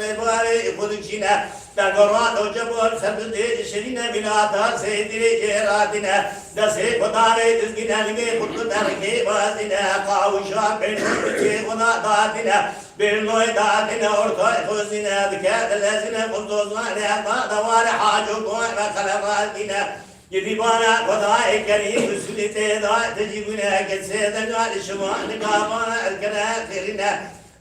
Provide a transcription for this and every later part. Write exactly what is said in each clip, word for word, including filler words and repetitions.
serê barê xwe dikişîne. Dengora do cebol ser bi dê şirîne, mîlata sêtirê cêratîne. Destê xwe darê dizgîne, lingê xwe tu derkê bazîne. Qawişa pêşî çê xwe da datîne. Bêrnoyê datîne, ortay xwe zîne, dike dilezîne, xwe zozane, da deware haco goy ve xele razîne. Gidîbana Xwedayê Kerîm, Resûlê tê da tecîbûne, kesê de gal şima nikabana erkene xêrîne.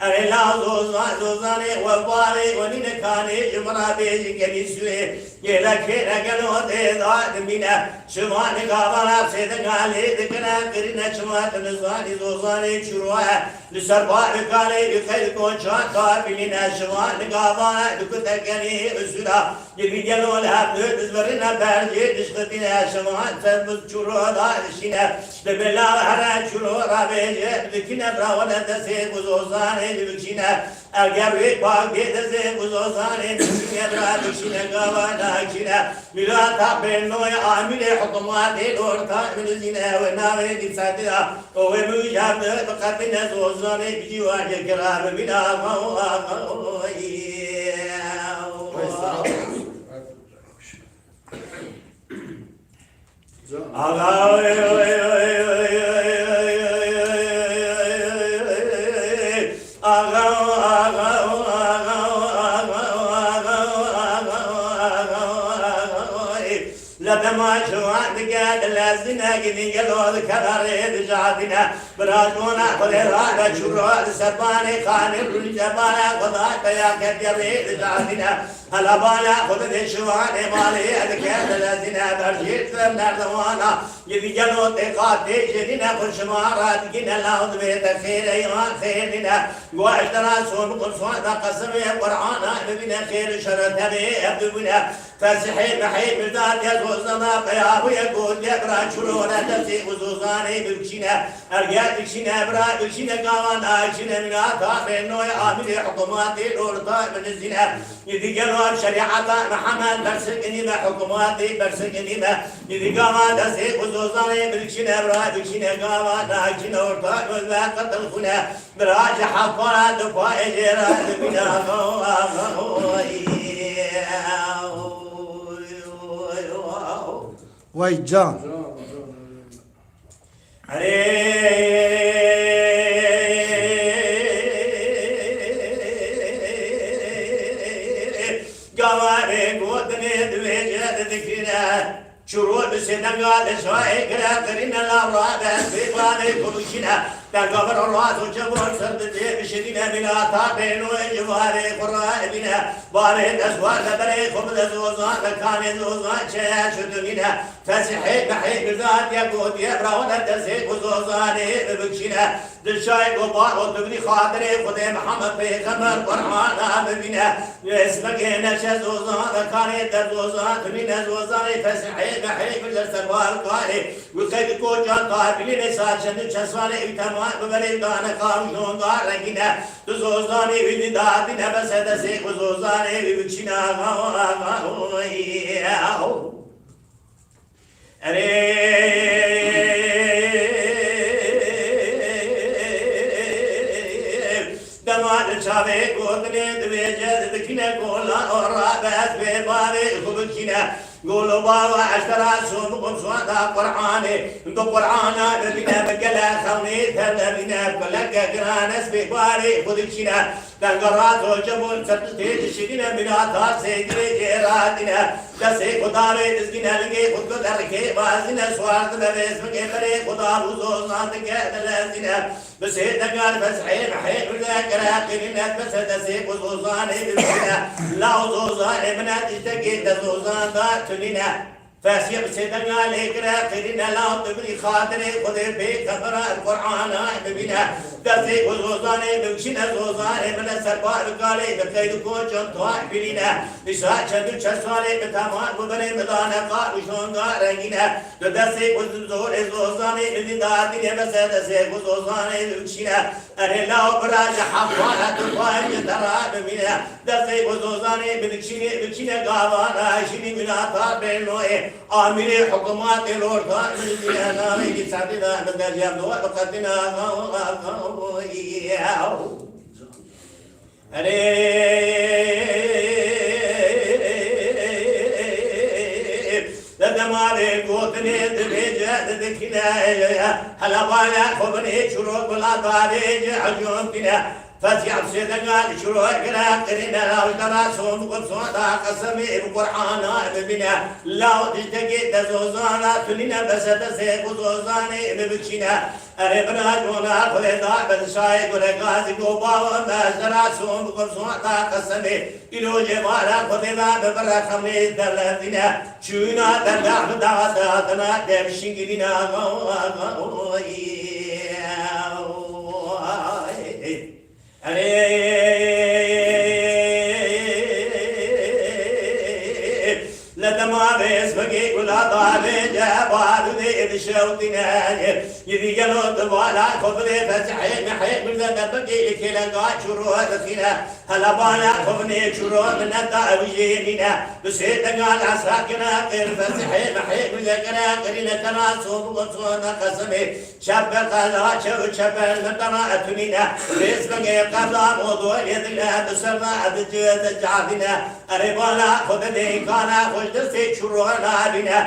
Erê la zozan, zozanê we barê we nîne kanê ji min re bêjin gelî sûrê. Gêle kêre gelo tê da dimîne. Şivan gavana sêdinga lê dikine kirine çima tu nizanî zozanê çûroye. Li ser barê kalê û xeyr konçan da bînîne şivan gavana dikute gelî usûra. Yekî gelo li hev du dizbirine berjê dişxitîne şivan ser bi çûro da dişîne. Di bila here çûro rabêje dikine rawene destê ku zozanê dibikşîne. Eger wê pak bê destê ku zozanê dibikşîne bira dikşîne gava nakşîne. Mîrata bênoyê amîrê hikûmatê orta min zîne we navê dîsatira. O wê min jabde bi qetine zozanê bicî wacekira bibîna. Lebema ciwan dike dilezine gidî gelo dikeve rê dijatine. Bira ji bona Xwedê rabe çûro li ser banê xanê rûnî cebana Xweda peya ketiye rê dijatine. Hela bala xwe dide şivanê malê dike dilezîne berjêr ser merdiwana. Yedî gelo tê qatê jênîne xwe şima re digîne law divê te xêre yan xêr nîne. Guaş dera son bi qursan da qesimê Qur'ana bibîne xêr û şere tevê ev dibûne. Fesihê mehê mirda tez hozana peya bûye gotiye bira çûro re destê û zozanê bibikşîne. Erge dikşîne bira dikşîne gawan da dikşîne mîna ta bênoyê amîrê hikûmatê orta binizîne. Yedî gelo şerîeta Mihemed bersikinî me hikûmatê bersikinî me. Yedî gawan destê û zozanê bidikşîne bira dikşîne gawan da dikşîne orta ve qetil xûne. Bira ji hevpara du payê jê re dibîne. Wey can. Erê gavarê gotinê divêje didikine. Çûro li sêdenga li şayê gire qirîne la rabe bê barê ku bikine. Derga vir raz û çevan ser didê bişirîne mîna ta bênoyê civarê xwe re bîne. Barê destwar de berê xwe bide zozan de kanê zozan çeye şudinîne. Fesihê mehê mirda diye gotiye bira wana destê ku zozanê bibikşîne. Dilşayê ku baro tu bidî xatirê Xwedê Mihemed Pêxember Qur'ana bibîne. Wê ismekê neçe zozan de kanê der zozan tu bîne zozanê fesihê mehê mirda ser bar karê. Wê qey di kocan ta bilîne saçe du çesvanê ew temam biberê dane qawij donga rengîne. Tu zozanê wî dî dadîne bese destê ku zozanê wî bikşîne. Erê dema li çavê gotinê divêje dikine gola ora bes bê barê xwe bikine. Golo bava eştera som qumswa da Qur'anê. Bi Qur'ana bibine bi gele xewnê tevle bine. Kuleke giran ez bê barê xwe dikine. Dengera zocebûn ser tu tê dişirîne mîna ta sêgirê jê radîne. Destê xwe darê dizgîne lingê xwe ku derikê bazîne suwar dibe vêz bike berê xwe da û zozan dike dilezîne. Bi sê dengar fesihê mehê bide kire qirîne bese destê xwe zozanê bibîne. Law zozanê min e tiştekê te zozan da tunîne. Fesiye bi sêdenga lê kire, qirîne law tu bidî xatirê Xwedê pê xebera Qur'ana bibîne. Destê ku zozanê bikşîne zozanê min e serbar kalê bi qeyd û koçan tuan bilîne. Îsa çend û çend salê bi temam bû binê midane qal û şonga rengîne. Di destê ku zorê zozanê bidî dadîne bese destê ku zozanê bikşîne. Erê law bira ji hevpara tu xwe ji te re bimîne. Destê ku zozanê bidikşînê bikşîne gavana şînî mîna ta bênoyê. Amîrê hikûmatê lorta bidikşîne navê dîsatî de bi derya do bi qetîna. Erê Li demarê gotinê dibêje didikine. Hela bale xwe binê çirok bila darê ji hicûm tîne. Fetî Hemsê Degal şiro kire qirîne, law dera son bi son da qesemê bi Qur'ana bibîne. Law dîtekê de zozana tunîne, bese destê xwe zozanê bibikşîne. Erê bira cona Xwedê da, ben şayê gure gazî go bawa me, dera son bi son da qesemê. Îro cê mala Xwedê da bi bira xemê derlevîne. Çûna derda xwe da, da, dina devşîngî bîne. Erê, le dema vês bigê gula da vêce, barûdê dişewtîne. Yedî gelo di bala xwe bidê fesihê mehê, mirde de bigê li kêlenga çûro dixîne. Hela bala xwe binê çûro mineta ew jê nîne. Bi sê degal esra kine qêr fesihê mehê, mirde kine qirîne tena sob û sona qesemê. Çepe qela çew çepe li dana etunîne. Rêzbengê qela modo yedine, bi serna edici de cadine. Erê bala xwe de dêkana xweş destê çûro nabîne.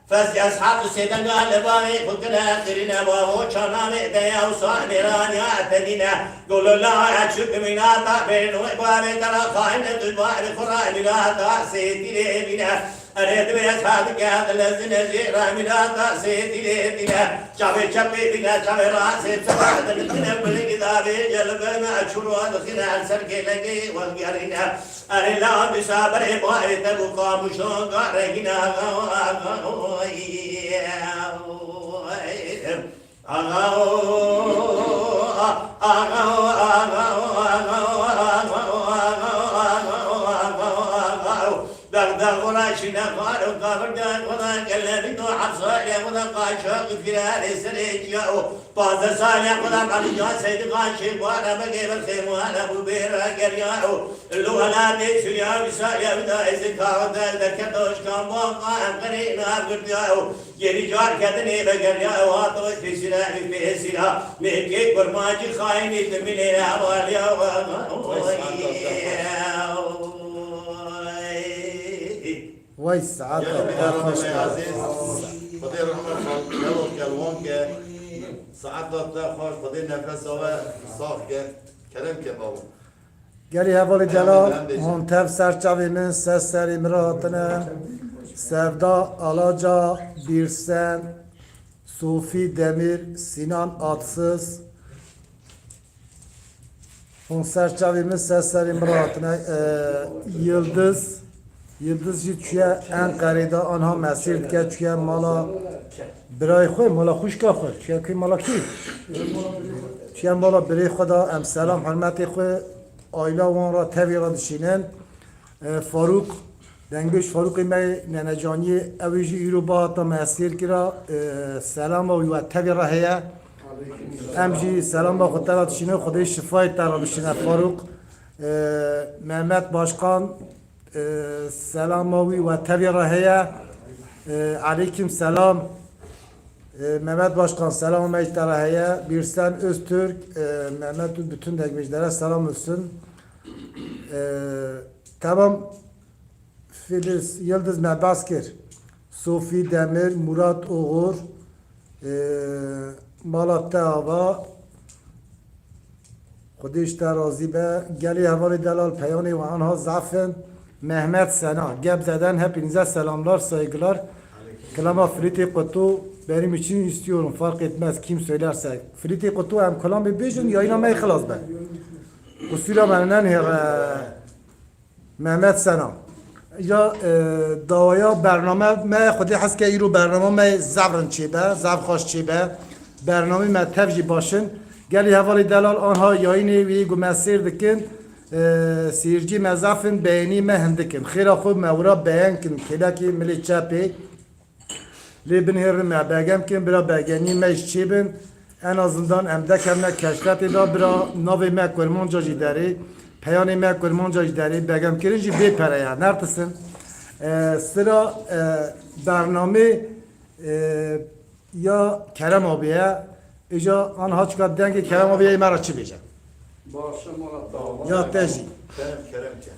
Fez eshab sêdenga li bavê xwe kine qirîne, bavo çanavê de ya wisa mêraniya tenîne. Golo la ya çu bimînata bêno, bavê dara xayne tu bavê xwe ra mînata sêdî lê bîne. Erê divê ez hadike dilezine jê ra mînata sêdî lê bîne. Çavê çepê bîne, çavê rastê çava dilizine, gulê gidavê celibê me çûro dixîne, her ser kêlekê welgerîne. Erê la dîsa berê bayê te bû, qamûşo garegîne. Dağda gora şine var o kavurda gora kellerin o hafsa ya gora kaşa gifirare sere ya o. Pazdeh salê xwe de Elî Can Seydî Xan Şêxwar Emegê Belxê Muhal Ebû Bêra geriya û li welatê Sûriya wî salê wî da êzî kaxil de derketa Oşkan Boxa Enqerê nav girdiya û gêrî car kedinê vegeriya û hato pêsîra wî pêsîra mêrkê kurmancî xayînî dimînê hevaliya. Wey saeta te xweş be. Xwedê rehmet xwe gelo kelwan ke. Saeta te xweş, Xwedê nefesa we sax ke. Kerem ke babo. Gelî hevalî delal, hûn tev ser çavê min, ser serî min re hatine. Sevda, Alaca, Bîrsen, Sofî Demîr, Sinan Atsız, Hûn ser çavê min, ser serê min re hatine. E, Yildiz, Yildiz jî çûye Enqerê de, anha mesîr dike, çûye mala birayê xwe, mala xwişka xwe, çûye kê mala kî? Çûye mala birê xwe de, em selam hurmetê xwe, aîla wan re tevî re dişînin. E, Farûq, Dengbeş Farûqê me Nenecaniyê, ew ê jî îro bihata me hesiyêr kira, e, selama wî we tevî re heye. Em jî selama xwe te re dişînin, Xwedê şifayê te re bişîne Farûq. E, Mehmet Başkan, e, selama wî we tevî re heye. E, Eleykum selam. E, Mehmet Başkan, selama me ji te re heye. Bîrsen Öztürk, e, Mehmet û bütün Dengbeşlere selam olsun. E, Tamam, Filiz, Yildiz me behs kir. Sofî Demir, Murat Oğur, e, mala te ava. Xwedê ji te razî be. Gelê hevalê delal, peyanê we anha zaf in. Mehmet Sena, Gebze'den hepinize selamlar, saygılar. Kilama Filîtê Kutu, benim için istiyorum, fark etmez kim söylerse. Filîtê Kutu, em kilamê bêjin, yayına me xilas be. Qusûra me nenihêre. Mehmet Sena. Ya, e, dawaya bername me, Xwedê hez ke îro bername me zaf rind çêbe, zaf xweş çêbe. Bernamê me tev jî baş in. Gelî hevalê delal anha yayînê wî ku me sêr dikin, e, seyircî me zaf in, beğenî me hindik in. Xêra xwe me wira beyan kin, kêlekê milê çepê. Lê binêrin me begem kin, bira begenî me ji çê bin. En azından em dekevne keşfetê de, bira navê me kurmanca jî derê, peyanê me kurmanca jî derê, begemkirin jî bê pere ye, nertisin. E, sira, e, bernamê, e, ya Kerem abi ye. Îca anha çika dengê Kerem abi ye, me re çi bêje? Baş e, mala te ava. Ya te jî. Kerem, kerem ke.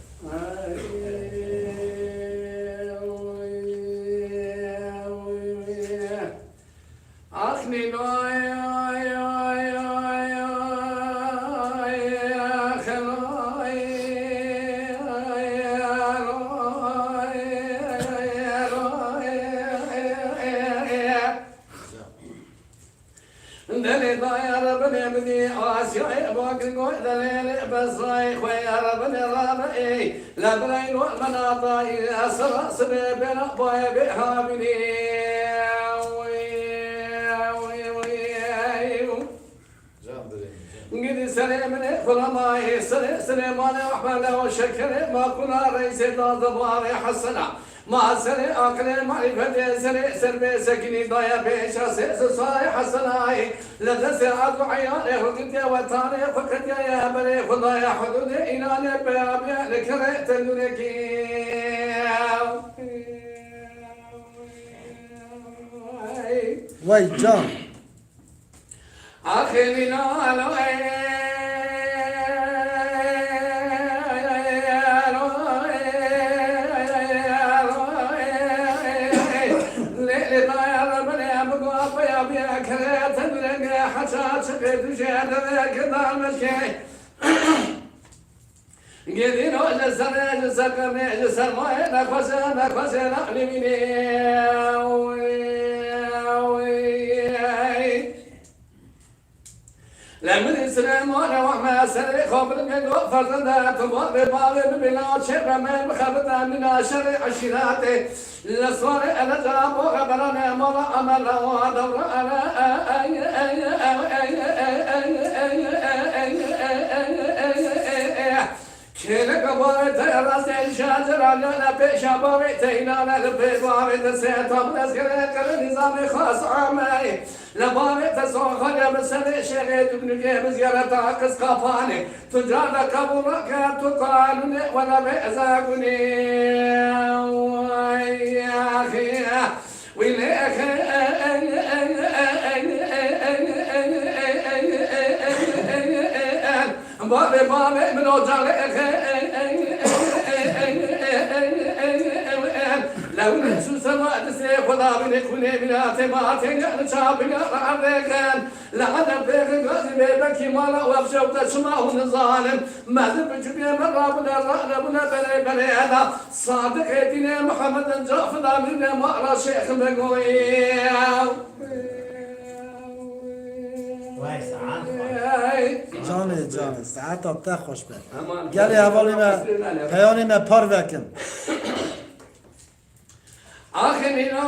Ax nîno, ay, ay, ay, ay, ay, ay. Minî Asyayê bagirgo delêlê bezayê xwe ya Rebinê Rabê ey. Le birayno menatayê esra sibê bêra bayê bê habinê. Can birê min, can. Gidî serê minê xulamayê, serê Silêmanê Ehmedê û Şekerê Makûna Reysê Dazdebarê Hesena. Ma serê aqilê marîfetê serê serbê sekinî daye pêşa sê sisayê Hesenayê. Li destê erd û eyanê xwe girtiye wetanê xwe ketiye ye berê xwe daye hudûdê înanê peyabiye li kerê tendûrekî. Wey can. Axê Mînalo ey, lê, lê daya Rebinê bigo peya biya kere tendurenge heça çiqê duje dereke dalmekê. Gelîno li ser, li ser qemê, li ser mayê nexweşe, nexweşe nexlîmînê. Li min Silêmane wehme serê xwe bilmê do ferzende tu bavê bavê bibî la çêreme bixebite mina şerê eşîretê. Li swarê ele ca bo xeberane mala emela wa dewre ele Kêleka bavê te rastê şaciran nane pêşa bavê te înane li pê bavê te sêta min ez gere kere nîzamê xas ameyê. Li bavê te soxane bi serê şêxê dugnikê bi ziyareta qis qapanê. Tu car de qebûl nake tu qanûnê wela bê ezagunê. Wî lê Bavê, bavê min ocalê lewlê sûsema distê xwe dabînê xûnê mîratê matê ne li çapîna erdê xen. Li edeb dêxin gazî bê belkî mala we bi şewte çima hûn nizanin. Mezin biçûkê me rabûne, ranebûne berê berê eda. Sadiqê dînê Muhammedin cafida mîrnê ma ra şêx me goyê. Vay saet. Canê canê, saeta te xweş be. Gelê hevalê me, peyanê me parve kin. Axê Mîna,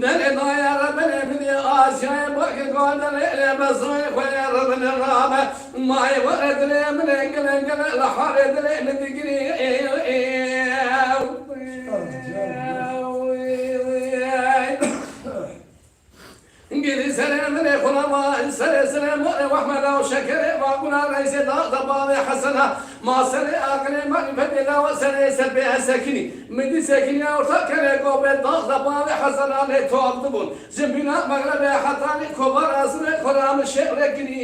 Derê daya Rebinê min ê Asyayê bak gandere lê bezayê xwe yê Rebinê rabe. Mayê were dilê min ê gile gile li harê dilê min digirî. Gidî serê min ê xulama, serê Silêmanê Wehmela û Şekerê Vaguna Reysê Dazde Bavê Hesena. Ma serê aqilê marîfetê lawa serê ser pê ez sekinî. Min dî sekiniya orta kerê gobê dazde bavê Hesena lê top dibûn. Ji mîna mexrebê hetanî kovara zirê xwe ra min şêx re kinî.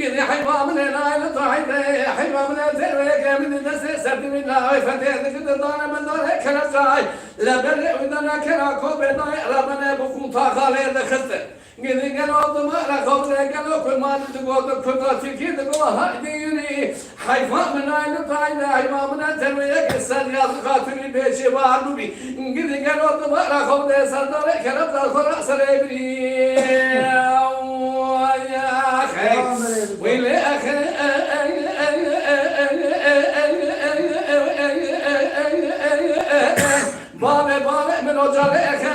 Gidî heyva min ê nayê li tahî de, heyva min ê têrweyeke min dî destê ser dî min nayê fetê dikir di dane min dane kerem cay. Le berê wî dane kera kobê nayê re bene bi qûnta xalê dixiste. Gidî gelo dima re xwe bide gelo ku mali digot Kurda Tirkî digot haydî yunî. Heyfa min ay li tay de heyfa min e terweyek ser yaz xatirî bêçê bar bibî. Gidî gelo dima re xwe bide serdorê kerem da xwe ra serê birî. Wî lê exe. Bavê, bavê min ocalê eke.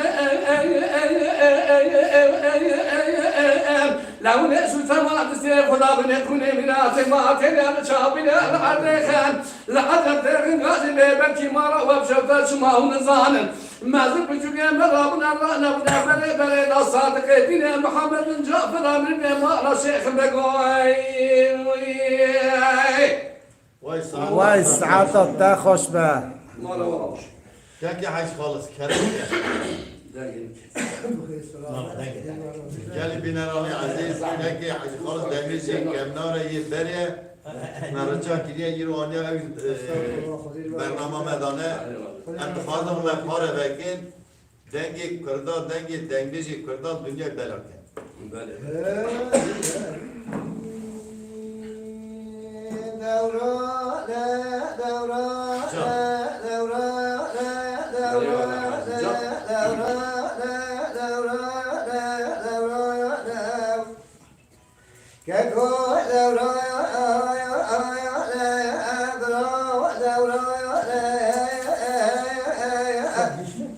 Lewlê sûsema distê xwe da binê xûnê mîratê ma têne li çapîne li erdê xen. Li edeb dêrin gazî bê belkî ma ra we bi şewte çima hûn nizanin. Mezin biçûkê me rabûne ranebûne berê berê da Sadiqê dînê Muhammedin Cafir Amîr bê ma ra şêx begoy. Vay saet. Vay saeta te xweş be. Mala we rewş. Kekê Hecî Xalis, kerem ke. Dengê min. Mala, dengê, dengê. Gelî bîneranê ezîz, kekê Hecî Xalis Demîrcî, kevnare yê berê, me rica kiriye, îro aniye ew, e, bernama me dane. Em dixwazin me pare vekin. Dengê Kurda, dengê dengbêjê Kurda dinyayê bela ke. Belê.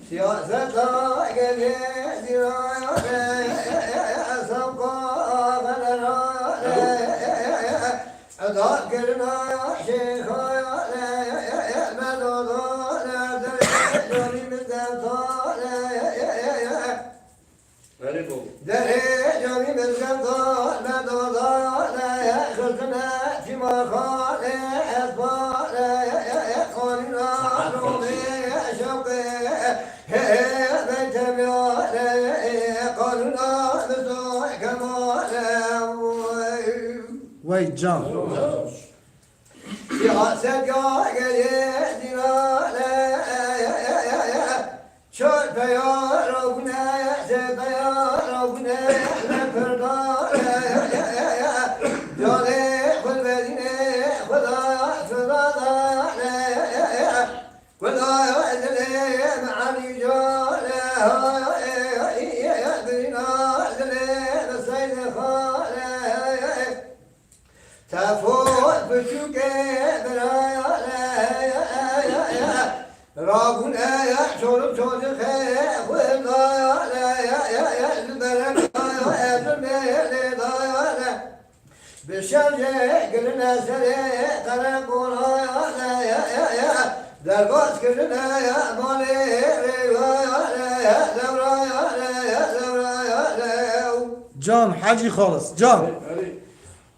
Siyaseta gelê zîraya esam kafelera eda kirina şêxaya medoda derê canî mizgefta Erê bol. Derê canî mizgefta medoda xirtine tîmaxanê ezbare qanûna romê şewqê Hey, hey, hey, temyare, qanûna mizo kemale. Wey can. Siyaset ya geriye dinare, çar peya rabune, se peya rabune, ne perdare, cale xulvedine, xuda, xuda dare. Kula dilê me Elî Can e, birîna dilê me Seydê Xan e. Tefo biçûkê biraya e, rabûne çolim çocixê xwe daya e, li berekaya e, li mêlê daya e. Bi şevê girine serê qereqola ya, ya, ya, ya. Derbas kirine ya malê rêya ya, ya, ya, lewra ya, ya, ya, lewra ya, ya. Can, Hacî Xalis, can.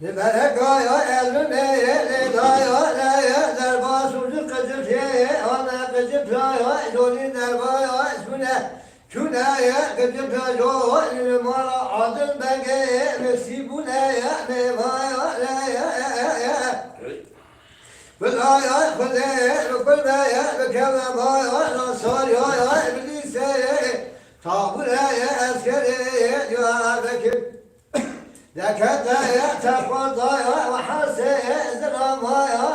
Li berekaya elbimê lê daya, ya, ya, derbas û li qicifê, ana qicif ya, ya, jolî derbaya, sune. Çûneye qicî pejo li mala Adil Begê, misî bûneye mêvaya. Bilaya Xwedê, bi kulbeye, bi kevemaya, nasariyaya, bi lîseyê, tabûreye eskerê, Diyarbekir. Deketeye, teqwataya, û hesê, zilamaya.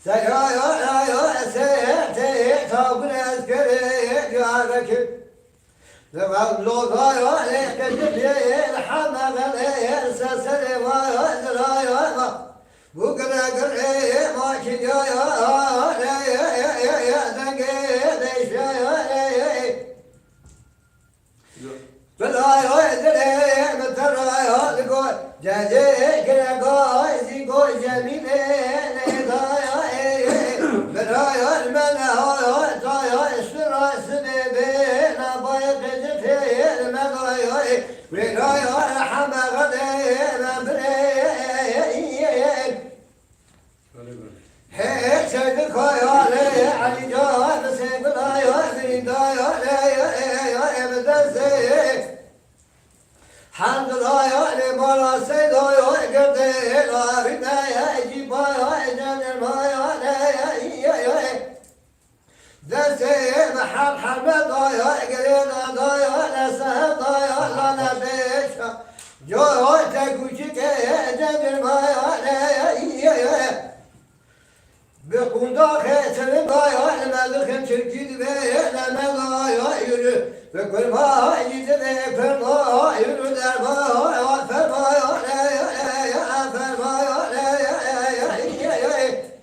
Seyaya, ya, seyete, tabure eskerê, Diyarbekir. Lodaya, lehketiyê, heme belê, seserê vaya, ziraya, bu gire gire, makiyaya, dengê, değişaya. Bilaya dilê min teraya li go, cecê gireka zî go Cemîlê nêdaya ê. Biraya li me nehaya taya, şira sibê bê, nabayê qicifê li me daya ê. Wêraya heme xelê me birê. Hey, hey, hey, kaya, hey, Ali, ya, Hüseyin, ya, Zeyda, ya, hey, hey, hey, hey, hey, hey, Bedese, hey. Hamdullah, ya, le, Mala, Seyda, ya, Gerde, la, Rida, ya, Eciba, ya, Ecem, Elma, ya, le, ya, ya, ya, hey. Destê me hel heme daya, girêna daya, nesehe daya, lane beşa. Coy te kûçikê, cebir maya, ne, ye, ye. Bi qunda xetini daya, ne me dixin çirkî dibe, ne me daya, yürü. Bi kurma, yidine, kurma, yürü, derma, fermaya, ne, ye, ye, fermaya, ne, ye, ye, ye, ye, ye.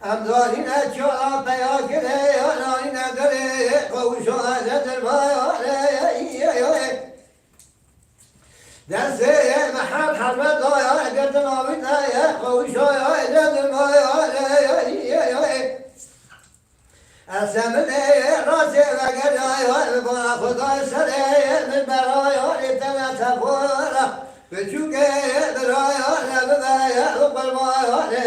Em zanîne çawa peya kirê, ya nanîne dilê, qewşa ne dirmaya, ê, ê, ê, ê. Destê me her heme daya, girtin avî te ye, qewşa ya ne dirmaya, ê, ê, ê, ê, ê. Ez seminê rastê vegeraya, li ba Xwedayê serê min beraya, lê te ne tefora. Biçûkê biraya, ne bibe ya, qurbanê.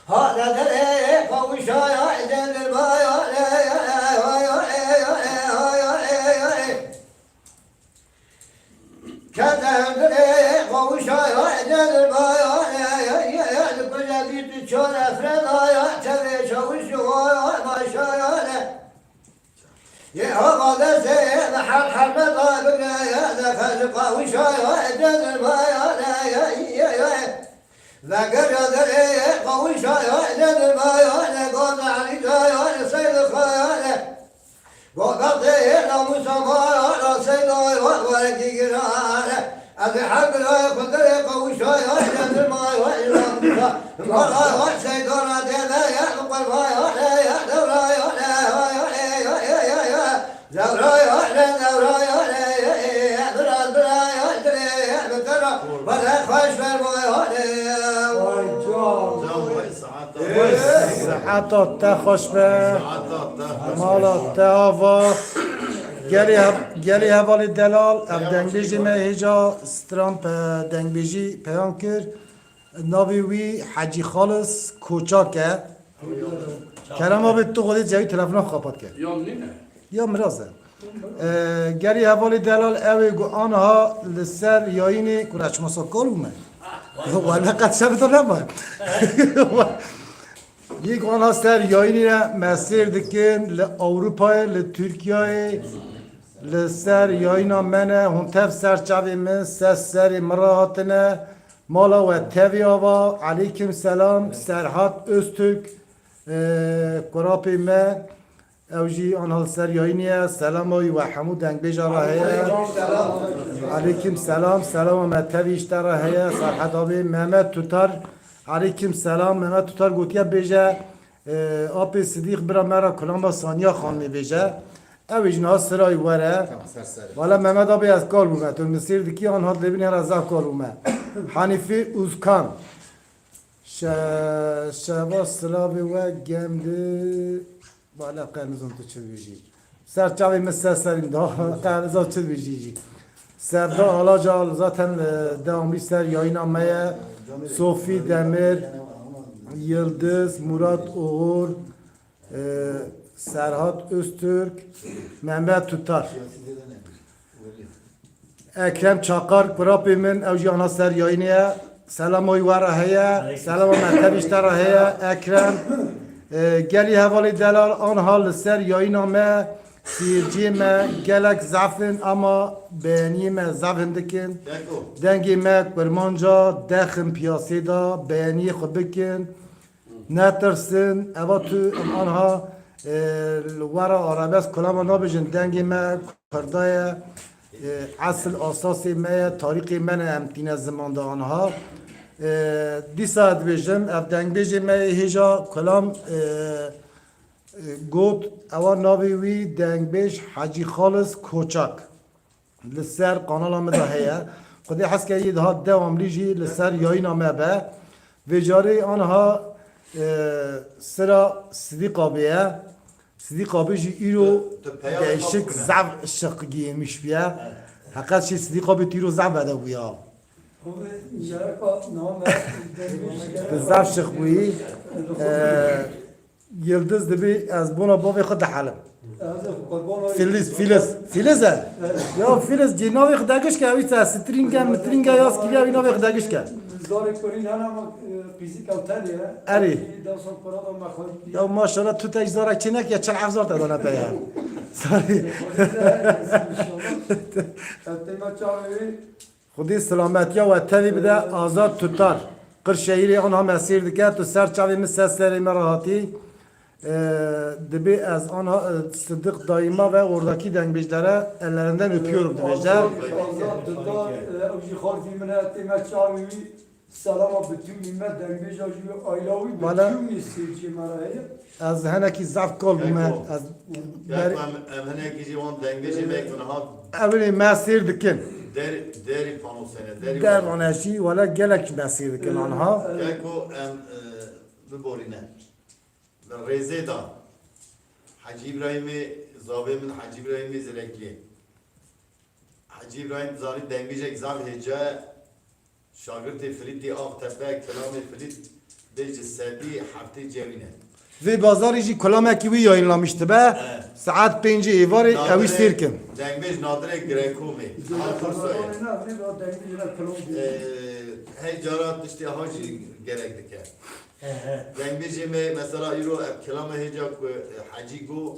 Ha, ne derê, qawişaya, ne dirmaya, ne, Kete hundirê qawişaya, ne dirmaya, ne, ne, ne, ne, li kucebî tu çar efredaya, tevê çawişaya, başaya, ne. Yê hava destê yê, li her hermeta bigre ye, de xeşiqa wîşa ye, de dirma ye, de ye, ye, ye. Veger ya derê yê, qawîşa ye, de dirma ye, de gaze elîca ye, de seydi xaya ye. Gogatê yê, namûsa ma ye, de seyda ye, werekî gira ye. Ez ê her birayê xwe derê qewişa ya, ya dirma ya, ya dirma. Mala ya, seydana dêne ya, qurba ya, ya, ya, dewra ya, ya, ya, ya, ya, ya, ya, ya. Dewra ya, ya, dewra ya, ya, ya, ya, ya, bira, bira ya, dire ya, bitera. Bana xweş ferma ya, ya, ya. Vay can. Can vay saeta. Saeta te xweş be. Saeta te xweş be. Mala te ava. Gelî hev-, gelî hevalî delal, ev dengbêjê me hêja stran pe dengbêjî peyam kir. Navê wî Hecî Xalis Koçak e. Kerem abi tu xwedî cewî telefona xwe qapat ke. Ya min nîne. Ya miraz e. Ee, gelî hevalî delal ew ê ku anha li ser yayînê ku reçmasa kal bûme. Wele qet şev to nema. Yek wana ser yayînê me sêr dikin li Ewropayê, li Tirkiyeyê, li ser yayîna me ne, hûn tev ser çavê min, ser serê min re hatine. Mala we tevî ava, eleykim selam, Serhat Öztürk, e, kurapê me, ew jî anha li ser yayînê ye, selama wî we hemû dengbêja re heye. Eleykim selam, selama me tevî ji te re heye, Serhat abê, Mehmet Tutar, Aleykim selam. Mehmet Tutar gotiye bêje, e, apê Sidîq bira me re kulamba Saniya Xanimê bêje. Ew ê ji niha sirayî were. Tamam, ser serê. Wala Mehmet abi ez kal bûme. Tu min sêr dikî an hat lêbînê re zaf kal bûme. Hanîfî Uzkan. Şe-, şeva silavê we gemli. Bala qe nizam tu çi dibêjî. Ser çavê min ser serî min da. Qe nizam çi dibêjî jî. Sevda Alacal zaten, e, devamlî ser yayına me ye. Sofi Demir, Yıldız, Murat Oğur, e, Serhat Öztürk, Mehmet Tutar. Ekrem Çakar, kurapê min, ew jî ana ser yayînê ye. Selama wî we re heye. Selama me tevî ji te re heye, Ekrem. E, gelî hevalê delal, anha li ser yayîna me seyirciyê me gelek zef in, ama beyaniyê me zef hindik in. Dengê me kurmanca dexin piyasê de, beyaniyê xwe bikin. Netirsin, eva tu em anha, e, li we re arabesk kulama nabêjin, dengê me kurda ye, e, esil asasê me ye, tarîxê me ne, em tîne ziman de anha. E, dîsa dibêjim, ev dengbêjê me yê hêja kulam, e, e, got, ewa navê wî dengbêj Hecî Xalis Koçak. Li ser kanala min de heye. Xwedê hez ke yê dihat dewamlî jî li ser yayîna me be. Vê carê anha, e, sira Sidîq abê ye. Sidîq abê jî îro Tu, tu peya değişik xwe zaf şiq giyinmiş bûye. Heqet jî Sidîq abê tu îro zaf bedew bûya. Tu zaf şiq bûyî. E, Yildiz dibê ez bona bavê xwe dihelim. Filiz, Filiz. Filiz e? Ya Filiz, cê navê xwe degiş ke, wî se strînge, mitrînge ya skîviya wî navê xwe degiş ke. Zarê kurî hene ama, e, qîzik ew tenê ye. Erê. Dewsa kura da me xwe. Ya maşallah tu te ji zarek çênek ya çel heft zar te dane pe ya. Sorry. Ev tema çavê wî. Xwedê silametiya we tevî bide, Azad Tutar. Qirşehîrê anha me sêr dike, tu ser çavê min ser serê me re hatî. E, dibê ez anha, e, Sidiq dayîma ve oradaki dengbêjlere ellerinden öpüyorum dibêje. Azad Tutar, e, ew jî xalkî min e, tê me çavê wî, selama bi tümî me dengbêja jî wî ayla wî bi tümî sêrcê me re heye. Ez henekî zaf kol bûme. Keko. Ez Keko, em, em hinekî jî wan dengbêjê me ku niha Ew ê me sêr dikin. Der-, derî panosene, derî Dermane jî, wele gelek me sêr dikin anha. Keko, em, e, biborîne. Li rêzê de Hecî Îbrahîmê, zavê min Hecî Îbrahîmê Zirekliyê. Hecî Îbrahîm zanî dengbêjek zaf hêja ye. Şagirtê Filîtê Axtepe, kilamê Filît bê ji sedî heftê cewîne. Vê bazarî jî kulamekî wî yayınlamişti be. Evet. Saet pêncê êvarê ew wî sêr kim. Dengbêj Nadirê Grekomê. Her Bursayê. Ee, hey cara tiştê ha jî gerek dike. He, he. Dengbêjê me mesela îro ev kilame hêca ku, e, Hecî got,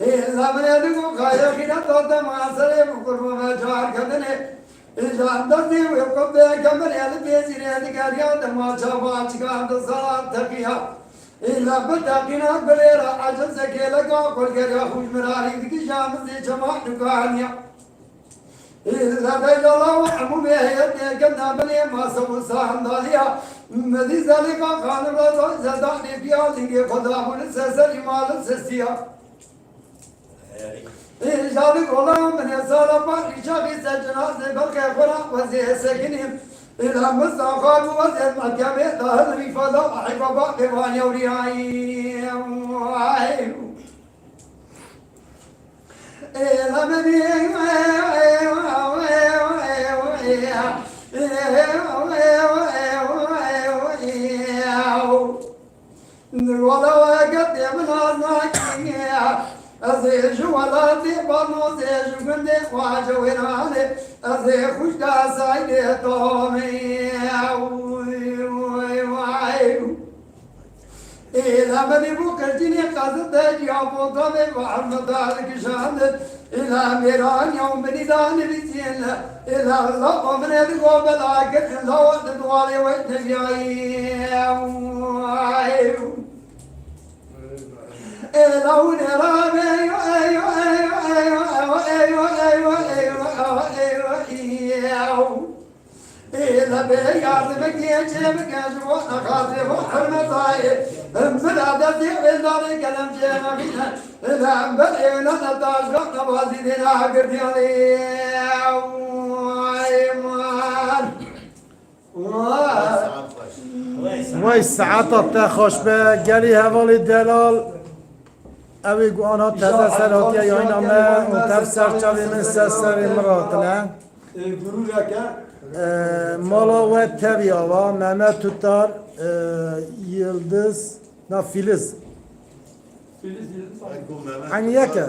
Hêza min ê digo kaya xîret date ma serê min qurban ve carketine. Îca destê wê qubê kemerê li pêzîrê digeriya dema çava çikan di sala teqiya. Îla bi teqîna gulê re ecizekê lega qulgeriya xûj mirarî dikija min zê çema dikaniya. Îla Deylala û hemû vê heyetê genda binê masa û sandaliya. Medî zelîka xanim re zor zedanê piya lingê xwe dabû li ser serî ma li sesiya. Îca li gola min ê sala parî çaxî ser cinazê belkê xwe ra wezê sekinî. Îla mista xar bû wezê mehkemê dahil rîfada ahî baba pêvan yewriyayî. Wala weke tê min az nakî, ez ê Ji welatê Balozê, ji gundê Xwace Wêranê, ez ê xwişka Seydê Tomê. Êla min ê bo qircînê qezit de ciya bo damê bi hurmeta dikişandin. Êla mêraniya û minî danivîsîn. Êla lawa min ê digo bela kir. Lawa di duwarê wê neviyayî. Êla hûn ê rabê. Ê, lebê yardimekê çê bike ji bo nexasê bo hurmetayê. Bila destê wê zarê kelem çê nexîne. Bila em ber êwina ne taşgan nebazî dê nagirdiyanê. Ey man. Wey saeta te xweş be, gelî hevalî delal. Ew ê ku ana teze ser hatiye yayına me û tev ser çavê min ser serê min re hatine. E, gurureke. E, mala we tevî ava, Mehmet Tutar, e, Yildiz, na Filiz. Filiz Yildiz. Eyniyek e.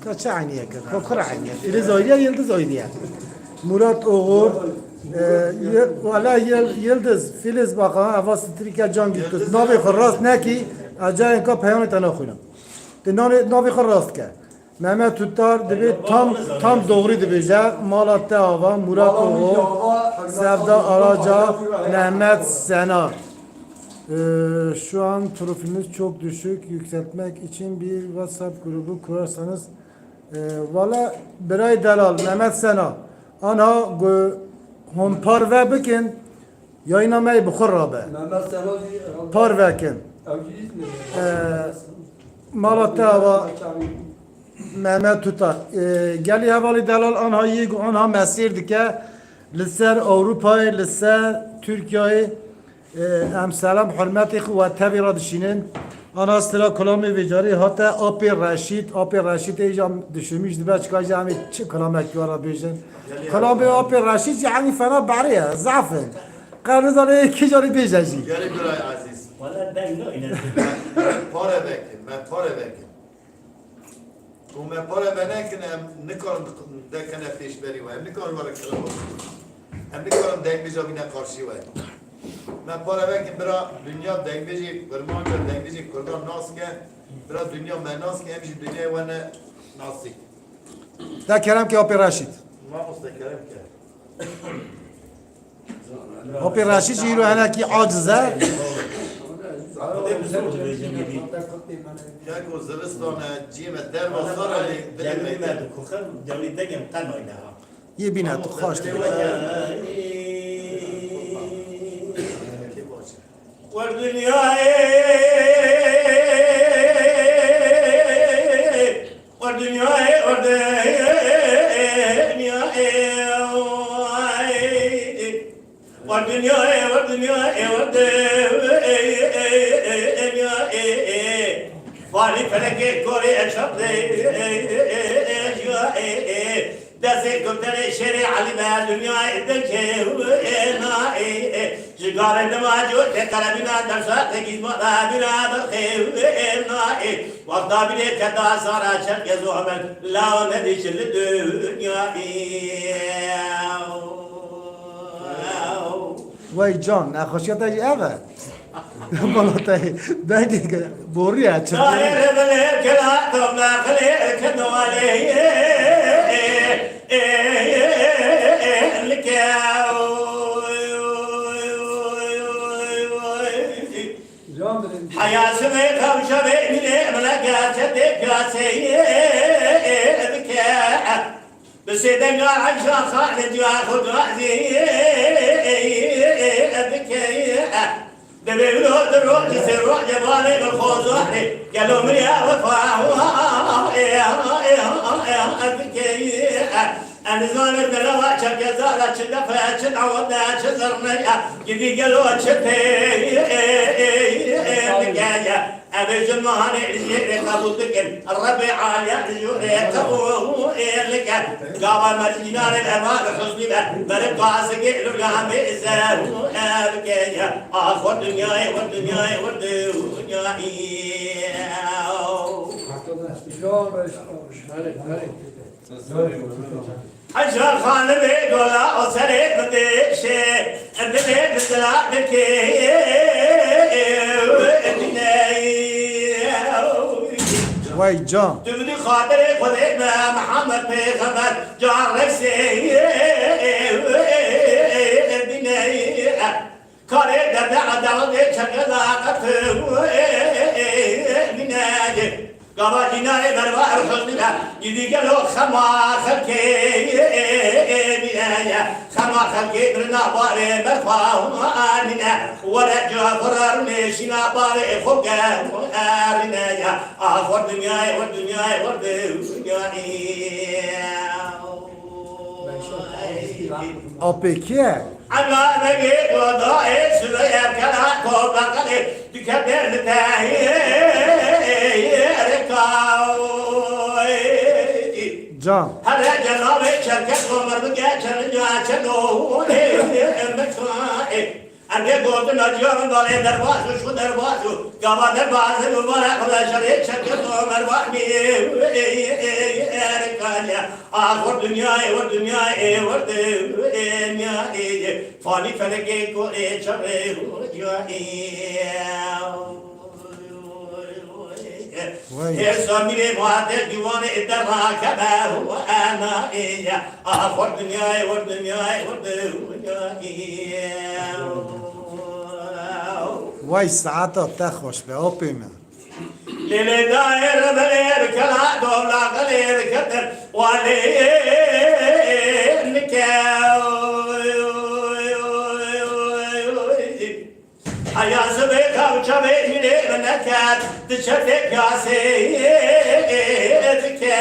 Ka çi eyniyek e? Ka kur eyniyek. Filiz ayrı ye, Yildiz ayrı ye. Murat Oğur, e, Yil-, wala Yil-, Yildiz, Filiz baka, eva strike can gitti. Navê xwe rast nekî, ez cayên ka peyamê te naxwînim. Te navê, navê xwe rast ke. Mehmet Tutar dibê tam, tam doğru dibêje. Mala te ava, Murat Oğur, Sevda Araca, Mehmet Sena. Ee, şu an profiliniz çok düşük. Yükseltmek için bir WhatsApp grubu kurarsanız, e, valla biray delal, Mehmet Sena. Anha gu-, hon parve bikin, yayına me bi xwe rabe. Mehmet Sena jî herhalde. Parve kin. Ew jî Îzmirli. Ee, mala te ava. Mehmet Tutar. E, gelî hevalî delal anha yê ku anha mesîr dike li ser Ewropayê, li ser Tirkiyeyê, e, em selam hurmetê xwe we tevî re dişînin. Ana sira kilamê vê carî hate Apê Reşîd. Apê Reşîd ê jî em dişimîş dibe çika jî em ê çi kilamek were bêjin. Kilamê Apê Reşîd jî hemî fena berê ye, zaf in. Qe nizane kî carî bêje jî. Gelî birayê ezîz. Wala deng nayne. Me pare vekin, me pare vekin. Ku me pare venekin, em nikarin dekene pêşberî we, em nikarin were kira we. Em nikarin dengbêja bîne qarşî we. Me pare vekin bira dinya dengbêjê Kurmanca, dengbêjê Kurdan nas ke, bira dinya me nas ke, em jî dinyayê we ne nasî. De kerem ke Apê Reşîd. Mamoste kerem ke. Hopê Reşîd jî îro henekî aciz e. Keko zivistan e, ciyê me derva sar e, lê dilê me dikuxin, cewlî degem qenayne ha. Yê bîne tu xaş dibî. Wer dinyayê, wer dinyayê, wer dinyayê, wer dinyayê, wer dinyayê, wer dinyayê. Farî felekê korê eşaq de, destê gurdelê şêrê Elî be, dinyayê dikê, na, ji garê dima cû te qerebîna dersa te gîzma da bîra berxê, na, wexta bîrê te da sara çerkez û hemen law nedî çi li dinyayê. Wey can, nexweşiya te jî ev e. Bala te dengê borî ye, çi? Darê revelê kela, tomla xelê, kendo alê, like. Heya sibê kewşa bê mînê, meleke çetê piyasê, like. Bi sê denga Eyşa xanê ciya xwe gazî dike. Divê wilo di roj, di sê roj cebalê min xozanê. Gelo min ya wefa, dike. Em nizanin di lava çerkezara çi defe, çi dawete, çi zerneya. Gidî gelo çi pê, dike. Em ê ji mehanê li jêrê qebûl bikin. Rebê aliya li jûrê qebûl ê like. Gava mercînarê eva li husnî be. Merê qasikê li gamê zerû evke ye. Ah, xwe dinyayê, xwe dinyayê, xwe dinyayê. Ejar xanimê gola o serê bidêşê, bidê bi zira dikê, diney. Wey can. Tu bidî xatirê Xwedê me Mihemed Pêxember, can resê, diney. Karê derde edalê çekeza qet mîne. Gava cînarê berva er huzmîne. Gidî gelo xema xelkê mîne. Xema xelkê birina barê berfa mîne. Were ca xwe rarûnê şîna barê xwe gerûne. A xwe dinyayê, we dinyayê, we dinyayê. Apê kî ye? Ema vegê goda ê sibê evkela ko beqelê dike der li tehî reka. Can. Hele cenabê çerkez Omer bike çerca çelo ê meka ê. Em ê gotin, Hacî Amin Dalê derbas û şu derbas û gava derbas û bare xwe şerê çerkez Omer Bahmî ê rikaniye. A xwe dinyayê, we dinyayê, we dinyayê. Fanî felekê ku ê çerê û cayê. Wey. Hêrsa mîrê muhatê dîwanê ê derra kebe û enayê. A xwe dinyayê, we dinyayê, we dinyayê. Wey saeta te xweş be, apê me. Lê lê dayê rebelê kela dovla gelê ketin walê nike. Heya sibê xew çavê hîrê min neket, diçe tê piyasê dike.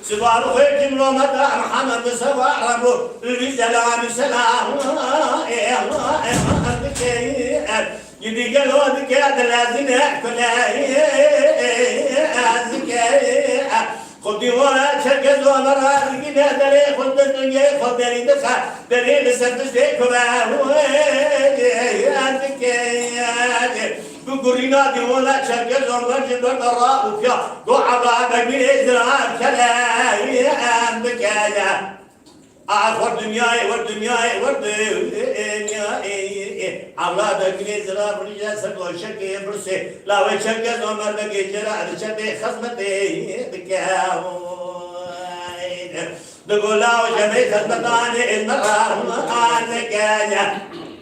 Sibar xwe cimlo me da Mihemed Mustafa Rebo, lî selam selam dike. Gidî gelo dike, dilezîne kule dike. Xwedî were çerkez û Omer razî ne derê xwe di dinyê xwe derî dixe, derê li ser dizê kuve dike. Bi gurîna dîwona çerkez û Omer ji ber de rabû piya, go ewla begmîrê zirar kele dike. A xwe dinyayê, we dinyayê, we dinyayê. Ewlada gunê zira birîje ser doşekê birsê. Lawê çerkez Omer begê cera diçe tê xizmetê dike. Di gola û jemê xizmetanê êzmera anekeye.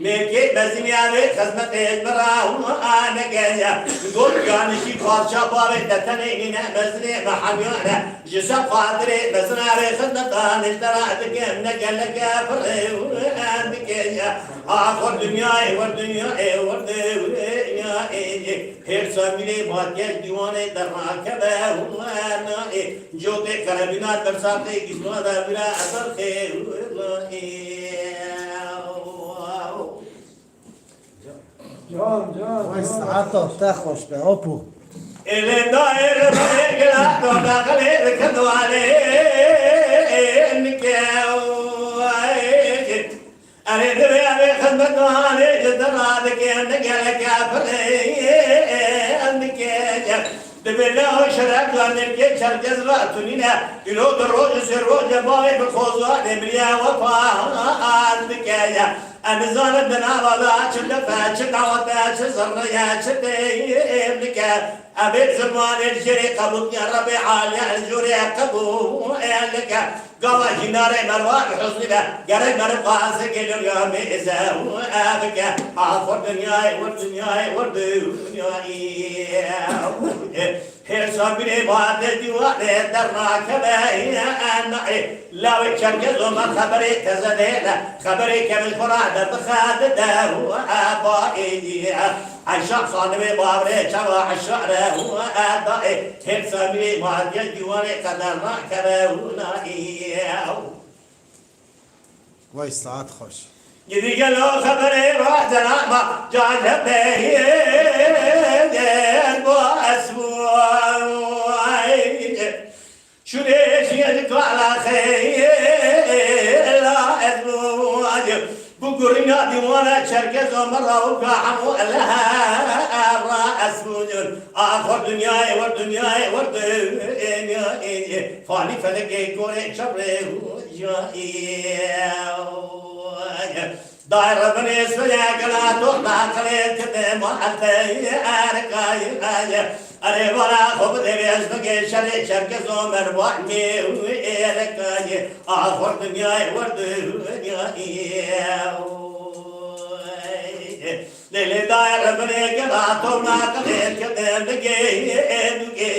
Mêrkê bezînî avê xizmetê êzmera anekeye. Got yanişî padşa bavê te tenê nîne mezinê me hemiyane. Ji ser xatirê mezina rê xizmetan ji te re dikim, ne geleke pirê û em dike ye. A xwe dinyayê, wer dinyayê, wer dinyayê. Hêrsa mîrê matiye ji dîwanê derrakeve û nayê. Cotê qerebîna dersaxê gîsma de vira eberxê û nayê. Can, can, Vay can. Saeta te xweş be, apo. Êlê dayê re bê gila, to daxilê dikin walê nike. Erê divê evê xizmetanê ji dira dike, ne geleke pirê dike. Divê leho şeref zanê ke çerkez ra tunîne. Îro di roj û sê roje bavê bi xozanê miriye wefa dike. Em nizanin di nava de çi defe, çi dawete, çi zirneye, çi têmlike. Em ê zimanê li jêrê qebûlkiya Rebê Alî li jorê qebûl dike. Gava jî narê merva bi husnî be, gerek meriv qasê geliriya mêze û bike. A xwe dinyayê, wir dinyayê, wir dinyayê. Hêrsa bîrê bade dîwarê dernakeve, enayê. Lawê çerkez Omer xeberê teze dêne, xeberê kevil xwe ra derdixe dide û ebayê. Eşaq xanimê bavrê çava eşare û edayê. Hêrsa bîrê bade dîwarê qeder nakeve û nayê. Vay saet xweş. Gidî gelo xeberê razena ma cahil beyê bo esbû. Şurê şiyê di kala xeyê la esbû. Gurîna dîwana Çerkez Omer Rawka hemû Eleha Ra Esûdun. Axir dinyayê wir, dinyayê wir, dinyayê fanî felekê korê çevrê hûcayê. Dayê Rebinê Sûriye gela doxna qilê kibê ma elteyê erkayê. Erê vana xwe bidê vê ez bigê şerê Çerkez Omer Rawka hemû Eleha. Axir dinyayê wir, dinyayê. Lê lê dayê Rebinê gela tewna qilê kibê bigê, bigê.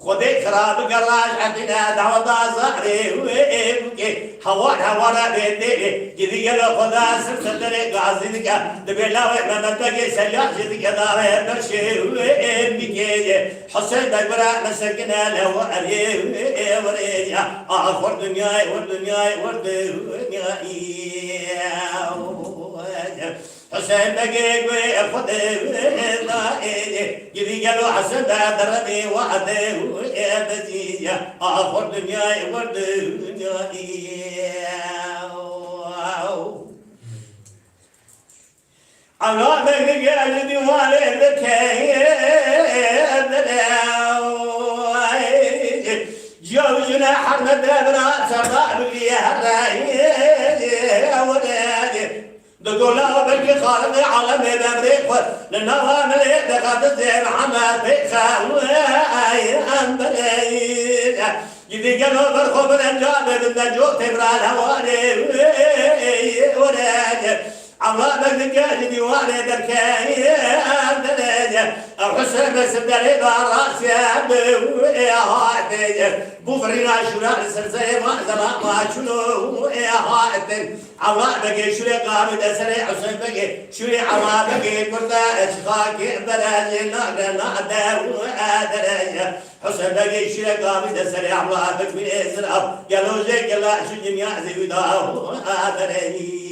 Xwedê xira bike raş etîne daweta zarê wê bike. Hewar hewara bê dê. Gidî gelo Xweda sir seterê gazî dike. Dibê lawê Mehmet Begê Selya jî dike dawê berşê wê bike. Husên Beg bira me sekine lewarê wê wê ya. Axir dinyayê wir, dinyayê wir, dinyayê. Husên Begê guhê Xwedê wê dayê. Gidî gelo Husên Beg derebê wadê wê bezî ya. Axir dinyayê wir, dinyayê. Ewladek digel dîwarê dikeye dere. Ciya û jine herme devra serda bigriye herre. Di gola belkî xalidê alemê bevrê xwe li nava milê dixebizê Mihemed pêxemberê. Gidî gelo ber xwe birenca bibin de cotê bira lewarê. Ewla beg dike ji dîwarê derkeye derece. Ew Husên Beg ser derê ve rastye bi ê hatê. Bû virîna şûra li ser zerê ma zema ma çûno ê hatin. Ewla begê şûrê qamî de serê Husên Begê şûrê Ewla begê kurte çixakê berejê nagre nade û derece. Husên Begê şûrê qamî de serê Ewla bek wî êzir av. Gelo jê gela şu dinya zî wî da derece.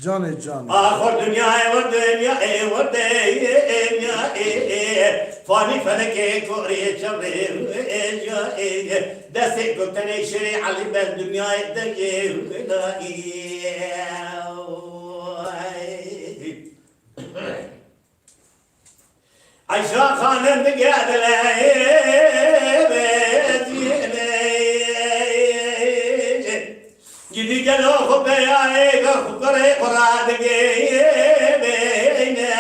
Canê canê. Axir dinyayê wir, dinyayê wir, dinyayê. Fanî felekê korê çevrê, destê gotenê şêrê Elî Beg dinyayê dergê. Eyşa Xanim digedile. Gidî gelo xwe peyayê xwe kurê xwe ra digê bêne.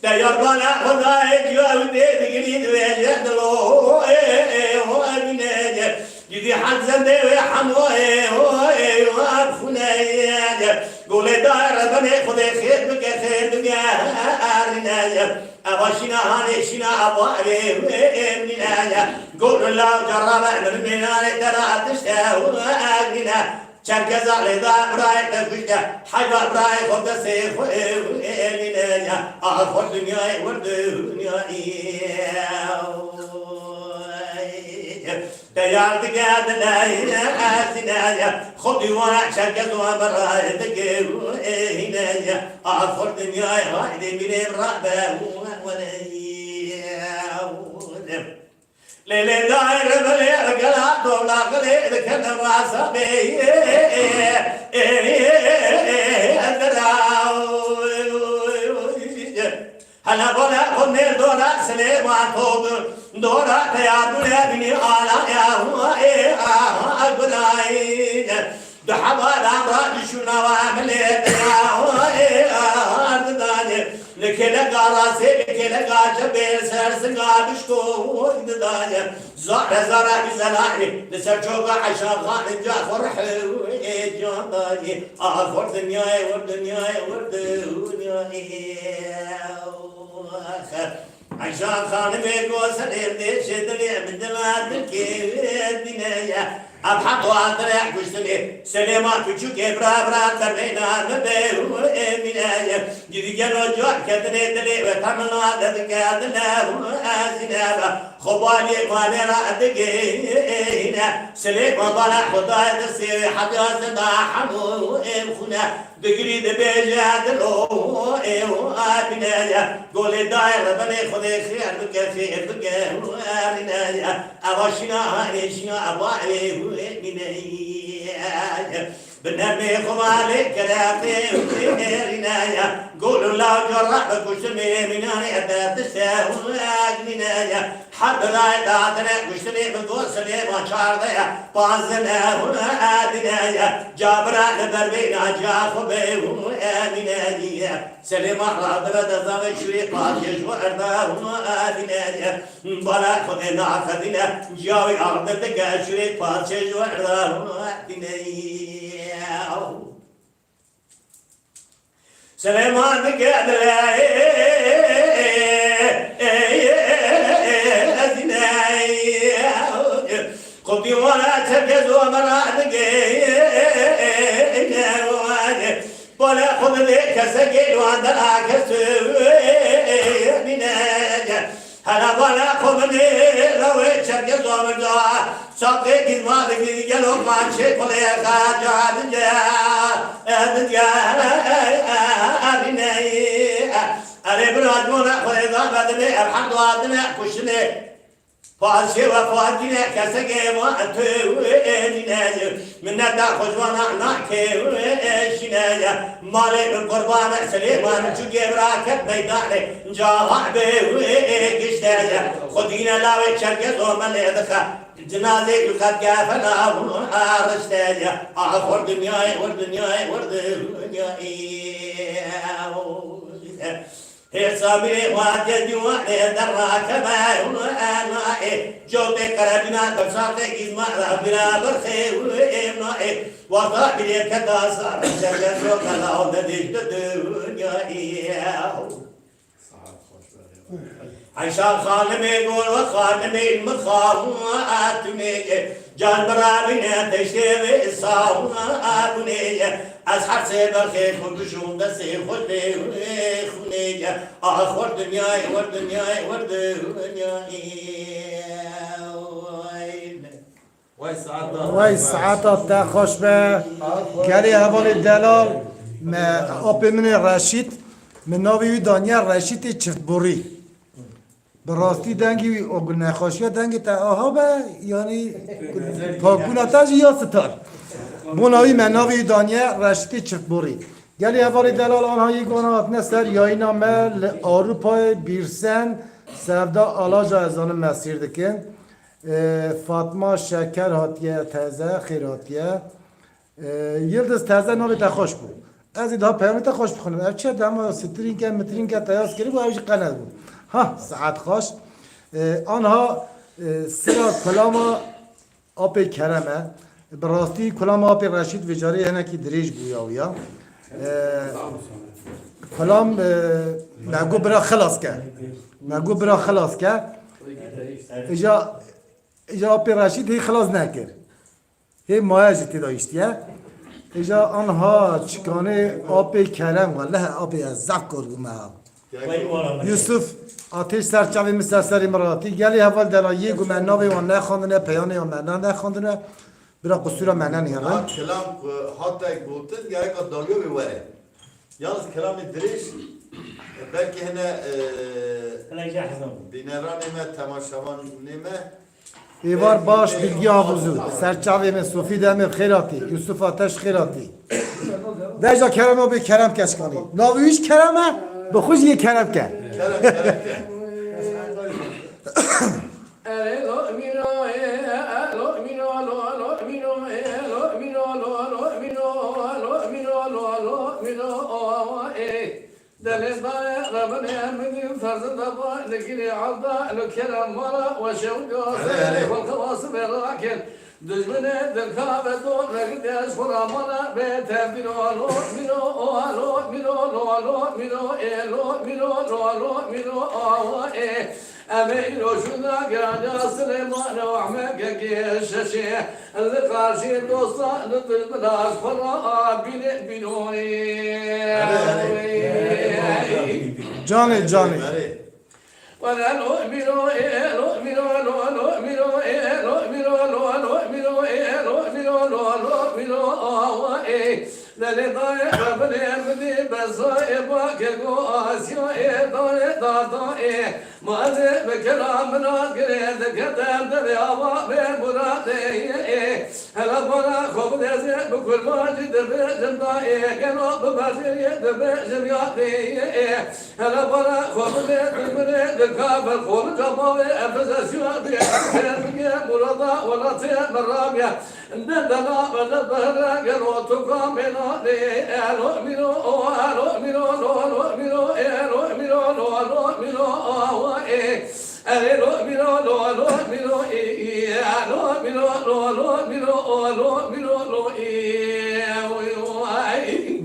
Te yarbana Xwedayê ciya wî tê digirî dibêje dilo ê ê ho ebîne. Gidî hezendê wê hemo ê ho ê ho xûne ye. Golê dayê Rebenê Xwedê xêr bike, xêr bike, erîne ye. Eva şîna hanê şîna eva evê wê emîne ye. Gol la carabe emir mênanê te ra tişte wê erîne. Çerkeza lê da birayê te kuşte. Heyva birayê xwe destê xwe ê wê emîne ye. Aha xwe dinyayê wir dinyayê. Teyar dike dileyê ezîne ye. Xwedî wana Çerkez û Emerayê dike û êhîne ye. Axir dinyayê haydê mînê rabe û wele ye. Lê lê dayê rebelê gela dola gilê dikene wasa bê. Hele bole xwe nêr dora Silêman Togir, dora teyar bûne bînî ala ya ê aha gurayî. Di hevalan ra dişûna wa milê ya ê aha didayê. Li kêleka rastê, li kêleka çepê, li ser singa dişko didayê. Zare zara güzel ay, li ser çoka Eşa Xanim ca xwe rih ê can dayê. Axir dinyayê wir, dinyayê wir, dinyayê. Eşa Xanimê go serê dêşê dilê min dila dikê dîne ye. Ev heq hatire kuştinê Silêman Piçûkê bira bira termêna min bê û ê mîne ye. Gidî gelo car ketinê dilê we temina de dike dile û ezîne be. Xwebaliyê malê ra digihîne. Silêman bala Xwedayê destê wê heta zeda hemû êm xûne. Digirî dibêje dilo ê û abîne ye. Golê dayê rebenê Xwedê xêr bike, xêr bike û erîne ye. Eva şîna hanê şîna eva ê û ê mîne ye. Bi nermê xwe malê kerefê û ê erîne ye. Gol û law cara bi kuştimê mînanê ete tişte û egmîne ye. Her birayê datine kuştinê min got Silêman çardeh ye, panzdeh ne hûn edine ye. Cabira li ber bêna ca xwe bê hûn emîne ye. Silêman radire dezavê şûrê paşê ji erda hûn edine ye. Bala Xwedê naxedine, ciya wî arde dike şûrê paşê ji erda hûn edine ye. Silêman dike dilê ezîne. Xwedî wala Çerkez û Emera dike. Bala xwe dilê kesekê li wan dera kes bîne. Hela bala xwe binê lawê Çerkez û Emera. Saqê gizma digî gelo mançê kulê xaca dike. Dike. Erîne. Erê bira cûna xwedê da bedilê ev hemd hatine kuştinê. Paşê wefatîne kesekê ma tu ênîne. Minneta xwe ji wana nake êşîne. Malê min qurbane Silêman çûkê bira ket meydanê. Caha bê gişte ye. Xwedîne lawê Çerkez û me lê dixe. Cinazê û qet kefena hûn arişte ye. Ah, xwir dinyayê, xwir dinyayê, xwir dinyayê. Hêrsa mirê xwatiye dîwanê derrakeve hûn enayê. Cotê qerebîna bersaqê gîzma ra bira birxê hûn ênayê. Wata birê keta sar, çerge şo qela û nedîş di dinyayê. Eyşa xanimê gor we xanimê min xatunê ye. Can bira bîne teştê wê satunê ye. Ez her sê berxê xwe bijûm destê xwe lê wê xunê ye. Ah, xwir dinyayê, xwir dinyayê, xwir dinyayê. Wey saeta te xweş be. Gelê hevalê delal, me apê min ê Reşîd, min navê wî daniye Reşîdê Çiftborî. Bi rastî dengê wî, o nexweşiya dengê te aha be, yanî pakûna te jî ya sitar. Bona wî me navê wî daniye Reşîdê Çiftborî. Gelê hevalê delal, anha yê gona hatine ser yayîna me li Ewropayê, Bîrsen, Sevda Alaca, ez zanim me sîr dikin. E, Fatma Şeker hatiye teze, xêr hatiye. E, Yildiz teze, navê te xweş bû. Ez ê daha peyamê te xweş bixwînim. Ev çi dema strînke, mitrînke te yaz kiribû, ew jî qenet bû. Ha, saet xweş. E, anha, e, sira kulama apê Kerem e. Bi rastî kulama apê Reşîd vê carê hinekî dirêj bû ya wî ya. E, kulam, e, me got bira xilas ke. Me got bira xilas ke. Îja, îja apê Reşîd hê xilas nekir. Hê maye jî tê de hiştiye. Îja anha çikanê apê Kerem, welleh apê ez zaf kor bûme ha. Yusuf, Ateş ser çavê min ser serê min re hatî. Gelê heval dela yê ku me navê wan nexandine, peyanê wan me ne-, nexandine. Bira qusûra me nenihêrin. Ha, kilam ku hate gotin, gereka daliyovê were. Yalnız kilamê dirêj, belkî hene, e, Hinek jî hezan bû. Bîneranê me, temaşevanê me, Êvar baş, Bilgiya Havuzû, ser çavê min, Sofî Demir xêr hatî, Yusuf Ateş xêr hatî. Deja Kerem abi, Kerem Keşkanî. Navê wî jî Kerem e, bi xwe jî yê Kerem ke. Kerem, Kerem ke. Delê dayê rebenê min ferz daba, li girê alda, li kerem mala, we şewda, Hele, hele. Xelqe wasibê rakin. Dijminê dilka ve dor vegirtiye ji xwe re mala bê te mîro lo mîro o lo mîro lo lo mîro ê lo mîro lo lo mîro awa ê. Em ê îro şûna giraniya Silêmanê û Ehmedkekê şeşê li qarşî dosta li dijmina ji xwe re bîne bînoyê. Canê, canê. Hele bana xwe bideze bi kurmancî dibêjim da ê, gelo bi berjêrê dibêjim ya dê ê. Hele bana xwe bidê, dibirê, dikabir, xwe li cama wê, efezesiyatê, ser bike, murada, welatê, meramiye, dendela, bende, behre, gelo, tuka, mena, dê, elo, miro, o, elo, miro, lo, lo, miro, elo, miro, lo, lo, miro, o, e.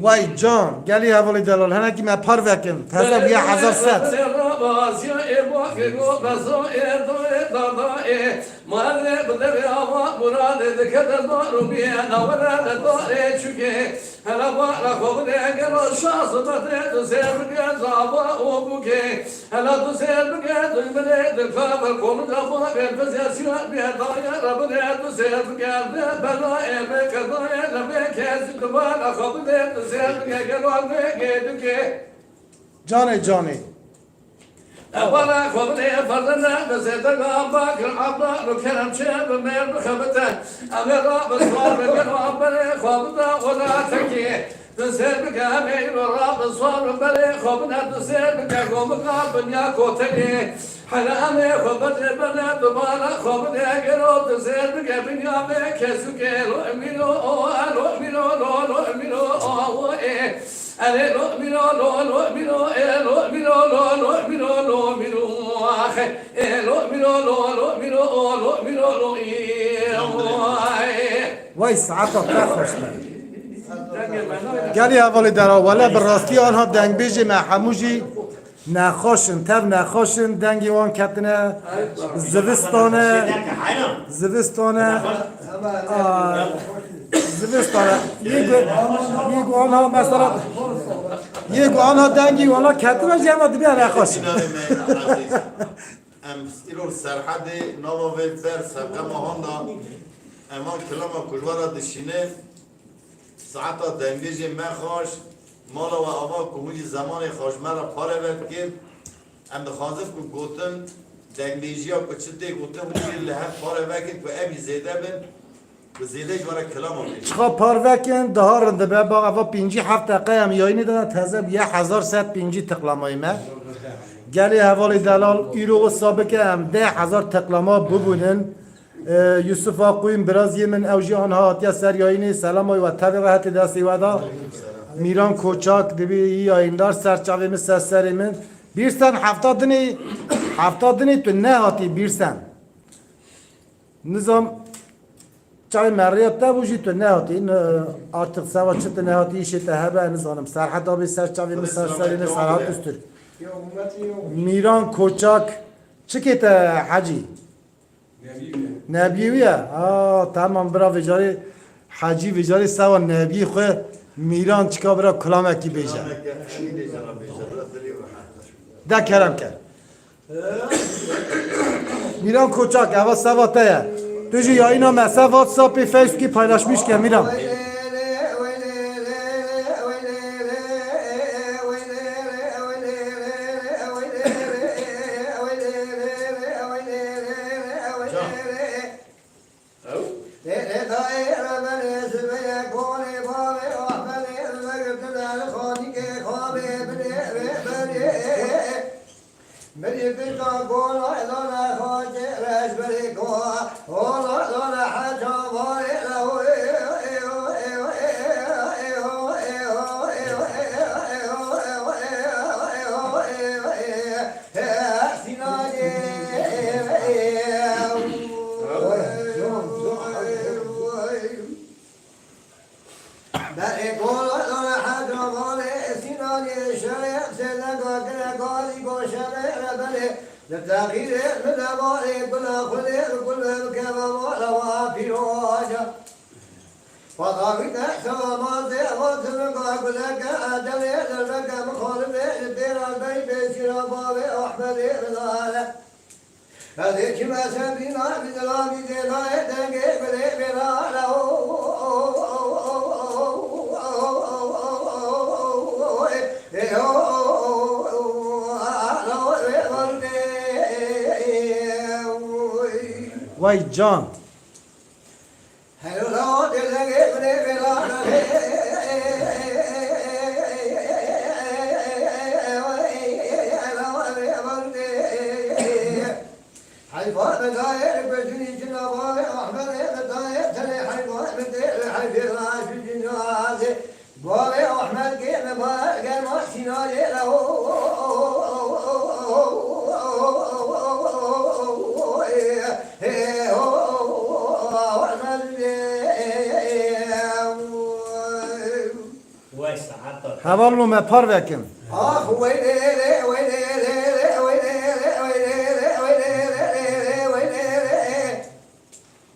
Vay can, gelî hevalî delal, henekî me par vekin. Teze bûye hezar sed. Hele bana xwe bidê, gelo şahsimetê tu sêr bike zava û bûkê. Hele tu sêr bike, tu minê, tu kabil, konu da bana ben tu sêr siya bê daya, Rabbine tu sêr bike, bê bela, e, bê kedaya, ne bê kes, tu bana xwe bidê, tu sêr bike, gelo bê gê dike. Canê, canê. Bana xwe bidê, ferdene, bi zêde, bi abakir, abla, bi kerem, çê, bi mêr, bi xebite. Em ê ra, bi swar, bi gelo, berê, xwe bide, welatekî. Tu sêr bike, em ê îro ra, bi swar, bi berê, xwe bide, tu sêr bike, gomika, binya, kotelî. Hele em ê xwe bide, bide, tu bana xwe bide, gelo, tu sêr bike, binya, be, kesûkê, lo, mîro, o, lo, mîro, lo, lo, mîro, o, o, e. Erê lo mîro lo lo mîro e lo mîro lo lo mîro lo mîro axe e lo mîro lo lo mîro o lo mîro lo e. Vay saeta te xweş be. Gelî hevalê dera, wele bi rastî anha dengbêjê me hemû jî nexweş in, tev nexweş in, dengê wan ketine zivistan e, zivistan e. Aa, zivistan e. Yê ku, yê ku anha mesela, yê ku anha dengî wana ketine jî hema dibe nexweş. Em îro Serhedê nava vê ber serqema handa em van kilama ku ji we re dişîne. Saeta dengbêjê me xweş, mala we ava ku hûn jî zemanê xwe ji me re pareve dikir. Em dixwazin ku gotin, dengbêjiya ku çi tê gotin, hûn jî li hev pareve kin ku ev jî zêde bin, ku zêde ji we re kilama bêjin. Çiqa parve kin, daha rind dibe. Ba eva pêncî heft deqe em yayînê de, teze bûye hezar sed pêncî tiqlamayê me. Gelê hevalê delal, îro wisa bike em deh hezar tiqlama bibûnin. E, Yusuf Aqûyîn, biraziyê min, ew jî anha hatiye ser yayînê. Selamay we tevî re hete destê we de. Mîran Koçak, dibî yî yayîndar, ser çavê min, ser serê min. Bîrsen hefta dinê, hefta dinê tu nehatî Bîrsen. Nizam çavê me rêya te bû jî tu nehatî. N-, artık seva çi tu nehatî, îşê te hebe, nizanim. Serhet abî, ser çavê min, ser serê min, Serhet Öztürk. Mîran Koçak, çikê te hecî? Nebiyê wî ye? Aa, tamam, bira vêcarê hecî, vêcarê sewa nebiyê xwe Mîran çika bira kulamekî bêje. De kerem ke. Mîran Koçak, eva seva te ye. Tu jî yayîna me ser WhatsAppê, Facebookî paylaşmış ke Mîran. Xwedê li gul ve bikeve mala wa pîroja. Xwedawî te şewa mazê eva tibika guleke ecelê, lelbeke mixalifê li pêra bey pêşîra bavê Ehmedê bidare. Ez ê çime şebîna bi zilamî zênayê dengê gulê bêrare. Vay can. Heyfa me dayê li gurtînî çi navavê Ahmedê me dayê tenê heyfa me dê li heyfê raşî cinazê. Bavê Ahmed kê me ba germa sînayê re. Heval me par vekin. Ax, weylê lê, weylê lê, weylê lê, weylê lê, weylê lê, weylê lê,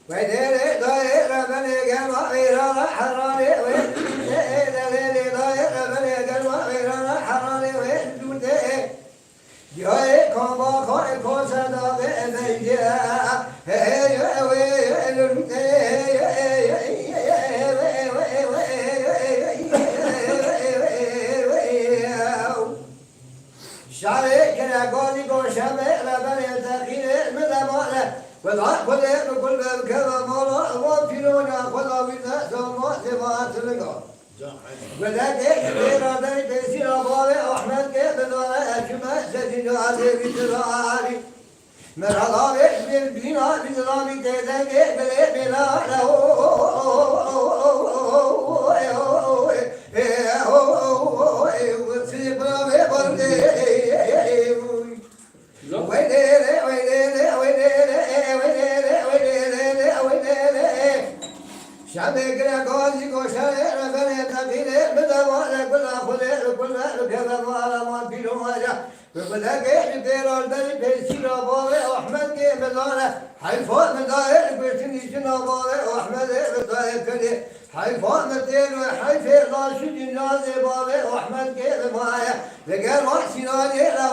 weylê lê, dayê rebenê gema vêrana heranê wê dûdê, lê lê, dayê rebenê gema vêrana heranê wê dûdê. Yayê kamba xayê koşe dağê beyce. Şarê kire gazî goşeme reberê teqîrê min emare. Wela kulê bi kul be bikeve mala ewa pîrona xweda wî de zama zêva tiliga. Gulekê ki bêra dey pêsîra bavê Ahmed kê bidare ekime sedî nade wî tirarî. Merhaba vê bir bîna bir zami têde gê bilê bêla le. Şemê gire gazî goşarê reberê teqîrê bide vare gula xulê gula keve vare man pîro vare. Bi gulekê ji pêra li berî pêşîra bavê Ahmed kê bidare. Heyfa min dayê li gurtinî jina bavê Ahmedê bidayê tenê. Heyfa min têr û heyfê laşî cinazê bavê Ahmed kê bimaye. Li gel wan sînanê re.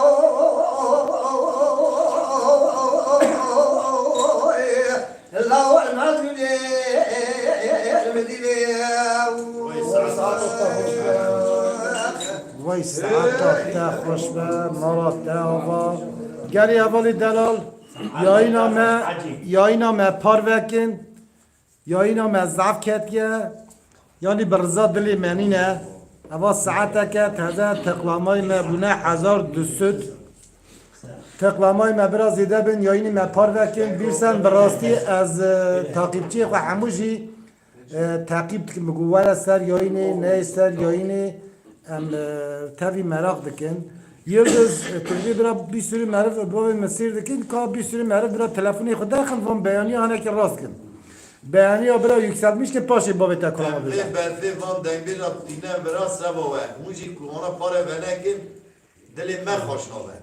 Vay saeta te xweş be, mala te ava. Gelî hevalî delal, yayîna me, yayîna me parvekin, yayîna me zaf ketiye. Yanî bi riza dilê me nîne. Eva saeteke teze teqlamayê me bûne hezar du sed. Teqlamayê me bira zêde bin, yayînê me parvekin. Bîrsen bi rastî ez, e, taqîbçiyê xwe hemû jî, e, teqîb dikin. Min got were ser yayînê, neyê ser yayînê, em, e, tevî meraq dikin. Yildiz, e, tu dibî bira bir sürü meriv bavê min sêr dikin, ka bir sürü meriv bira telefonê xwe derxin, van beyaniya hinekî rast kin. Beyaniya bira yükseltmiş kin, paşê bavê te kulama bêje. Em vê berfê van dengbêja tîne bira seba we. Hûn jî ku wana pare venekin, dilê me xweş nabe.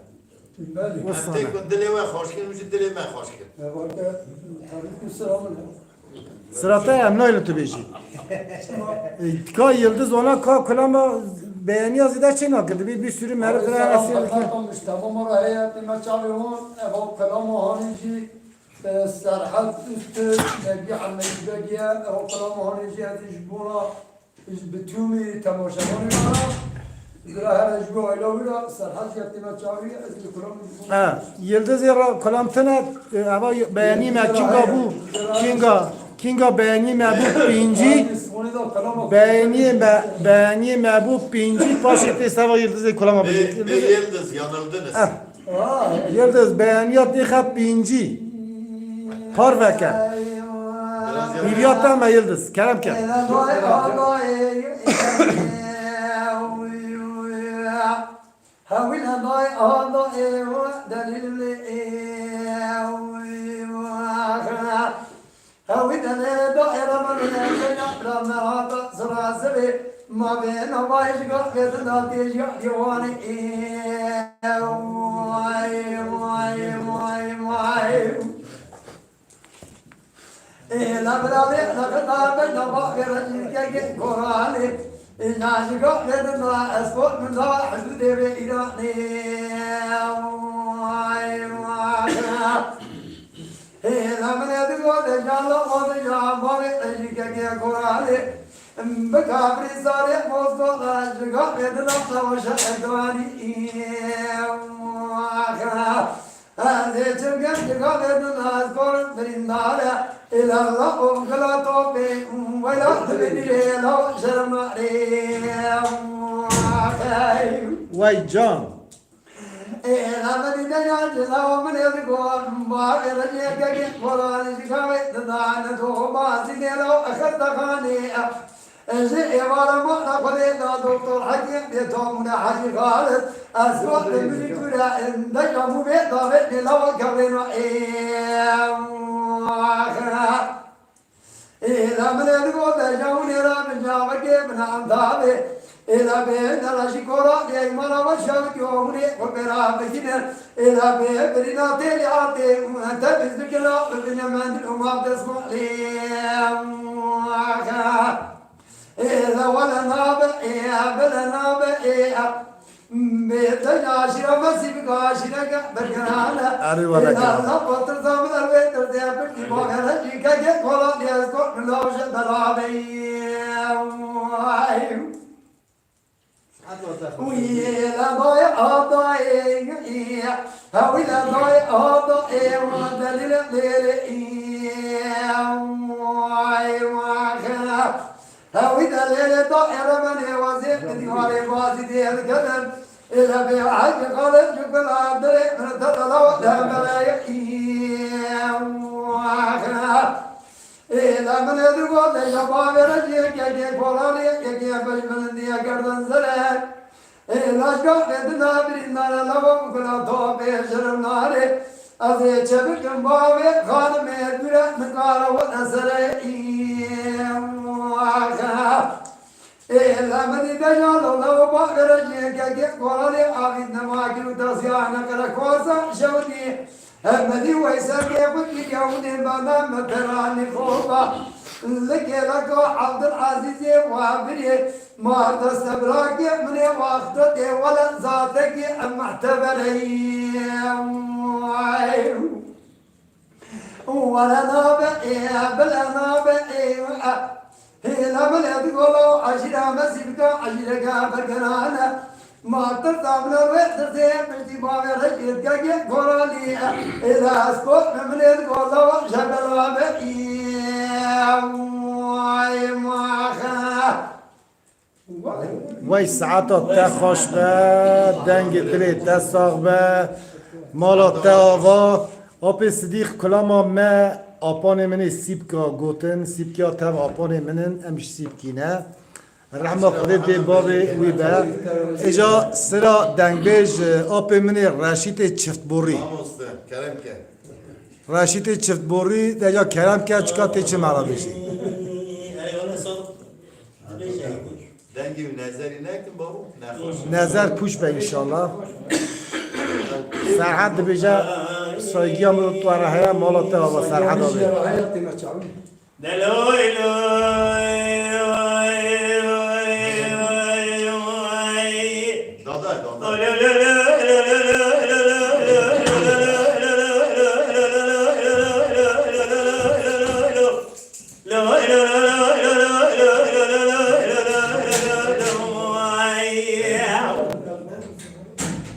Belê. Em tê ku dilê we xweş kin, hûn jî dilê me xweş kin. Sira te em nayê li tu bêjî. E, ka Yildiz wana ka kulama beyaniya zêde çê nake. Dibî bir sürü meriv bira hene sêr dikin. Tamam, tamam, işte, bu mara heyetî me çavê hûn, ev o kulama hanî jî, e, Serhat Üstü, Nebî Hemeyî Begiye, ev o kulama hanî jî ez ji bona Ji bi tûmî temaşevanê me re, bira here ji bo ayla wî re Serhat yek têne çavî, ez li kulam ji bo. Ha, Yildizê re kulam tine, e, eva beyanî me kinga bû, kinga, kinga beyanî me bû pêncî, beyanî me, beyanî me bû pêncî, paşê tê seva Yildizê kulama bêjî. Bê, bê Yildiz. Yildiz yanıldınız. Eh. Yildiz, beyaniya têxe pêncî. Parveke. Hîviya te me Yildiz. Kerem ke. Hewî ne dayê, aha dayê, delîl ê. Hewî dene daîre min ê keyna ra me hata zira zirê ma vê navayê ji gavê din da têjiya dêwanê ê. Vay, vay, vay, vay. Ê, la bila lê, la xeta be, la ba, be, la cîrkekê koralê. Ê, na ji gavê din da, ez kot min da, hududê vê Îranê. Vay, vay. Ê, la min ê digot, ê, can la, o, de, can, ba, be, la cîrkekê koralê. Bi kafirî sarê, Moskola, ji gavê din da, savaşa Erdoganî. Vay. Ez ê çi bikim, ji gavê din ez korim birîndar e. Ê la la o gila topê, wela dibinî lê la şerm nare. Wey can. Ê la min dî de ya cila min ê digot, ba ê rejê gegê koranî ji gavê din da ne to ba zî lê la xestexanê. Ji êvara mala Xwedê da Doktor Hekîm bê tomûne Hecî Xalid, ez got li min kure, em de camû bê davêt bê lawa kevêna ê. Ê la min ê digot, de camû nêra min cavekê min anda bê. Ê la bê, de la jî kora, ê mala we şewit yo hûnê xwe bê ra bigîne. Ê la bê, birîna têlê atê, û ente biz bikira, bibine mendil û maf desmalê. Ê, la wele nabe, ê, bile nabe, ê, bê te aşîra mesî bika aşîreke bergerane. Erê wele Ê, la kira. La patir zamin erwê tirde, birkî bagere, jîkeke kola diye, ez kot min lawje belabe. Ay. Wî le dayê adayê, hewî le dayê adayê, wa delîle lêrê, ay, wa, hewî de lêrê dayê remenê, wa zê di dîwarê bazî dê diketin, ê le bê hecî xalê cukula dirê, min te de lawa de beleyê, wa, Ê, la min ê digot, ê, ya bavê re jê, yekê koranê, yekê beş bilind, yekê gerden zere. Ê, la ji gavê din da birîndar e, la we bikula topê şerm nare. Ez ê çi bikim bavê xanimê dûre, nikare we esere. Ê, wa, Ê, la min dî de ya lo, la we bavê re jê, yekê koranê, avî nema kir û tasiyane qere kosa şewitî. Hemedî wey serkê xwe kiriya û nê bana me peranî xwe ba. Li kêleka Abdulazîzê wa birê, mar deste birakê min ê waxte tê wele zatekê em mehtebereyî. Wele nabe ê, bile nabe ê, Hêla min ê digola eşîra me sîvka eşîreke bergerane. Ma tirsa min wê tirsê piştî bavê re şêrkekê koranî. Hêla ez kot me min ê digola jebela be. Ay maxe. Wey saeta te xweş be, dengê dilê te sax be, mala te ava. Apê Sidîq, kulama me apanê min ê Sîpka gotin, Sîpkiya tev apanê min in, em ji Sîpkî ne. Rehma Xwedê bê bavê wî be. Êca sira dengbêj apê min ê Reşîtê Çiftborî. Mamoste, kerem ke. Reşîtê Çiftborî, de ya kerem ke çika tê çi me re bêjî. Dengê wî nezerî nekin babo, nexweş. Nezer pûç be înşallah. Serhed dibêje, saygîya min tu re heye, mala te ava Serhed abi. Deloy, loy, loy, loy, loy, loy. Dada, dada.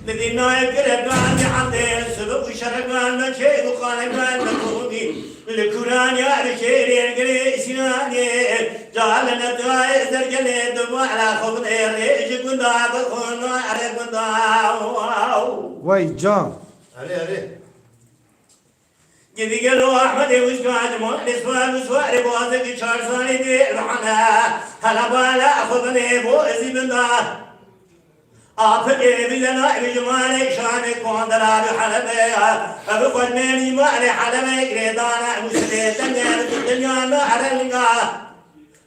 Li vînayê kiregan dihandê, sibik û şeregan me çêk û xanegan me komî. Li kûran ya li şêrê girê Sînanê, cahil netayê zergelê duma ala xwe bidê rê ji gunda bixwin ere gunda. Wey can. Erê, erê. Gidî gelo Ehmedê wişka ji malê swar û swarê bazekî çar salî dê rihane. Hele bala xwe binê bo ezî binda. Apikê bîle nayê ji malê şanê kondela bi Helebê. Ev xwe mêrî malê Helebê girêdane û sibê demê dinya nare linga.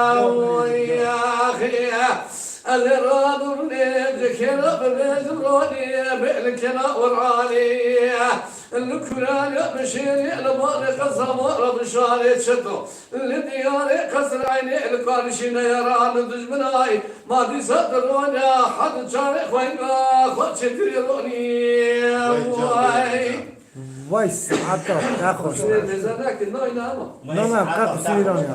Oy, axî. Elê radûnê, dikêna bibêjim ronî, bêlikêna uranî. Li Kurê bişêrî, li balê qesaba re bişarê çito. Li diyarê qesreynê, li karşî neyara, li dijminay. Ma dîsa dironya, hadi çarê xweyna, xwe çêtirê ronî. Vay can, vay. Vay saeta te xweş. Mêzanakî nayna ama. Na, na, qe qisîran ya.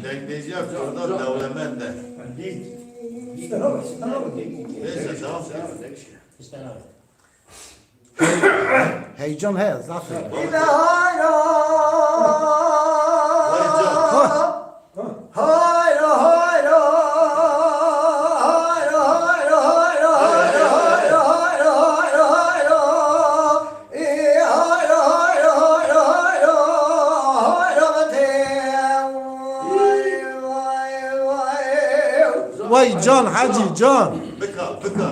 Dengbêjiya Kurdan dewlemend e. Neyse, tamam. Heyecan he, zaf he. Vay can Hacî, can. Bika, bika.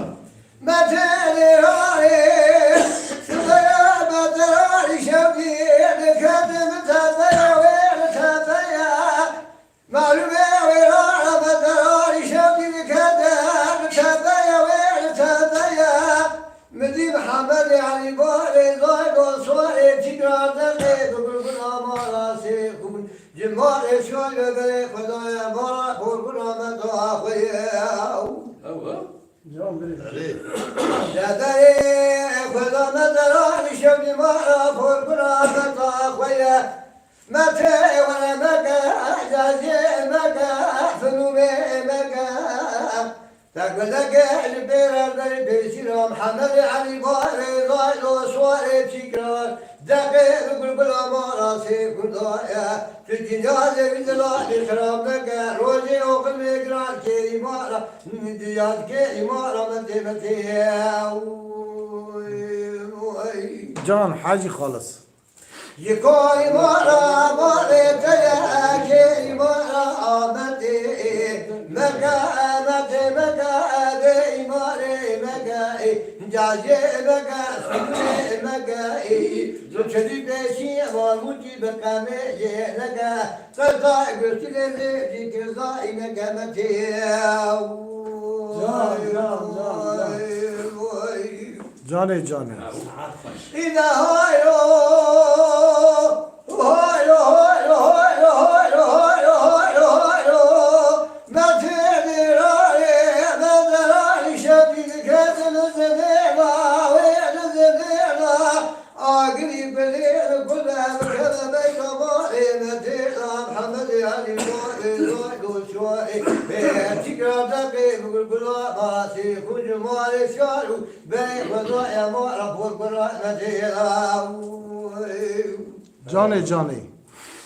Min dî Mihemed Elî barê zaydo sorê tîgra derê bi gulgula mala sê xûn. Cimarê şoyê berê Xwedaya mala porgula me da xwe ye. Ew, ew. Can birê. Erê. Deverê Xweda me deranî şevî mala porgula me da xwe ye. Me tê were meke, caziyê meke, finûmê meke. Te guleke ji pêre berî pêşîra Mihemed Elî barê zaylo şwarê çîkrar. Deqê bi gulgula mala sê Kurda ye. Tu dinya de wî dila bê xirab neke. Rojê oxir mê giran kê îmara. Diyar kê îmara me tê me tê. Can Hacî Xalis. Ji kayî mara malê te ye, kêrî mara Amedê. Meke Amedê, meke bê îmarê, meke cazê, meke sundê, meke tu çilî pêşî, malmûtî bi qemê yê neke. Qeza gurtilê zê, dîkirza îne gemekê. Can, can, can, can. Canê, canê. Îne hayro, hayro, hayro. Me têrê rayê, me derayê şevî diketin zinêna, wê zinêna. Agirî bilê li gule bikeve beyta barê me têra Mihemed Elî barê zaydo şoyê. Bê tîkra deqê bi gulgula basê xûn ji malê şar û bey xwedaya ma rapor gura me têra. Canê canê.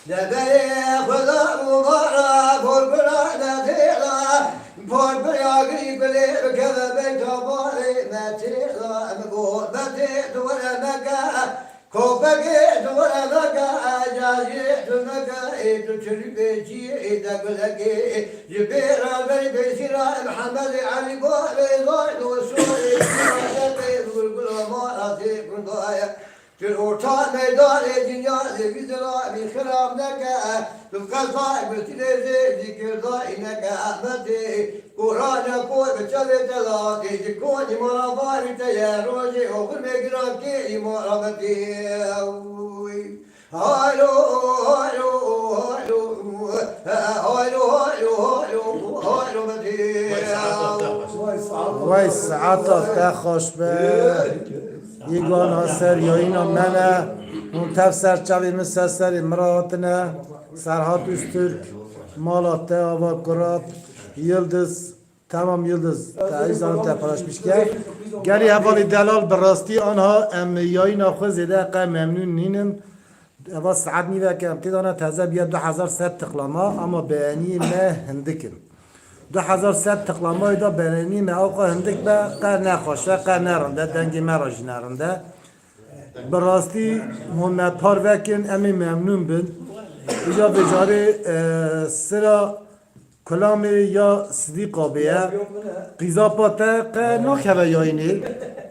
Deverê Xweda û ma rapor gura me têra. Porpiragirî gulê bikeve beyta barê me têra. Em got me tê dore meke. Kopegê dore meke, caziyê tu meke, ê tu çirî pêçî, ê te gulekê, ji pê re berî pêşî re Mihemed Elî barê zaydo şoyê, şoyê gulgula ma ra tê gundaya. Tu orta meydanê dinya zê vî zira vî xirab neke, tu qeza gurtilê zê zîkirda îneke Ehmedê. Kurana ku bi çavê delatê ji konî mala barî te ye, rojê oxir me giran kê îmara me tê. Haylo, haylo, haylo, haylo, haylo, haylo, haylo me tê. Vay saeta te xweş be. Îgwana ser yayîna me ne. Hûn tev ser çavê min ser serê min re hatine. Serhat Öztürk, mala te ava kurat, Yildiz, Tamam Yildiz, te ez zanim te paylaşmış kir. Gelî hevalî delal, bi rastî anha em yayîna xwe zêde qe memnûn nînin. Eva saet nîveke em tê dane teze bûye du hezar sed tiqlama, ama beğeniyê me hindik in. Du hezar sed tiqlamayê de beğeniyê me ewqa hindik be, qe ne xweş e, qe ne rind e, dengê me re jî ne rind e. Bi rastî hûn me parve kin, em ê memnûn bin. Îja vê carê, e, sira kulamê ya Sidîqa bê ye. Qîzapa te qe nakeve yayînê.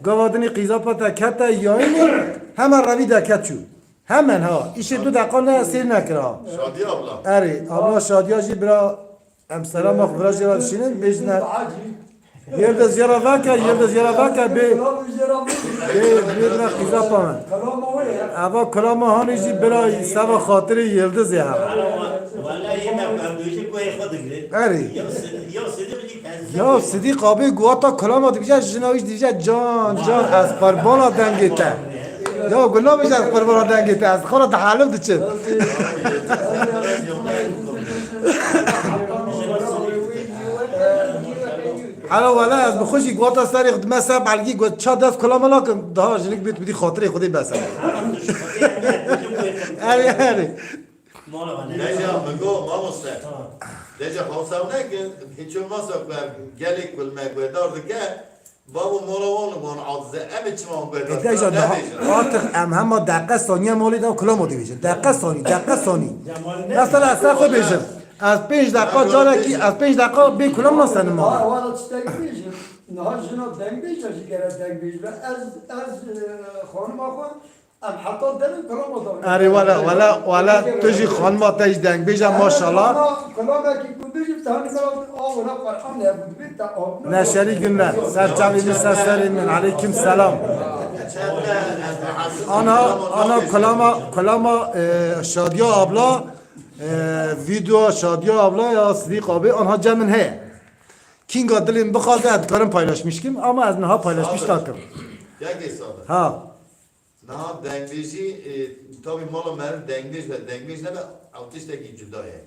Gava dinê qîzapa te kete yayînê, hemen revî deke çû. Hemen ha. Îşê du deqa ne sêr nekir ha. Şadiye abla. Erê, abla Şadiye jî bira Em selama xwe vira jê re dişînin, bêjine. Yildiz jê re veke, Yildiz jê re veke, bê, bê, bê bira qîzapa me. Eva kulama hanê jî bira seva xatirê Yildiz ya. Erê. Ya Sidîq abê guhata kulama dibije, jina wî jî dibije can, can, ez qurbana dengê te. Ya guna bije, ez qurbana dengê te, ez xwe re dihelif diçim. Hala wele ez bi xwe jî gota serê xwe dime ser belgî got ça dest kulama nakim. Daha jinik bêt bidî xatirê Xwedê bes e. Erê, erê. Deja min got, mamoste. Deja xew sew nekin. Hiç olmazsa ku ev gelê kulme guhdar dike. Babo mala wan li wan acize. Em ê çima wan guhdar E, deja daha artık em hema deqe saniye malê de kulama dibêjin. Deqe sanî, deqe sanî. Mesela ez ser xwe bêjim. Ez pênc deqa carekî, ez pênc deqa bê kulam nasenim malê. Wala tiştekî bêjim. Niha jina dengbêj de jî gere dengbêj be. Ez, ez, e, xanima xwe, em heta derin kulama da. Erê wele, wele, wele tu jî xanima te jî dengbêj e maşallah. Kulamekî ku bêjim, te hanî kulam, a wela Qur'an hebû dibê, te av ne. Neşerî Gunler, ser çavê min, ser serê min, aleyküm selam. Ana, ana kulama, kulama, e, Şadiya abla, e, video Şadiya abla ya Sidîq abi, anha cem min heye. Kînga dilê min bixwaze ez dikarim paylaşmiş kim, ama ez niha paylaşmiş nakim. Yekê sade. Ha. Niha dengbêjî, e, tabî mala meriv dengbêj be, dengbêj nebe, ew tiştekî cuda ye.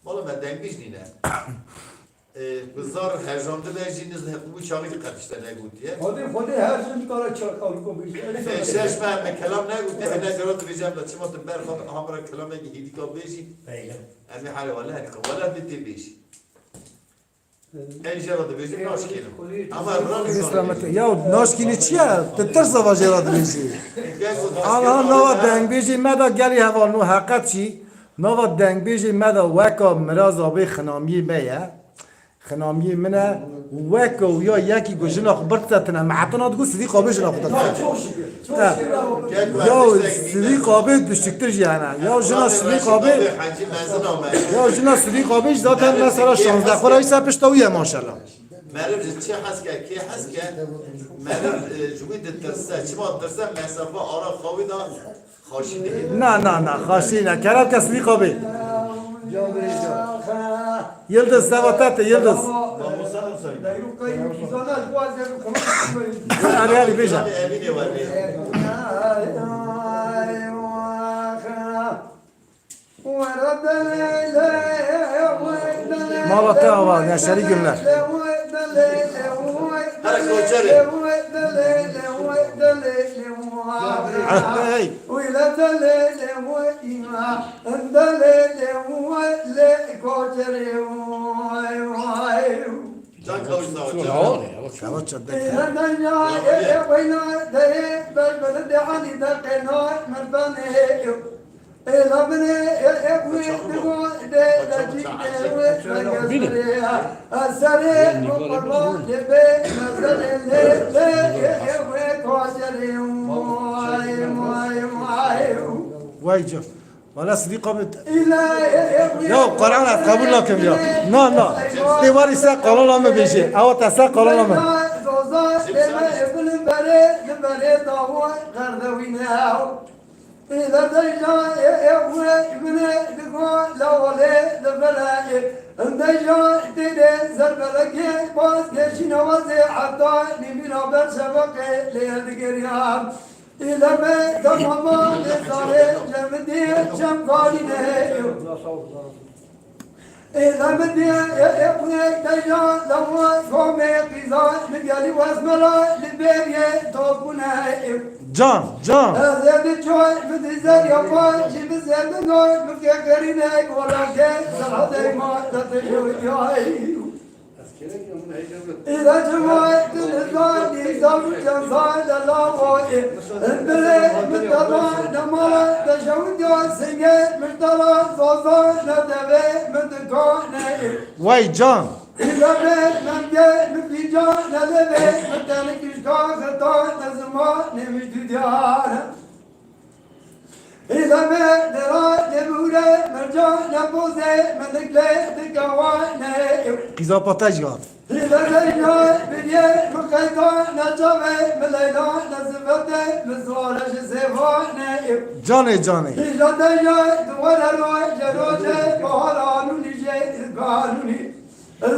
Mala me dengbêj nîne. E, bi zar herjandibe jî niz wî çaxî qet tişte negotiye. Xwedê, Xwedê her jin kare çar kalko bêje. E, şeş me me kelam negotiye, hene cara dibêje em de çima tu ber xwe, aha bira kelamekî hêdîka bêjî. Em ê hale wele, wele bê tê bêjî. Ên jê re dibêjin naşkînim. Ama ranî Îslamete. Ya naşkînî çi ye? Tu tirsa va jê re dibêjî. Aniha nava dengbêjê me de gelî hevalno heqet jî. Nava dengbêjê me de weka Miraz abê xinamiyê me ye. Xinamiyê min e. Weka û ya yekî ku jina xwe birtsetine. Me heta na digot Sidîq abê jina xwe dirtsetine. Ya Sidîq abê duşiktir jî hene. Ya jina Sidîq abê, ya jina Sidîq abê jî zaten mesela şanzdeh xwe ra îsa pişta wî ye maşallah. Meriv ji çi hez ke, kê hez ke, meriv, e, ji wî ditirse. Çima ditirse? Mesafa ara xwe wî de xaşî dihê. Na, na, na, xaşî ne. Kerem ke Sidîq abê. Yildiz, seva te te, Yildiz. Erê, erê, bêje. Mala te ava, Neşerî Gunler. Hey. Can Kavuşlar hocam. Sava çadır. Bine. Vay canına. Valla Sidîq abi. Ya Qur'an ez qebûl nakim ya. Na, na. Tê warî ser kanala me bêjê. Ewa te ser kanala me. Îleme tamama lê zarê cemidê çem kalîne. Îleme diye e, e, bu ne deja lama gome qîza li gelî wezmela li bêrê topune. Can, can. Ez ê di çoy bi dizer ya pa jî bi zerdin goy bi ke gerîne gola ke zahadey ma da te yoy. Îre cemaetin hizar nîzar û cezar de lavo ê. Hindire min dema dema de şewit ya singê min dala zoza ne devê min dikane ê. Vay can. Îre min menge min pîca ne devê min tenik işka xeta ne zimanê min dudiyane. Hîleme dera demûre merca ne pozê min dikle dikawane. Qîza pataj gat. Hîleme ya biriye min qeyda ne çave min leyla ne zivete min zuare ji zêvane. Canê canê. Hîla deya duwara roje roje bahar anûnî jê kanûnî.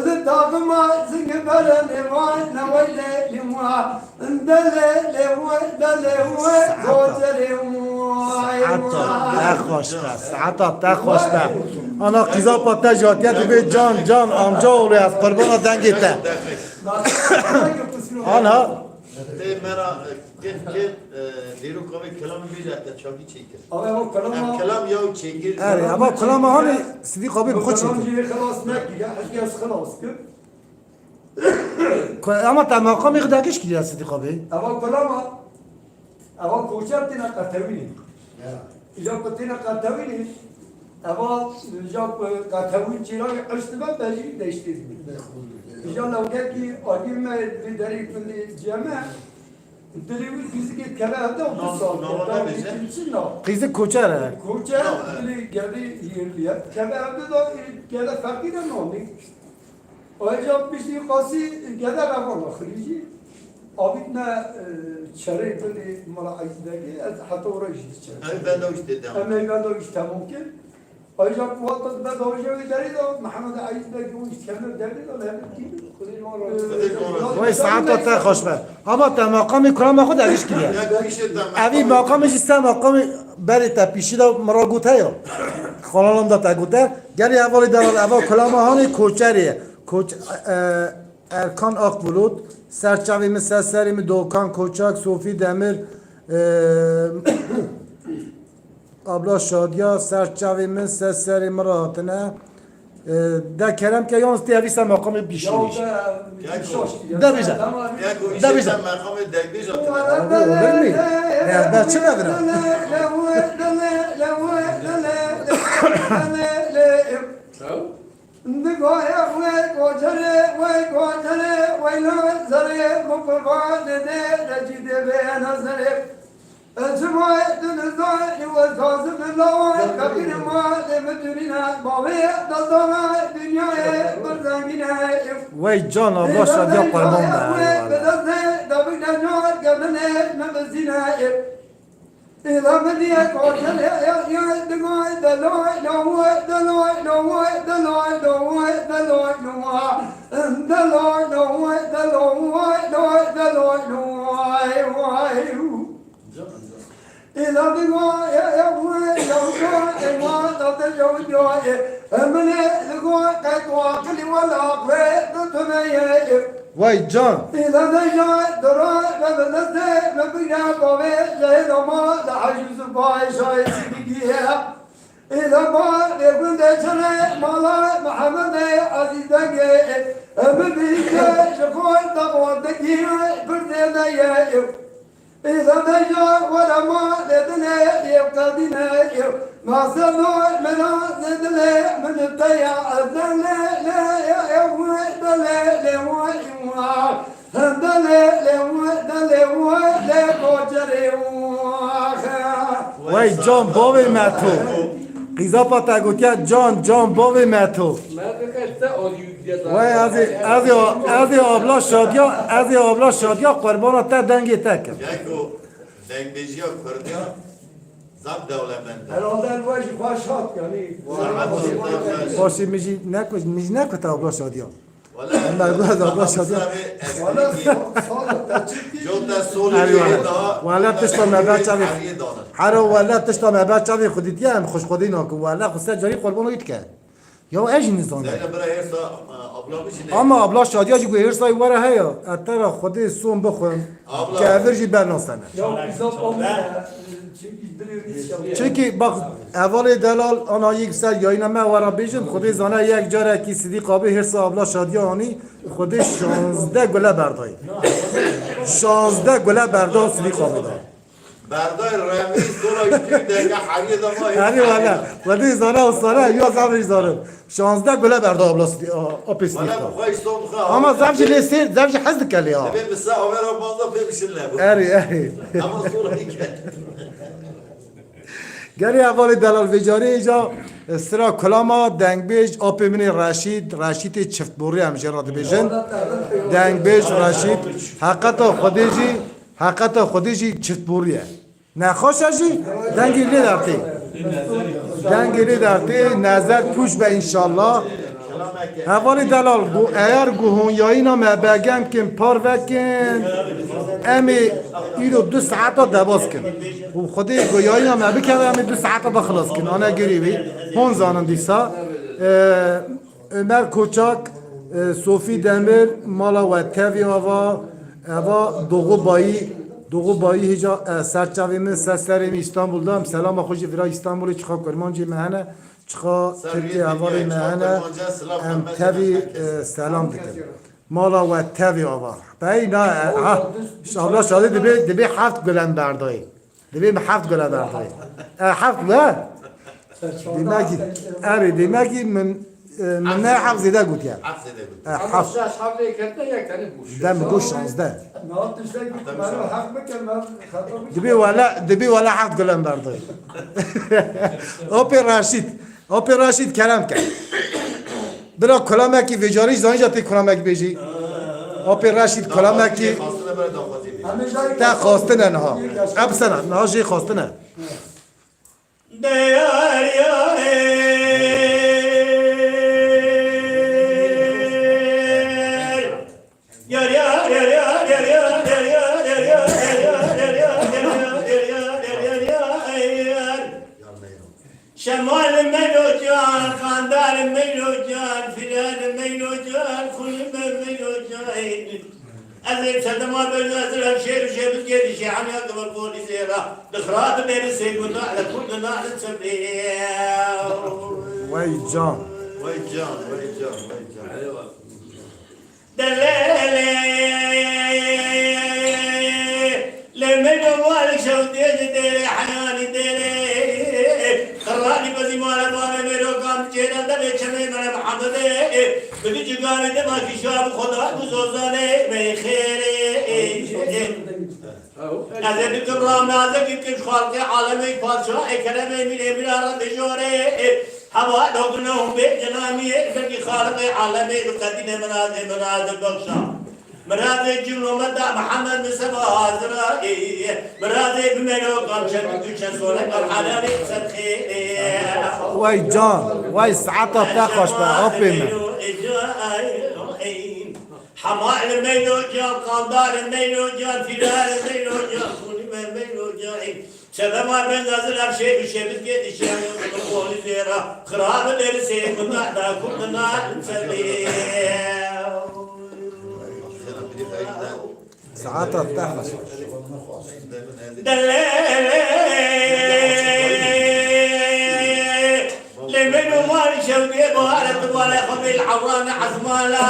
Li taxima zingê bere lê wan neweyde lê wa. Nde lê lê we, de lê we, goce lê we. Saeta te xweş be, saeta te xweş be. Ana qîzapa te jatiye dibê can, can, amca oğlu ez qurbana dengê te. Ana. Tê mera, e, kê, kê, e, dêro kavê kelamê bêje te çavî çêkir. Ama o kelam Em a- kelam ya û çêkir. Erê, ama kelama hanê Sidîq abi bi xwe çêkir. Kelam jî xelas nekir, ya, ez xelas kir. Ko-, ama te maqamê xwe degiş kiriya Sidîq abi. Eva kelama, eva koçer têne qetewînê. Ya. Îja ku têne qetewînê, eva, îja ku qetewîn çêrayê eşt dibe, bejî deştê dibe. Îja lewkekî agir me bi derê kulê ceme, dilê wî qîzikê keve evde û du sal. Nava nabêje. Qîzik koçer e. Koçer, dilê gevê hîrliye. Keve evde da, geve feqîr e namê. Ayrıca piştî qasî gede revana xirîjî. Avîtme, e, çerê gundê mala Eyîzbegê, ez heta ora jî diçim. Ev benda wî tê dem. Em ê benda wî temam kir. Ayrıca kuwata dibe dawija wê derê de, Mihemed Eyîzbegê û îskender derê de, lehmet kî. Vay saeta te xweş be. Ama te maqamê kurama xwe de giş kiriye. Ya, bu işe de Evî maqamê jî ser maqamê berê te pîşî de mira gote ya. Xalalam da te gote. Gelê hevalê delal eva kulama hanê koçerê ye. Koç, e, Erkan Akbulut, ser çavê min, ser serê min, Dokan Koçak, Sofî Demir, e, Abla Şadiya, ser çavê min, ser serê min re hatine. E, de kerem ke yalnız tê evî ser maqamê bîşî. De bêje. De bêje. Abi, olur mu? Ya, ben çi ne bileyim? Digoye wê koçerê, wê koçerê, weyla zerê, min qurban dede, recî dê bê nazerê. Cimay dilizay, wê zazim laway, kabîr ma, lê min durîne, bavê dazana, dinyayê bir zengîne. Wey can, Allah şadiya qurban be. Bi destê, dabik de car, gemine, min bizîne. Vay can. Îlema vê gundê çene mala Mihemedê Ezîz Dengê, min bîne ji xwe de xwendekî pirsê me ye. Îlema were ma lê dilê yê qedîne, ma seno mena lê dilê min te ya, ez lê lê lê lê lê lê lê. Wey can bavê me to. Qîzapa te gotiya can, can bavê me to. Wey ez ê, ez ê, ez ê abla şadiya, ez ê abla şadiya qurbana te dengê te kim. Geko dengbêjiya kurdiya zaf dewlemend e. Herhalde el wajî xweş hat yani. Zehmet olsun. Xweşî min jî nekut, min jî nekut abla şadiya. Wala, Ömer, bu da ama başladı. Mısra ve Wala Eskişehir. Sağ ol, te çekti. Jota soli Eyvallah. Daha. Wala tişta me ber çavê. Hero wala tişta me ber çavê xwe dîtiye, em xweş xwedî nakin. Wala xwe ser carî qurban wî dike. Ya ez jî nizanim. Zeynep bira hêrsa, e, abla bijî ne? Ama abla şadiya jî ku hêrsayî were heye. Etera xwedê son bixwin. Abla. Kevir jî bernasene. Ya, bizaf olmuyor. Çimkî bak, hevalê delal ana yek ser yayına me were bêjin, Xwedê zane yek carekî Sidîq abi hêrsa abla şadiya anî, Xwedê şazdeh gule berdayî. Şazdeh gule berda Sidîq abi da. Berdayî remî, sonra üstü denge heriye de var. Herî wele, Xwedê zane o sare, ya zafî zanim. Şazdeh gule berda abla Sidî-, a, apê Sidîq abi. Wele bu xweş son xwe. Ama zaf jî lê sêr, zaf jî hez dike lê ya. Dibê misa avera bazda pê bişin le bu. Erê, erê. Ama sonra hikaye. Gerê hevalê delal vê carê îca, e, sira kulama dengbêj apê min ê Reşîd, Reşîdê çiftborî em jê re dibêjin. Dengbêj Reşîd, heqeta Xwedê jî, heqeta Xwedê jî çiftborî ye. Nexweş e jî, dengê lê dertê. Dengê lê dertê, nezer pûç be înşallah. Hevalê delal, gu-, eger ku hûn yayîna me begem kin, parve kin, em ê îro du saeta debas kin. Û Xwedê ku yayîna me bikeve, em ê du saeta de xilas kin. Ane gurî wî, hûn zanin dîsa. E, Ömer Koçak, e, Sofî Demir, mala we tevî ava, eva Doğu Bayî, Doğu Bayî hîca, e, serçavê min, ser serê min Îstanbul de. Em selama xwe jî vira Îstanbulê, çixa kurmancê me hene, çixa Tirkê hevalê me hene. Em tevî, e, selam dikin. Mala we tevî ava. Bey na, e, ha, Abla Şadî dibê, dibê heft gulem berdayê. Divê min heft gule berdayê. E, heft gule? Demek ki, erê, demek ki min, e, min ne heft zêde gotiye. Heft zêde gotiye. E, heft. Şaş hevlê ketine yek tenê bû. De min got şazdeh. Niha tiştek mero heft bikin, mero xeta bikin. Dibê wele, dibê wele heft gule berdayê. Opê Raşîd. Apê Raşîd kerem ke. Bira kulamekî vêcarî zanî ja tê kulamek bêjî. Apê Raşîd kulamekî te xwastine niha. Ev sena, niha jê xwastine. Diyar yar, yar yar, yar yar, yar yar, yar yar, yar yar, yar yar, yar yar, yar yar, yar yar, yar yar, yar yar, yar yar. Şemal Melo can, Qandar Melo can, Filan Melo can, Xulme Melo can. Ez ê sedema ben hazir hem şêr û şêr bikê dişê hemya kıvır polîsê ra. Dixra bi beri sêgunda le kurduna le çebrê. Vay can. Vay can, vay can, vay can. Delele. Lê meydo malik şewtiyê ji dêrê heyanî dêrê. Qirranî bezî male male meydo kam çêne devê çemê mele Mihemedê. Bi du ciganê dema kîşa bi xwe da ku zozanê meyxêrê. Ez ê dikim ram nazekî kiş xalqê alemê padşahê keremê mîrê mîra re bijorê. Heva dogine hûn bê cenamiyê belkî xaliqê alemê bi qedîne mirazê mirazê bexşa. Mirazê cimlo me da Mihemed Misefa hazira ê. Mirazê bi melo kan çend û çend sole kan helalê ser xêrê. Vay can, vay saeta te xweş be, apê min. Hema li meylo can, qandar li meylo can, firar li meylo can, xûnî me meylo can. Sedema ben hazir her şey bir şey biz gelişen. Polîsê ra xirab derisê kunda da kurduna seviye. Saeta te xweş. Delê. Lê min û mar şewdiyê bahare tu bale xwe bil hewran ezmala.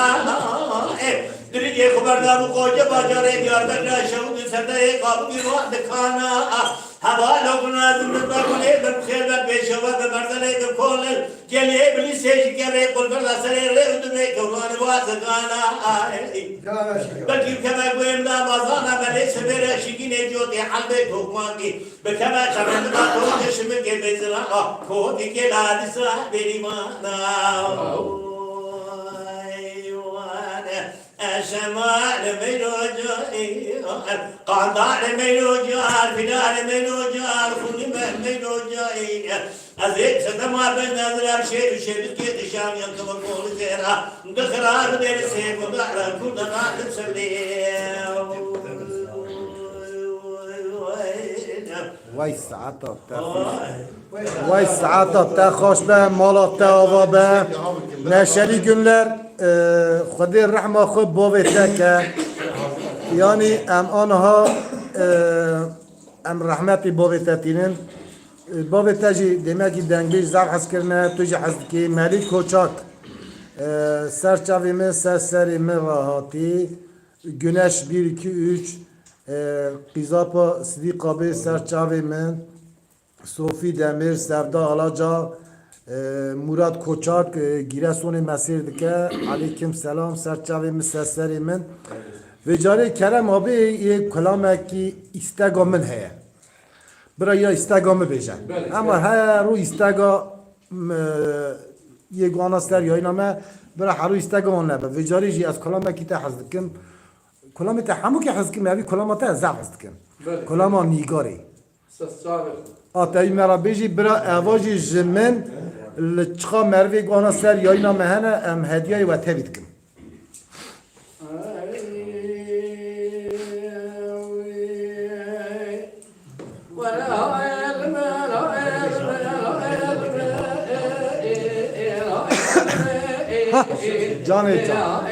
Diricê xwe berda bi qoce bacarê Diyarbekir şewdi serdeyê qabû bi dikana. Heval o guna zimmet be gulê be xêr be pêşewe be berdelê be kolê. Gelê bilî sêjî kerê qulber la serê rê û dibê kewranê wa zigana. Belkî keve guêm da bazana belê sebêre şikînê cotê helbê tokmakî. Bikeve çemendina tokê şimikê bêzira a. Kotikê la disa bêrîmana. Eşema li meylo car, qandar li meylo car, filan li meylo car, xûnî me meylo car. Ez ê sedema ben nazir her şey, şey bikê dişan yan kıvır kolu zera. Dıkırar deri se bu da kurdana dıksırdı. Vay saeta te xweş. Vay saeta te xweş be, mala te ava be. Neşeli günler, e, Xwedê rehma xwe bavê te ke. Yani em aniha, e, em rehmetî bavê te tînin. E, bavê te jî demekî dengbêj zaf hez kirine, tu jî hez dikî. Melîk Koçak, e, ser çavê min, ser serê min rahatî. Güneş bir, iki, üç, e, Qîzapa Sidîqa bê ser çavê min, Sofî Demir, Sevda Alaca, e, Murat Koçak, e, Giresunê me sêr dike. Aleykim selam, ser çavê min, ser serê min. Vê carê Kerem abê yê kulamekî îstega min heye. Bira ya îstega min bêje. Belê, ama belê. Her rû îstega, m, yê guana ser yayına me, bira her rû îstega wan nebe. Vê carê jî ez kulamekî te hez dikim. Kulamê te hemû kê hez dikim, evî kulama te ez zaf hez dikim. Belê. Kulama Nîgarê. Ses çavê xwe. A tevî me re bêjî, bira eva jî ji min, Li çiqa merivê guhana ser yayîna me hene, em hediyayê we tevî dikin. Canê can.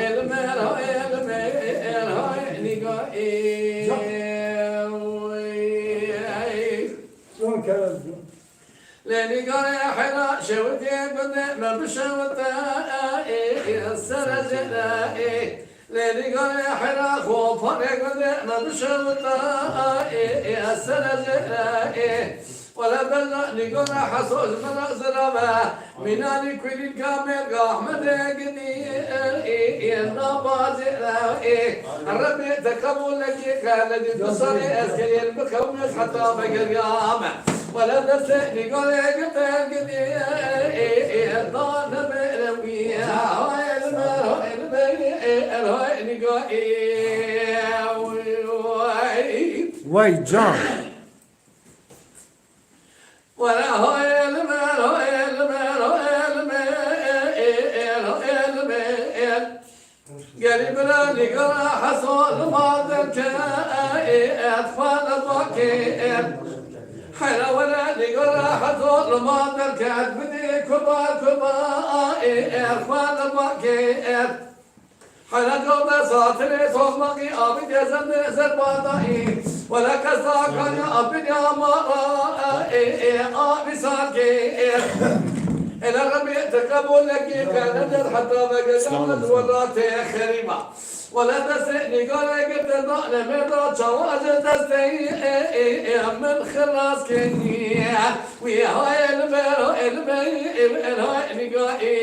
Can kerem. Lê nîgarê hera şewitê gundê me bişewite, ê, ê, sere jê re, ê. Lê nîgarê hera xo parê gundê me bişewite, ê, ê, sere jê re, ê. Wele bela nîgarê heso ji min re zirabe. Mînanî kulîlka mêrga Ehmedê gidî, ê, ê, ê, naba jê re, ê. Rebê te qebûlekê ke, li dî du salê ez kerên bikewmêz heta vegeriyame. Wele destê nîgarê girte gidî, ê, ê, da nebêre wî. Hay li me, hay li me, ê, ê, hay nîgarê. Wey can. Were hoyel me, hoyel me, hoyel me, el, el, hoyel me, el. Gelî bira nîgara heso li ma derke, e, e, etfa li bakê, e. Heyra were nîgara heso li ma derke, et bidî kuba, kuba, e, e, etfa li bakê, e. Hela cobe satirê tokmaqî abî dêzem dê zer badayî. Wele kesa kanya abî ya mara, e, e, abî sarkê, e. Ele Rebê te qebûlekî kene der heta vegere min welatê xerîba. Wele destê nîgarê girte dane mêrda çawa ji destê, e, e, e, min xilas keniye. Wî hayê li me, hayê li me, ew el hay nîga, e,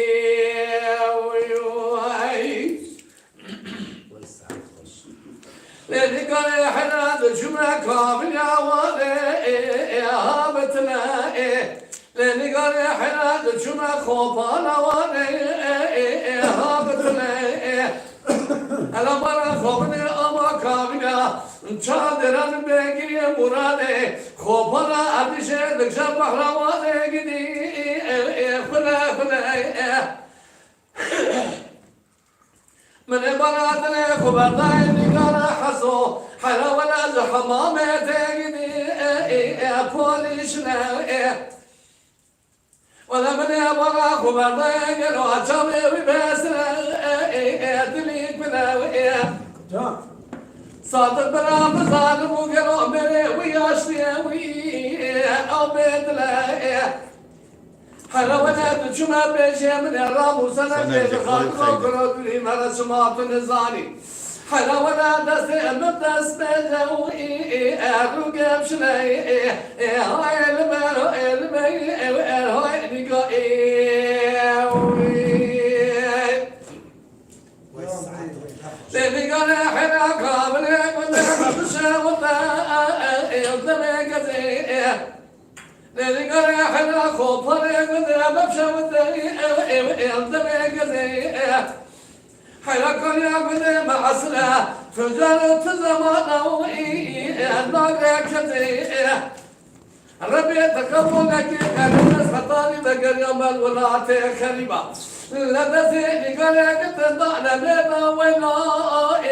wî, wî. Lê nîgarê hera diçûme kavila warê, e, e, ha bitile, e. Lê nîgarê hera diçûme xopana warê, e, e, e, ha bitile, e. Ela bara xopinê ama kavila, çadiran bêgirê muradê, xopana erdîşê dikşe behra warê gidî, e, e, xule, xule, e. Min ê bana dilê xwe berdayê nîgara heso, hera wele ji hemamê têgidî, e, e, e, polîşine, e. Wele min ê bana xwe berdayê gelo çavê wî besire, e, e, e, dilî kune, e. Can. Sadir bira bizanim û gelo mêrê wî yaştiye wî, e, ew bê dile, e. Hera wele tu çima pêşê min e, ram û senem Senem tê jî dixan xalî xeyr. Kokro durî me re çima tu nizanî. Hera wele destê min dest bêje û î, î, er û gevşine, î, î, e, hay li me, e, li me, e, e, hay nîga, î, î. Lê nîgarê hera kabilê gundê me bişewite, e, e, e, demê gezê, e. Lê nîgarê hera xo parê gundê me bişewite, e, e, e, demê gezê, e. Hera kariya gundê me esile, tu car û tu zemana û, e, e, e, nagre kezê, e. Rebê te qebûlekê, qelê dest hetanî vegeriya me welatê xerîba. Li destê nîgarê girtin dane mêrda weyna,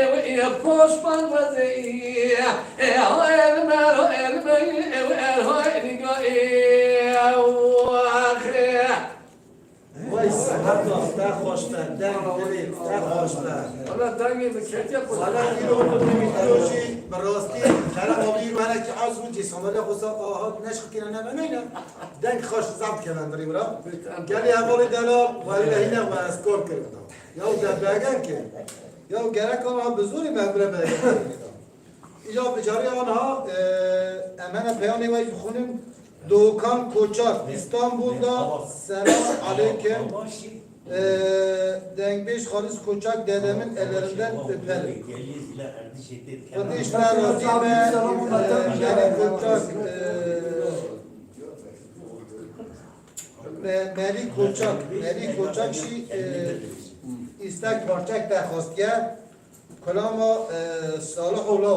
ê, ê, poş parvezê. Ê, ha, ê, li me, ê, li me, ê, ê, ha, ê, nîga, ê, ê, Wey siheta te xweş be, deng dilê te xweş be. Wala dengê min ketiye xweş. Wala îro min dî jî bi rastî kerem abî wênekî ez bû cî sandalya xwe sa hat neşqikine ne me neyne. Deng xweş zaf dikeve birî bira. Gelî hevalê delal, welî de hîne xwe ez kor kirim da. Ya de begen ke. Ya gerek ama bi zorî me bire begen. Îca bi carî anha, e, em hene peyanê we jî bixwînin. Doğukan Koçak, İstanbul'da. Selam aleyküm. E, Dengbêj Halis Koçak, dedemin ellerinden öperim. Xwedê ji te razî be, e, Melî Koçak, e, Me-, Melî Koçak, Melî Koçak jî, e, îstek parçek te xwestiye. Kulama, e, Salih Ola.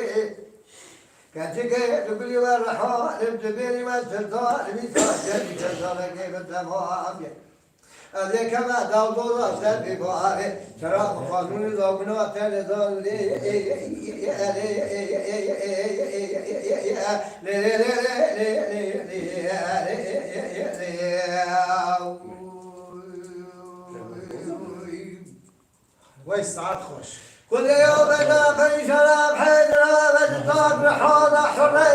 Keçike tu gulî we reha, lim tu bêrî we sirda, limî saçe dîke zalekê bi temam ye. Ez ê keme dal doza ser bî bavê, çera bi qanûnî zabûna tenê zalê. Wey saet xweş. Xwedê ya bena perîşana bihêdira ve ji dar rihana hurre.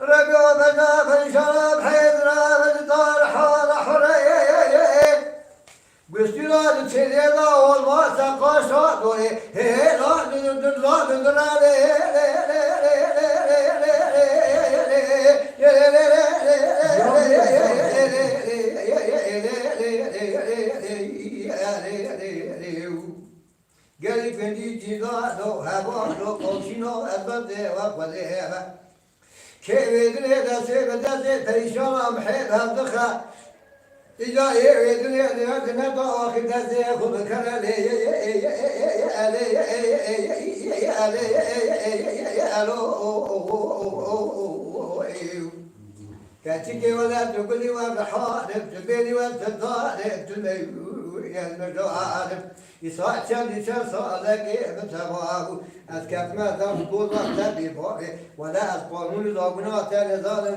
Rebî ya bena perîşana bihêdira ve ji dar rihana hurre. Gustîna di çêlê de olmazsa qaşa doyê. Hê la di di di la di di la lê. Gelî gundî cîda do heva do komşîno ez bendê we xwedê heve. Kê wê dilê destê bi destê perîşana mihê hevdixe. Îca ê wê dilê dine dine da axir destê xwe bikere lê. Keçikê wele tu gulî we biharib, tu bêrî we tu darib, tu meyû yel mirdarib. Îsa çend û çend salekê bi teva bû. Ez ketime dam goza te bî bavê. Wele ez qanûnî zabûna te nizanim.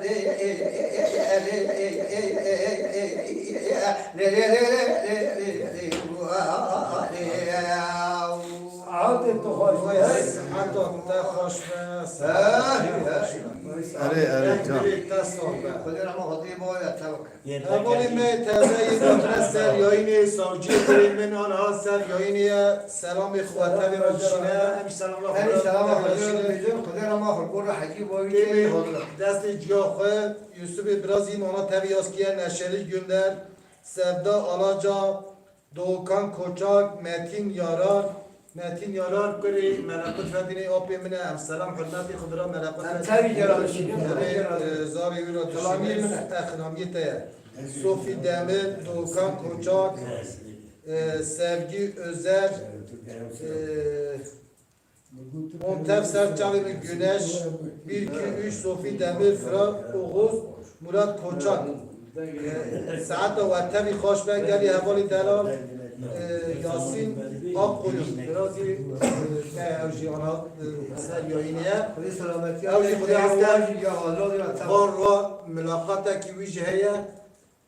Saetê tu xweş be. Saetê tu xweş be. Erê, erê, can. Te sor be. Xwedê rehma xwedê bavê te bike. Hevalê me teze yê dotine ser yayînê, savciyê kurê min aniha ser yayînê ye. Selamê xwe tevî re dişîne. Em jî selama xwe Em jî selama xwe re dişîne. Dibêjin, Xwedê rehma xwe, gor re hecî boyî Têmî tê. Destê ciya xwe, Yusufê Birazî mana tevî yaz kiye, Neşeliş Günder, Sevda Alaca, Doğukan Koçak, Metin Yarar, Metin Yarar kurê Melequt Fedînê apê min e, em selam hurmetê xwe dira Melequt Em Fedînê. Tevî gera dişîne, Erê, tevî gera. E, zarê wî re Selamiyê dişîne, min e. Exnamiyê te ye. Sofi Demir, Doğukan Koçak, e, Sevgi Özer, e, Montev ser çavê min Güneş, bir, iki, üç, Sofi Demir, Fırat Oğuz, Murat Koçak. E, saeta we tevî xweş be, gelî hevalî delal, e, Yasin Akkoyun. Birazî, e, ew jî ana, e, ser yayînê ye. Xwedê selametiya Ew jî Xwedê Xwedê hafta. Ew jî ya Allah ya Teala. Var wa milaqatekî wî jî heye.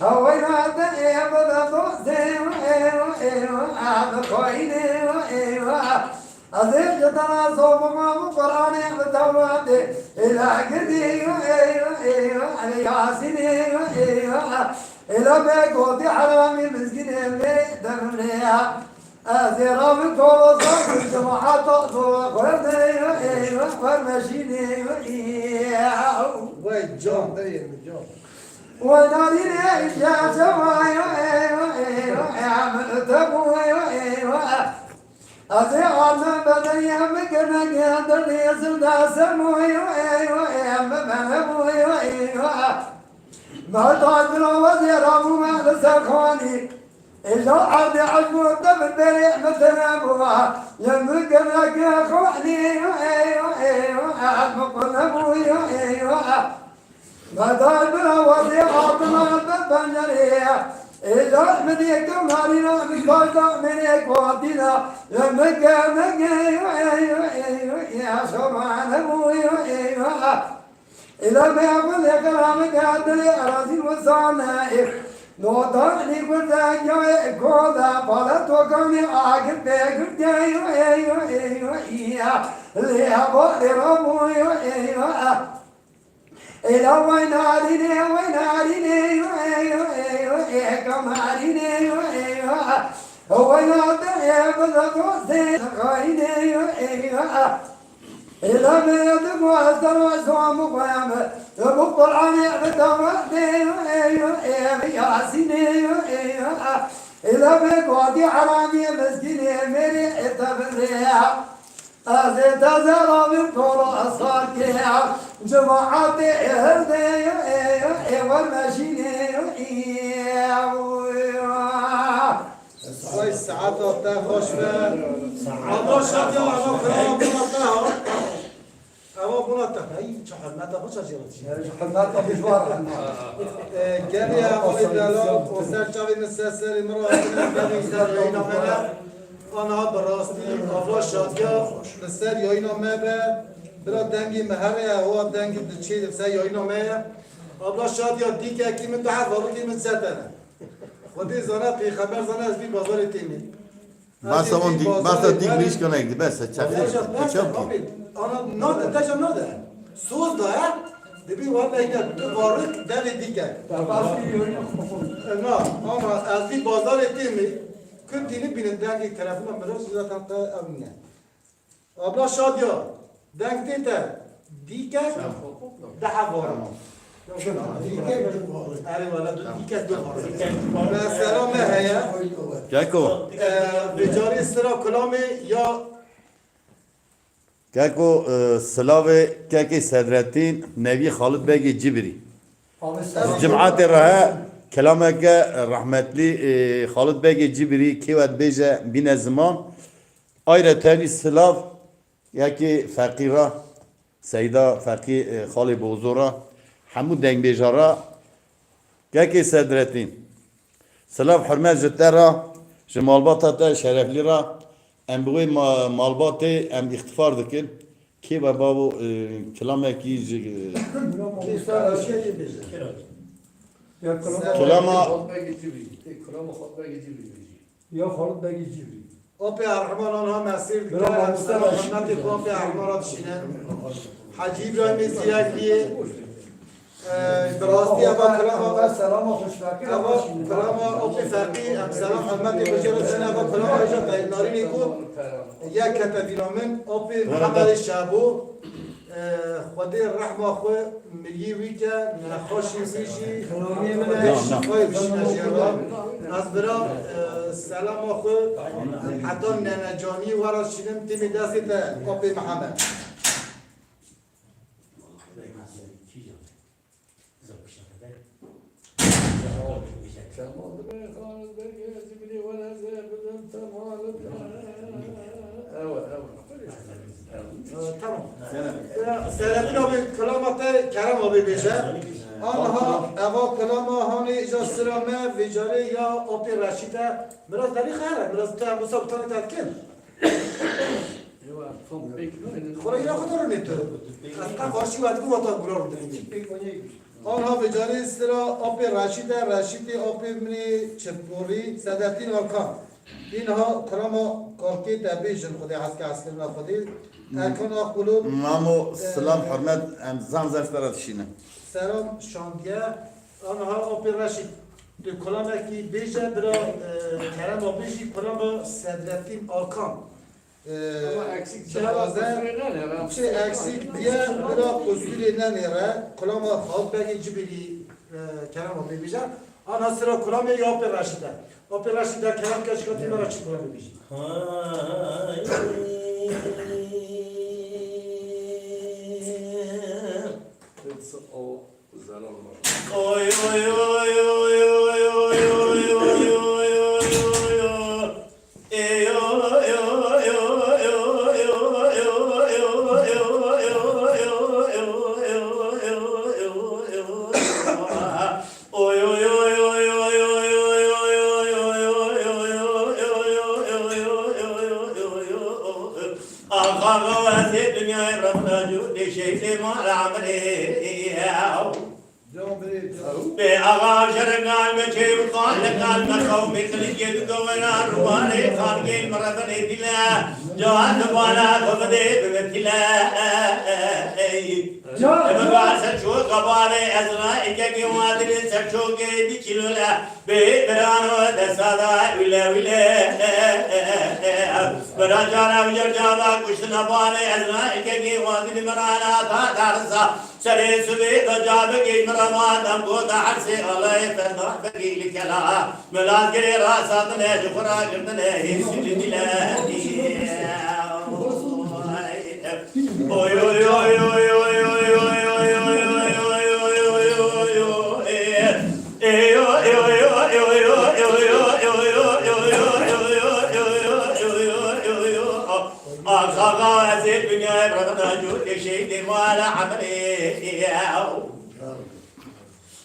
Heweyna te ê bide dostê, ê, ê, ê, ê, xwînê, ê, ê. Ez ê ji te re sobima bi Qur'anê, bi Tewratê, ê, la gidî, ê, ê, ê, ê, Yasînê, ê, ê, ê, la me gotî heramî mizgînê me demrê. Ez ê rabim kolosa, cemaata xwedê, ê, ê, wermeşînê, ê, ê. Wey can, derê min can. Wey narînê, îşte cemayo, ê, ê, ê, ê, min te bû, ê, ê, ê. Ez ê arme bedenê min girnegê derdê zilda semoyo, ê, ê, ê, min bene bûyo, ê, ê. Mehta dilo wezê rabûme li ser xanî. Êja erdê ecbo te bi berê min tine bû. Li min girnegê xanî, ê, ê, ê, ê, min qul nebûyo, ê, ê. Medar bira wazê adına be pencereye. Êca min yê kew narîna, min karda mêrê kuatîna. Li min ke min ke, ê, ê, ê, ê, ê, şoma nebûyo, ê, ê. Îla me xwe lê qelamê ke dilê erazî wisa ne, ê. Nota lî gurte yawê koda, pala tokanê agir pê gurte, ê, ê, ê, ê, ê. Lê heba lê rabûyo, ê, ê. Êla wey narînê, wey narînê, ê, ê, ê, ê, ê, ka narînê, ê, ê, ê. Wey nate, ê, bi de dostê, xayînê, ê, ê, ê. Êla me digo ez dera zam xwem, bi Qur'anê, bi Tewratê, ê, ê, ê, bi Yasînê, ê, ê, ê. Êla me gotî heramî mizgînê mêrê, ê, te birê. Ez ê te zerabim koro eskarkê, cemaatê ê herdê, ê, ê, ê, wermeşînê, ê, ê. Ay, saeta te xweş be. Ama şadiya, ama xiraba bûna te ha. Ama bûna te. Ay, çi hurmeta xwe çajê. Hurmeta bijwar. E, gelî hevalê delal, o ser çavê min ser serê min re hatine, gelî ser reyna me. Ana bi rastî, abla Şadiya, li ser yayîna me be, bira dengê me here ye, wa dengê diçê li ser yayîna me ye. Abla Şadiya, dîkekî min tu her varikê min setene. Xwedê zane, pêxember zane, ez vî bazarê têmî. Basa wan dî-, basa dîk mirîşka nekdî, bes, çaxê, Teca, bes, çav kî? Abi, ana, nade, teca nade. Soz da, he? Dibî wellehî ne, tu varik devê dîkek. Na, ama ez vî bazarê têmî, ku tîni bînin dengê telefona min re, zaten te ew ne. Abla Şadiya, deng tê te, dîkek, dehe varik. Dîkek du varik. Erê wele, du dîkek du varik. Mesela me heye. Keko. Ee, vêcarê sira kulamê ya Keko, e, silavê Kekê Sedretîn, nevî Xalid Begê Cibirî. Ji Cimatê re he, kelameke rehmetlî, e, Xalid Begê Cibirî kêwet bêje bîne ziman. Ayre tevî silav yekê Feqî re, Seyda Feqî, e, xalê Bozo re, hemû dengbêja re, Kekê Sedretîn. Silav hurmet ji te re, ji malbata te şereflî re, em bi wê ma-, malbatê em îxtifar dikin. Kê be bavo, e, kilamekî ji, e, Kê sar aşiye yê bêje. Ya kilama Kilama Xalid Begê Cibrî. Tê kilama Xalid Begê Cibrî bêjî. Ya Xalid Begê Cibrî. Apê Erhman anha mesîr dike, Bira em mamoste sera baş. Hurmetê ku Apê Erhman re dişîne. Hecî Îbrahîmê Zîyek bîye. Ee, bi rastî eva kilama, selama xweşbekî eva kilama Apê Feqî, em selam hurmetê bi jê re dişîne, eva kilama hêja teyîb narînê ku yek kete dîna min, Apê Mihemedê Şebo. Xwedê rehma xwe miriyê wî ke, nexweşê wî jî şifayê bişîne jê re. Ez bira, e, selama xwe heta nenecaniyê we re şînim, têmî destê te, Apê Mihemed. Ewe, ewe. Ee, tamam. Ee, Selahattin abi, kilama te Kerem abi bêje. Anha, eva kilama hanê îja sira me, vêcarê ya Apê Reşîd e. Biraz derî xere, biraz te, Musa, bi tanî te dikin. Xwara îra xwe de rûnê tu. Ez qe qarşî we dibû, wata gula rûdinî. Anha vêcarê sira Apê Reşîd e, Reşîdê apê min ê çipborî, Sedetîn Arkan. Înha kirama kalkê te bêjin, Xwedê hez ke hezkirina Xwedê. Erkan Akgulû, Mamo, e, silam, hurmet, em zan zef te re dişînin. Selam şandiye. Anha Apê Reşîd, tu kulamekî bêje, bira, e, Kerema bêjî, kulama Sedrettin Arkan. Ee, Ama eksik dixwaze, çi eksik diye, bira qusûrê nenêre, kulama Xalid Begê Cibirî, e, Kerema bêbêje. Ana sira kulamê ya Apê Reşîd e. Apê Reşîd e, Kerem ke şikatî me re çi kulamê bêjî. Axa, ez ê dinyayê re min acû, dê şehîdê mala emirê. Bê axa, şerekan me çê û xan, lekan me qewmê, qilîngê du govena rûmanê, xangê li min re binê dîle, cahan dibana xwe bidê bibe pîle. Ey, Can, eve can. Ser ço qebale, ez ra êkekê wadilê ser çokê di kîlo le. Bê birano desta da wile wile. Bira cara wile cara kuştina bale, ez ra êkekê wadilê mirana ta tarsa. Serê sibê da ca bigê mira ma dem go da hersê alay ferda bigê li kela. Milazgirê rasa dine, ji xwe ra girdine, hêsî li dile. Axa, ez ê dinyayê bixina cû, ê şehîdê mala emirê.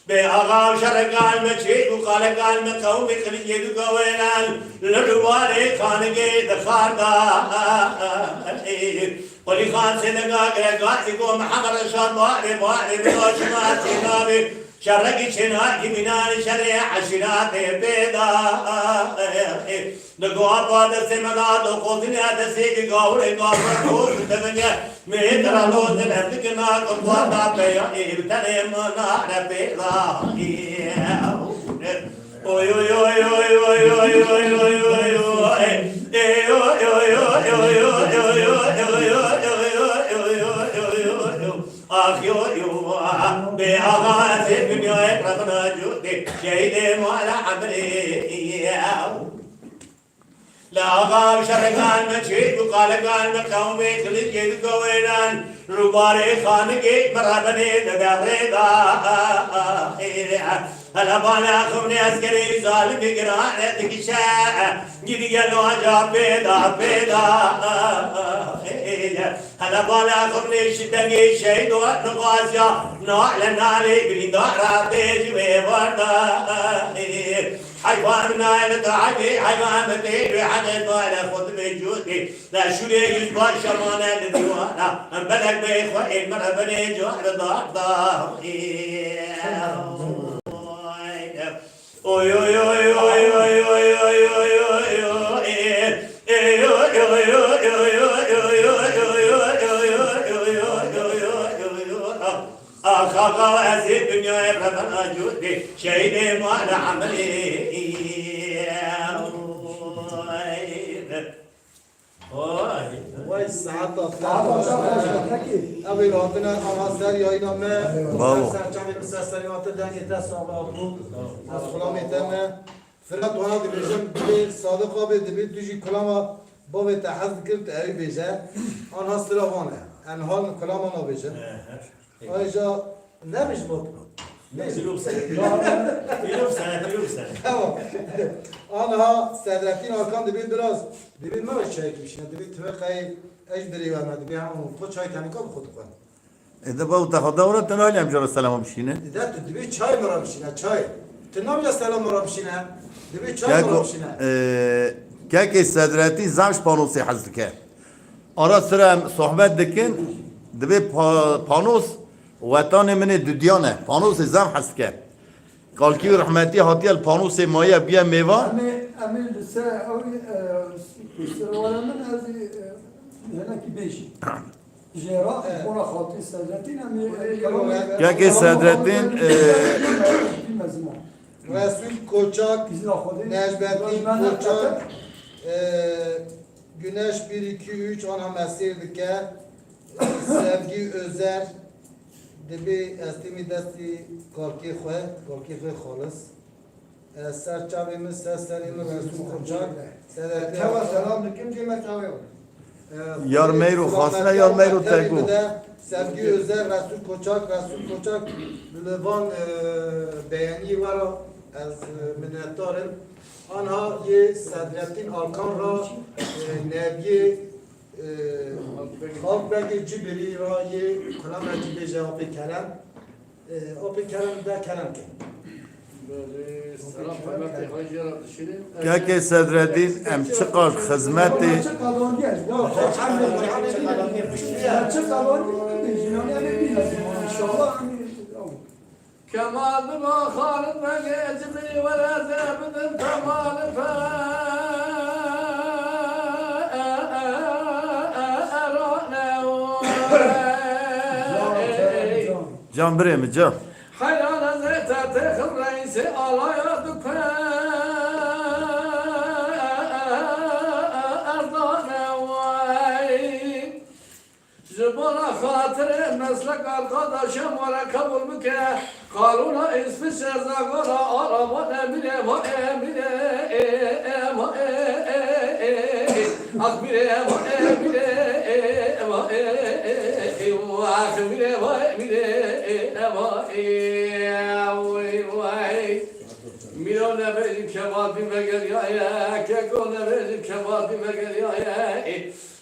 Bê axa û şerekan me çêk û xalekan me qewmê qilîngê dûka wênan li rûbarê xanigê dixarda. Qulî Xan Sêdega gireka dî got, Mihemed Reşad, barê, barê, bila şima sênabê. Şerekî çênakî mînanê şerê eşîratê pê da. Li guha pa destê me da, do xozine destê ki gawurê gavur xo dibinye. Mê tera lozin ez dikina, kurban da peya ê bi tenê min nare pê da. Oy, oy, oy. Ax yo yo, bê axa ez ê dinyayê revna cûdê, şehîdê mala emrê. Li axa û şerekan me çêk û xalekan me qewmê xilîtiyê dikewênan, rûbarê xanigê me rebenê de derê da. Hele bala xivnê eskerê zalimê girane dikişe, gidî gelo aca pê da, pê da. Hele bala xivnê şi dengê şehîd û nixwaziya, nale nalê birîndara tê ji wê van da. Heyvan nayê li taetê, heyvan bi tê wê heqê nayê li xwe dibê cûtê. Li şûrê yüzbaş şemane li dîwana, em belek bê xwe ên min rebenê car dar da. Oy, oy, oy. Ax, ax, ax, ez ê dinyayê revena cûdê, şehîdê mala emelê. Oy. Vay, saeta te Saeta te xweş be. Ev ê hatine, aha ser yayına me. Bravo. Ser çavê min ser serê hate dengê te sax be Apo. Ez xulamê te me. Firat wana dibêjim, dibê Sadiq abi dibê tu jî kulama bavê te hez dikir, tu ewî bêje. Anha sira van e. Em hal kulama nabêjin. Ayrıca ne bijim o? Ne? Tîrok sene, tîrok sene, tîrok sene. Tamam. Anha Sedrettin Hakan dibê biraz, dibê me çay kişine, dibê tüve kayı, ez dirê verme, dibê hem o çay tenika bi xwe dixwe. E de baw te xwe dewre, te nalî em jara selama bişîne. E de tu dibê çay mira bişîne, çay. Tu namya selama ra bişîne, dibê çay mira bişîne. Keko, e, kekê Sedretî zam ji panosê hez dike. Ara sira em sohbet dikin, dibê pa-, panos wetanê min ê dudiyan e. Panosê zam hez dike. Kalkî û rehmetî hatiye li panosê maye, bûye mêvan. Em ê, em ê li ser ew, e, sirwara min ez ê, e, hinekî bêjî. Ji Iraqê bona xaltê Sedretîn em ê, e, kelamê Kekê Sedretîn, e, Resul Koçak, Necmettin Koçak, e, Güneş bir, iki, üç, ana me sêr dike. Sevgi Özer, dibê ez tîmî destî kalkê xwe, kalkê xwe xalis. Ez ser çavê min, ser serê min Resul Koçak, Sedetê Çawa selam dikim, cê me çavê xwe. Yar Meyro xasine, yar Meyro te go. Sevgi Özer, Resul Koçak, Resul Koçak, li van, e, beyaniyê we re ez, e, minnetdar im. Anha yê Sedrettin Alkan ra, e, neviyê, e, Halkbegê Cibirî ra yê kulamekî bêje apê Kerem. E, apê Kerem de Kerem ke. Belê, selam, hürmetê xwe jê re dişînin. Kekê Sedreddîn, em çiqas xizmetê. Çi qazandiye? Ya, çi qazandiye? Çi qazandiye? Înşallah. Kemal Baba Xalid Begê Cibirî were ze bidin Kemal Fe-, Can birê min, can. Heyran ez ê te têxim reîsê alaya dike. Erdane wey. Ji bona xatirê meslek arkadaşa me re qebûl bike. Qarûna îsviçre zagora arabane mire va e mire e e va e e e. Ah mire va e mire e va e e e. Ah mire va e mire e va e. Vay vay. Miro nebêjin kemal bî vegeriyaye. Keko nebêjin kemal bî vegeriyaye.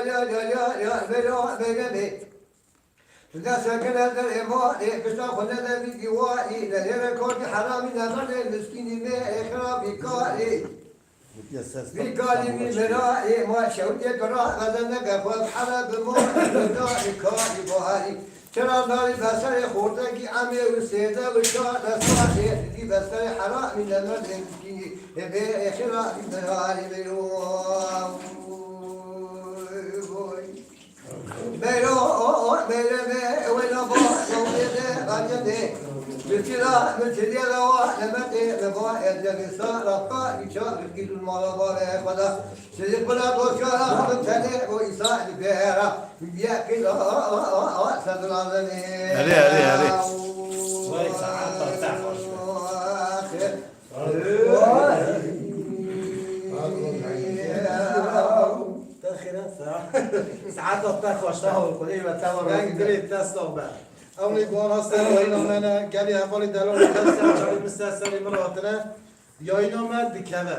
Ya, ya, ya, ya, Meyra, Meyra, Meyra. Dest sekine derê malê, pişta xwe nede vî dîwarî, ne lêre kotî heramî, ne merdê miskînî, mê êxira vî karî. Vî karî vî mirayê, ma şewtê tu ra, xezendeke xwe here bi malê, mirayê karî baharî. Çira narî beserê xortekî emê û sêde û çar de salê, dî beserê heramî, ne merdê miskînî, ê bê êxira vî mirayê bêro. Meyro, meyre me, weyna ba, sawdê de, bence de. Mutila, mutiliye de wa, lemete, me ba, elde bir sa, rapka, bir ça, bir gidun mala ba ve, bada. Sizi buna doşa, bu tele, bu isa, bir bera. Bir yakın, a, a, a, a, a, sadın alemi. Hadi, hadi, hadi. Vay, saat, saat, saat. Te xêr e, saet. Saeta te xweş, sağ ol, Xwedê ve te ve razî be. Reng dilê te sax be. Ew nê guhan hasta yayîna me ne, gelî hevalî delal, her ser çavê min ser serê min hatine. Yayîna me dikeve.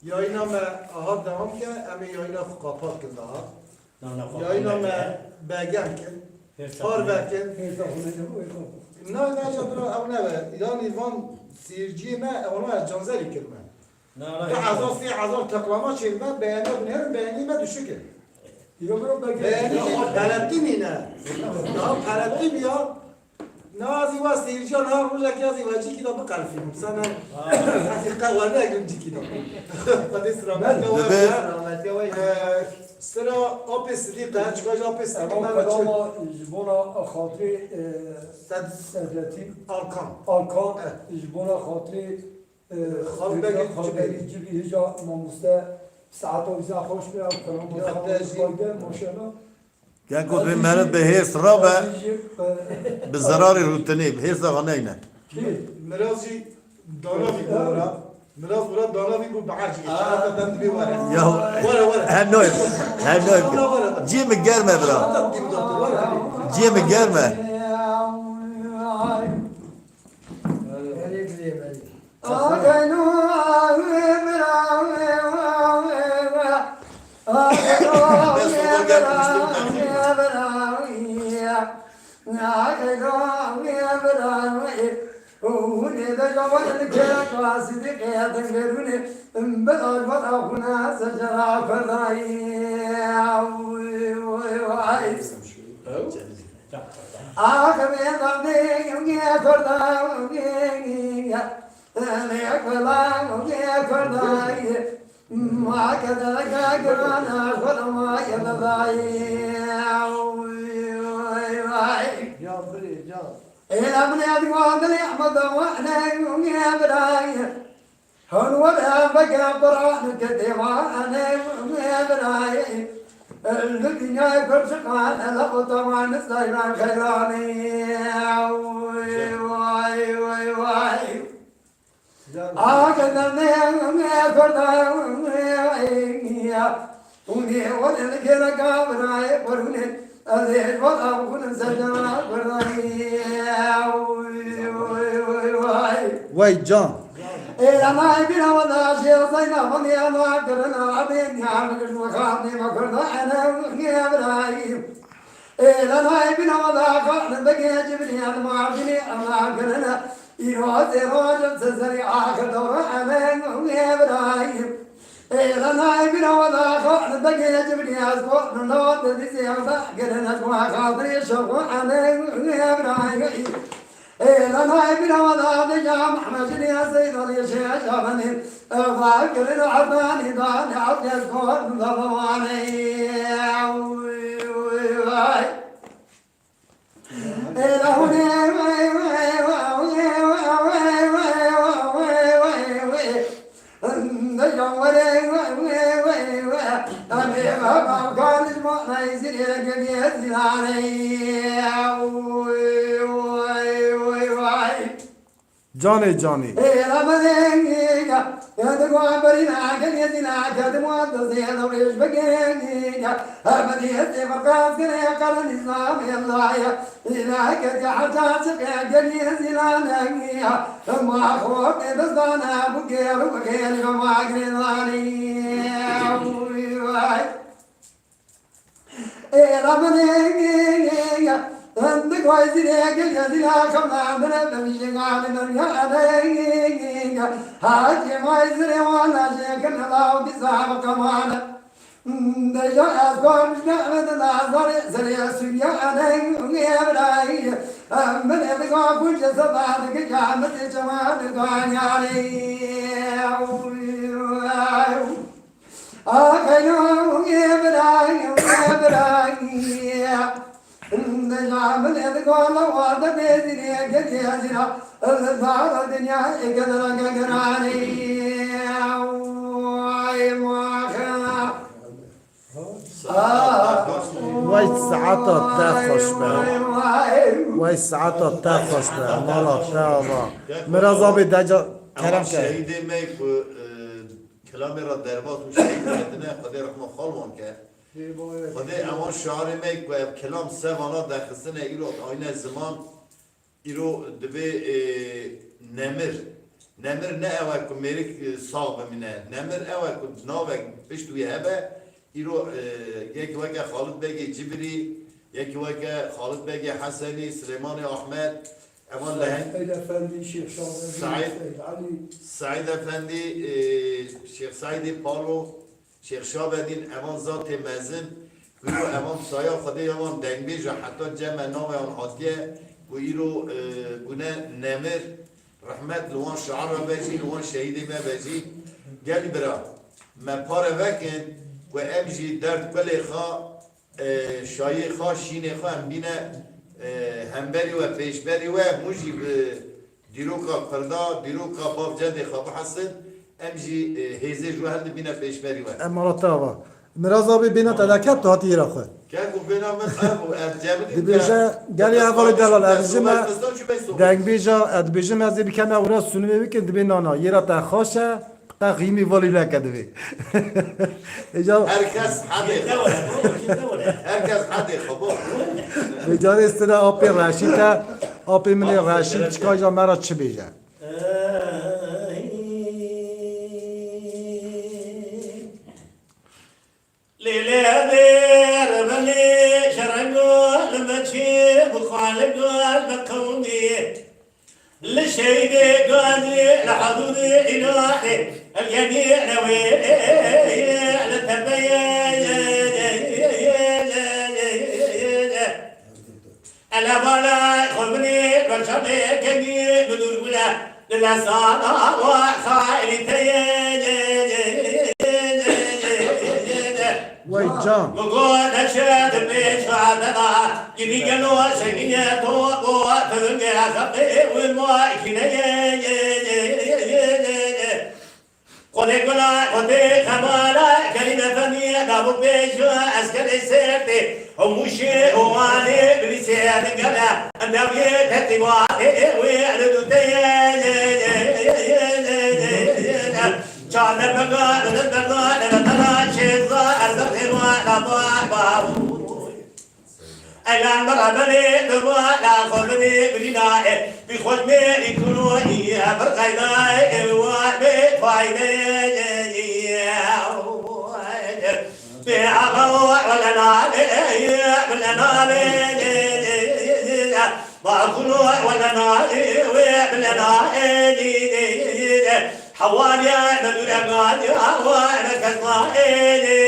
Yayîna me aha dewam ke, em ê yayîna xwe qapat kin daha. Yayîna me begem kin. Parve kin. Na, ne, ca bira, ew ne be. Yanî van seyirciyê me, ewana ez canzerî kirime. Du hezar, sê hezar teklama çêdime, beğeni binêrin, beğeni me düşük e. Beğeni perettî nîne. Ya perettî ya. Na zî wa seyirciya na rojek ya zî we cîkî de biqelfînim. Sana ez zî qewa negrim cîkî de. Xwedê selamet ya we. Sira Apê Sidîqe, çika ji Apê Sidîqe me çi? Ama ji bona xatirê, e, Sed-, Sedretîn Alkan. Alkan, ji bona xatirê, e, Xalbegî Cibî. Xalbegî Cibî, hêja mamoste saeta wî zaf xweş be, ew kelam xayde, maşallah. Genko vê meriv bi hêrs rabe, bi zerarê rûtinê, bi hêrsa xwe neyne. Miraz jî dana vî bû bira. Miraz bira dana vî bû bi ercî. Şerata dem dibê were. Ya, were, were. Her noy, her noy. Were, were. Ciyê min germ e bira. Şerata dibê were. Ciyê min germ e. Can birê, can. Hûn were bege Qur'an ke dêwane wê birayê. Li dinyayê pir çiqan ele otaman zayran xeyranê. Way, way, way, way. Ake dernê Kurda. Hûnê were li kêreka birayê qurûnê. Ez ê ji bo ew xwînin ser cana Kurda. Way, way, way, way. Way can. Ê, lanayê bîra wela jê Zeyna xwendê ela kirina, abê niyam kir û xandê me Kurda, ene û niye birayî. Ê, lanayê bîra wela xan begê Cibrîl Mardinê ela kirina, îro zê rojim se serî axir dewra, ene û niye birayî. Ê, lanayê bîra wela xan begê Cibrîl ez xwe nina te dîzê ela kirina, ez xwe xatirê şev xwe, ene û niye birayî. Ê, lanayê bîra wela de ya Mehmed Cilî ya Seyd Alî Şêx Şabanî. Eva kirin Erdanî danî Abdest kon da bawanê. Ê, la hûnê. Canê canê. Ê la min ê, ê, ê, ê, hindik way zîrê gel ya zîra kemla min e, bemîşê ganê min ya ane, ê, ê, ê, ê, hacê may zirê wana jê kin law bi zava kemane. Deja ez gormiş ne min de nazarê zirê Sûriya ane, ê, ê, birayê. Em min ê diga kunce seba dike camit çeman ganyanê. Wey saeta te xweş be. Wey saeta te xweş be. Mala te ava. Miraz abi deca kerem ke. Şehîdê me ku, e, Kilamê re derbas û şehîd ketine, Xwedê rehma xal wan ke. Xwedê ewan şiarê me ku ev kilam se vana dexistine, îro ayne ziman, îro dibê, e, nemir. Nemir ne ew e ku mêrik, e, sax bimîne. Nemir ew e ku navek pişt wî hebe, îro, e, yek weke Xalid Begê Cibirî, yek weke Xalid Begê Hesenî, Silêmanê Ahmed, evan leheng Seyd Efendî, Şêx Şabedî, Seyd, Seyd Elî. Seyd Efendî, e, Şêx Seydê Palo, Şêx Şabedîn, evan zatê mezin, ku îro evan saya Xwedê ya wan dengbêj e, heta cem e navê wan hatiye, ku îro, e, bûne nemir, rehmet li wan şiar re be jî, li wan şehîdê me be jî. Gelî bira, me pare vekin, ku em jî derd kulê xwe, e, şayê xwe, şînê xwe em bîne, e, hemberî we, pêşberî we, hûn jî bi dîroka Kurda, dîroka bav cedê xwe bihesin, em jî, e, hêzê ji we hildibîne pêşberî we. Em ala te ava. Miraz abî bêne te deket tu hatî îra xwe. Kek û bêna min ev û ev cemidî Dibêje, gelê hevalê delal, ez ji me dengbêja, ez dibêjim ez ê bikeme ewra sunûmê bikin, dibê nana, yê ra te xaş e, Qe xîmî valî neke divê. Îca Her kes hedê xwe. Her kes hedê xwe bo. Vê carê sira apê Reşîd e, apê min ê Reşîd çika îca me re çi bêje? Lê lê dêr belê şerengo li me çê bi xwe li gel bi qewmî. Li şeydê gazî, li hudûdê îlahê, li genî newê, li tepeyê, ele bala xwe binê, berçavê genî, bi dûr bûne, li lesana wa xayrî teyê. Wey can. Bi go neçe di pêşa te da, gidî gelo şengîne to, bo tevingê xeqê wê ma kîneyê. Xwedê gula, xwedê xemala, Kerîm Efendî, da bo pêşa eskerê sêrtê, hemû şê û wanê, bilîsê digele, endamiyê tetîwatê wê li dûteyê. Çar dermega, li derda, li derda, şêza, ez xêma, la ba, ba. Elan beraberê, derwa, la xorbenê, bilîna, e, bi xormê, îkuro, î, e, bir qayda, e, wa, be, fayde, e, e, e, e, be, ağa, o, wala na, e, e, e, wala na, e, e, e, e, e, ba, kulo, wala na, e, we, wala na, e, e, e, e, e. Hewaliya me dûre galiya wa me kesma êlê.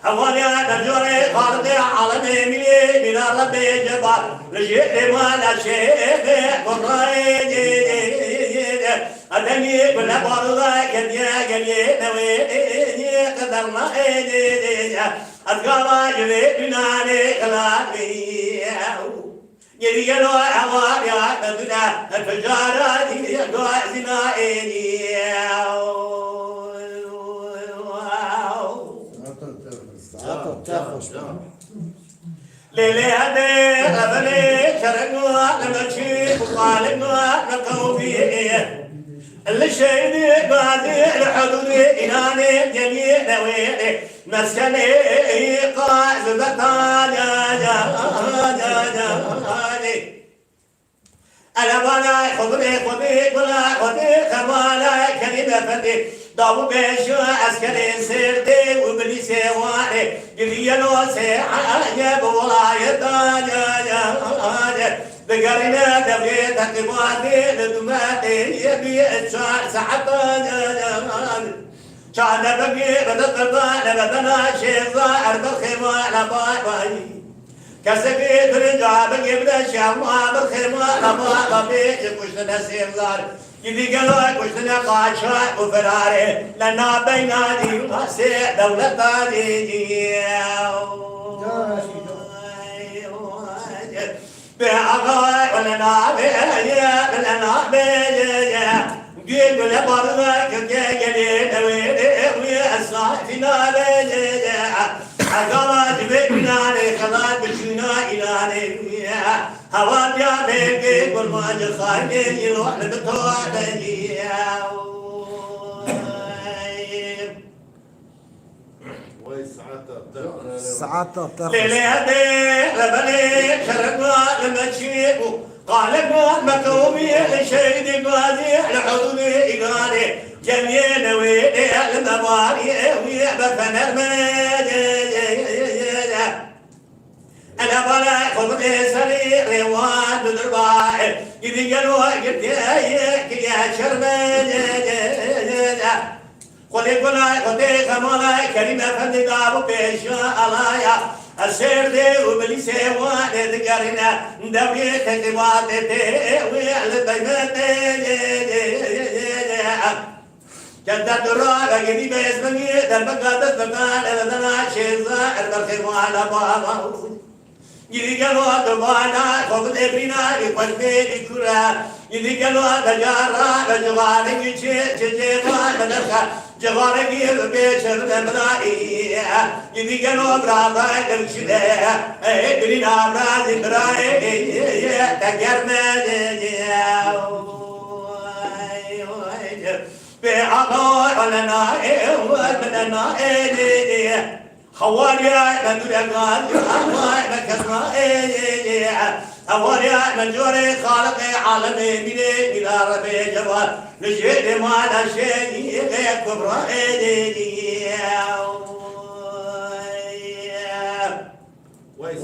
Hewaliya me corê xalidê alemê mîlê mîna Rebbê ceba. Li jê êmana şêxê kurayê. Edemî gule barula kediye geliyê newê. Qederna êlê. Ez gava ji vê dünanê xilas bî. Geri gelo hewariya me dune, em ficara diye gazina ênî. Saeta te xweş be. Lê lê hebe, ebelê, kerego, li me çi, bu qalego, li qewmî. Li şeydî gazî, li hudûdê înanê, genî newêrê. Meskenê qaz betan ya, ya, ya, ya, ya. Elebala xubirê xubî gula xubî xebala kerîm Efendî, dav û pêşa eskerê sêrdê û bilîsê warê, giriyeno sê eye bi wilayeta ye, ye, ye. Digerîne devrê teqîbatê li dumetê ye bî çar saeta ye, ye. Çar nebe bî ride qirda, nebe dena şêza, erbe xêma, neba bay. Kesekî birinca bigê bide şema, bir xêma, neba, neba bê, kuştine sêvdar. Gidî gelo kuştine qaçak û firarê, le nabeyna dî, sê dewleta dî. Bê axa, wele nabê, wele nabê. Gül bile barına köke gelin, ewe, ewe, esnafina be. Agama dibe binane, kalan biçuna inane. Hava diya menge, kurmancı sayne, yilo, ne to be. Wey saeta te. Saeta te xweş. Lêlê hebe, rebelê, kerema, li me çî bû. Qalek bû, me qewmî, li şehîdê gazî, li hudûdê îganê. Cemiyê newê, li me barî, wî be fener me. Ele bale, xwe bidê serî, rêwan bi durba. Gidî gelo, girtiye, kiriye şerme. Xwedê gula, xwedê xemala Kerîm Efendî da bû pêşa alaya. Ez şêrdê û bilîsê wan ê digerîne, dewrê teqîbatê tê wê li beyne tê. Kente tu ra vegirî bezmenî, derbeka dest beka, eredana şêza, erberxê mala baba. Gidî gelo dubana, xwe bidê bîna, î xweşbê, î kura. Gidî gelo dejara, ve civarê çi, çi cêxa, ve derxa. Civarê gir bê çevre bira, î, î, î. Gidî gelo bira, bira, demşide. Ê, birîna bira, zî bira, ê, ê, ê, ê, te germe, ê, ê, ê. Bê ava, olena, ê, ê, olena, ê, ê, ê. Hawariya me dûre gal, hawariya me kesma, ê, ê, ê, ê. Hawariya me corê Xaliqê alemê mînê, mîna Rebê cemal. Li jêrê mala şêrî, ê, kubra, ê, ê, ê, ê.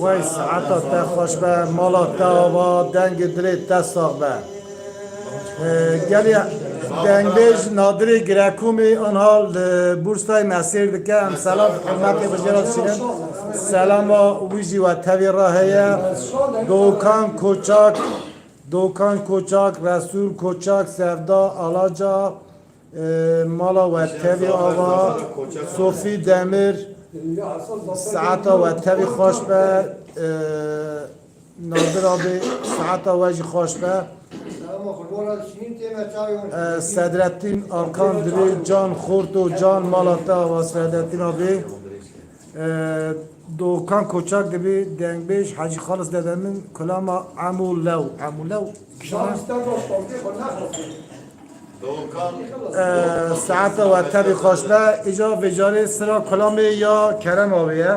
Wey saeta te xweş be, mala te ava, dengê dilê te sax be. Ee, gelî dengbêj Nadirê Girekumî anha li Bursayê me sêr dike. Em selam hurmetê bi jê re dişînin. Selama wî jî we tevî re heye. Dokan Koçak, Dokan Koçak, Resul Koçak, Sevda Alaca, e, mala we tevî ava, Sofî Demir, saeta we tevî xweş be. E, Nadir abi, saeta we jî xweş be. Selama, qurban, ez şîrîn tême çayo. E, Sedrettin Alkan dibê can xorto can, mala te ava Sedrettin abi. E, Dokan Koçak dibê dengbêj Hecî Xalis dede min kulama Emo Lew. Emo Lew. Şah İstanbul Sultanı, bu ne? Dokan. E, saeta we tevî xweş be. Îca vêcarê sira kulamê ya Kerem abi ye.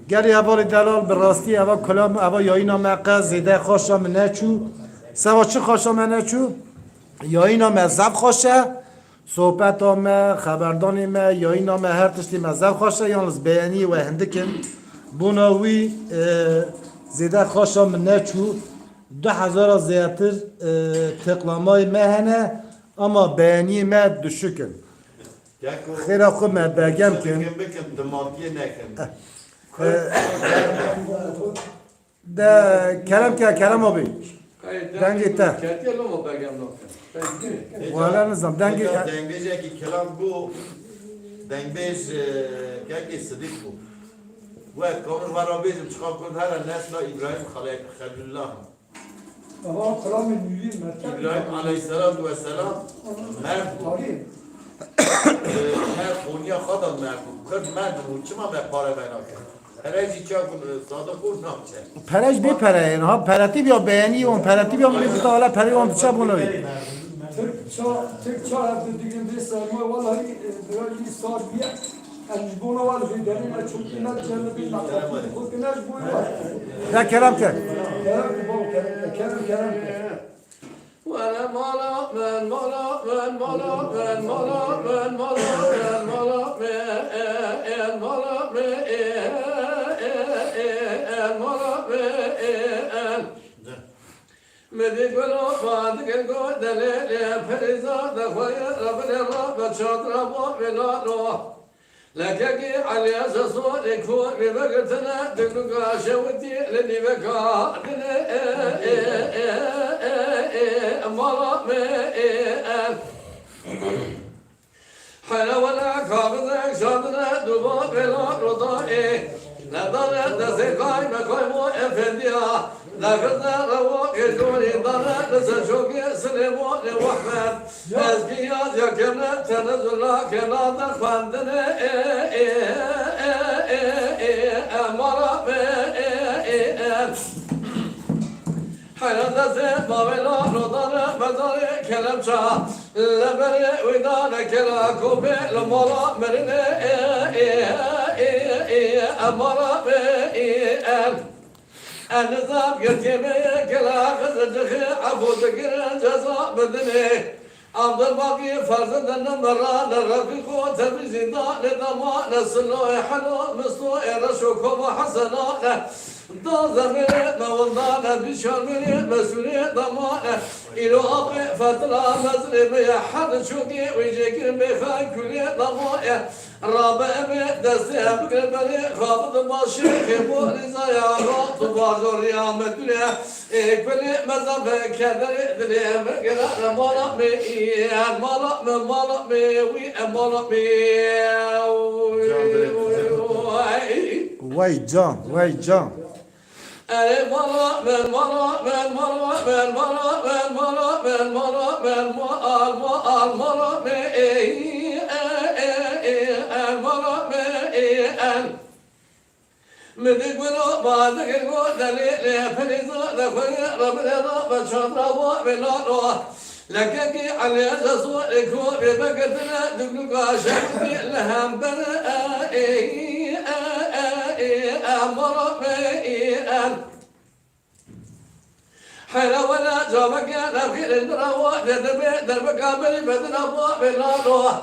Gelî hevalê delal, bi rastî eva kulam, eva yayîna me qe zêde xweşa min neçû. Seva çi xweşa me neçû? Yayîna me zaf xweş e. Sohbeta me, xeberdanê me, yayîna me, her tiştê me zaf xweş e. Yalnız beğeniyê we hindik in. Bona wî, e, zêde xweşa min neçû. Du hezara zêdetir, e, tıklamayê me hene, ama beğeniyê me düşük in. Xêra xwe me begem kin. Bikin, bikin, dimantiyê nekin. Eh. De kerem ke, Kerem abi. Dengê te. Ketiye loma begem nakin. Wala nizam, dengê te. Dengbêjekî kelam bû, dengbêj, e, kekê Sidîq bû. Wek kamir wera bêjim, çiqa kurd here nesla İbrahim Xalil-, Xelilullah. Ama kuramê nûrî merkez. İbrahim aleyhisselatu vesselam merv bû. Tabii. Ee, her Konya xwe de merv bû. Kurd merv bû. Çima me pare venakir? Pere jî çav, e, Sadiq û navçe. Pere jî bê pere ye. Ha, peretî ya beğenî wan, peretî ya min bita ala pere wan diçe bona wî. Tirk ça, Tirk ça hevdi digin vê serma, vallahi, e, biraz iyi sar diye. Ez ji bona wan jî derî me çûkî me cenibî me xwe kine ji bo wan. Ya kerem ke. Kerem ke babo, kerem ke, kerem, kerem ke. Were mala min, mala min, mala min, mala Mala me, mala me, e, e, mala me, e, e, e, e, mala me, e, e. Midî gelo, fadigel go, delê, lê, perîza, de xwe ye, rabine, rabe, çadra, bo, vêlano. Lekekî Elî Ezesorê ku wî vegirtine, dikluka şewitî li nîveka dinê, e, e, e, e, e, mala me, e, e. Hele wele kaxizek şandine, duba bela roda, e. Nedane destê kay me kay mo efendiya. Nexizne rewa kêjorî dane li ser çokê Silêmanê Wehmet. Ez giya yakene tenezula kenada xwendine, e, e, e, e, e, e, mala me, e, e, e. Heyran destê bavêla nodane bedare kelemça. Leberê wî dane kela kopê li mala merine, e, e, e, e, e, mala me, e, e. Enizam girtiyê me ye kela xizir cixê, efû dikirin ceza bidinê. Abdulbaqî Ferzindin Merane, Refîqo Tebrizî dane damane, Siloyê Helo, Mistoyê Reşo, Kova Hesenane. Da zemêrê me wendane, bîşarmêrê me sûrê damane. Îro apê fetila mezrê me ye, her çokê wê jêkirin bêxan kulê damaye. Rabe em ê destê em bigire berê, xabit baş şêxê bo rîzaya ra tu bajo riya me dune. Ê kulê me zafe kederê dilê me gere mala me î, mala me, mala me wî, mala me. Can dilê me. Wey can, wey can. Erê mala me, mala me, mala me, mala me, mala me, mala me, mal, mal, mala me, ey, e, e, e, e, mala me, ey, en. Min di gula ba digir go delê lê, perîza de xwe ye, rabine rabe çadra wa vêlano. Lekekî Elî Ezesorê ku wî vegirtine, dikluka şewitî li hember, e, e, e, e, e, mala me, e, e. Heyra wele caveke nexîrê li rewa de dibe, derbeka berî bedina bo vêlano.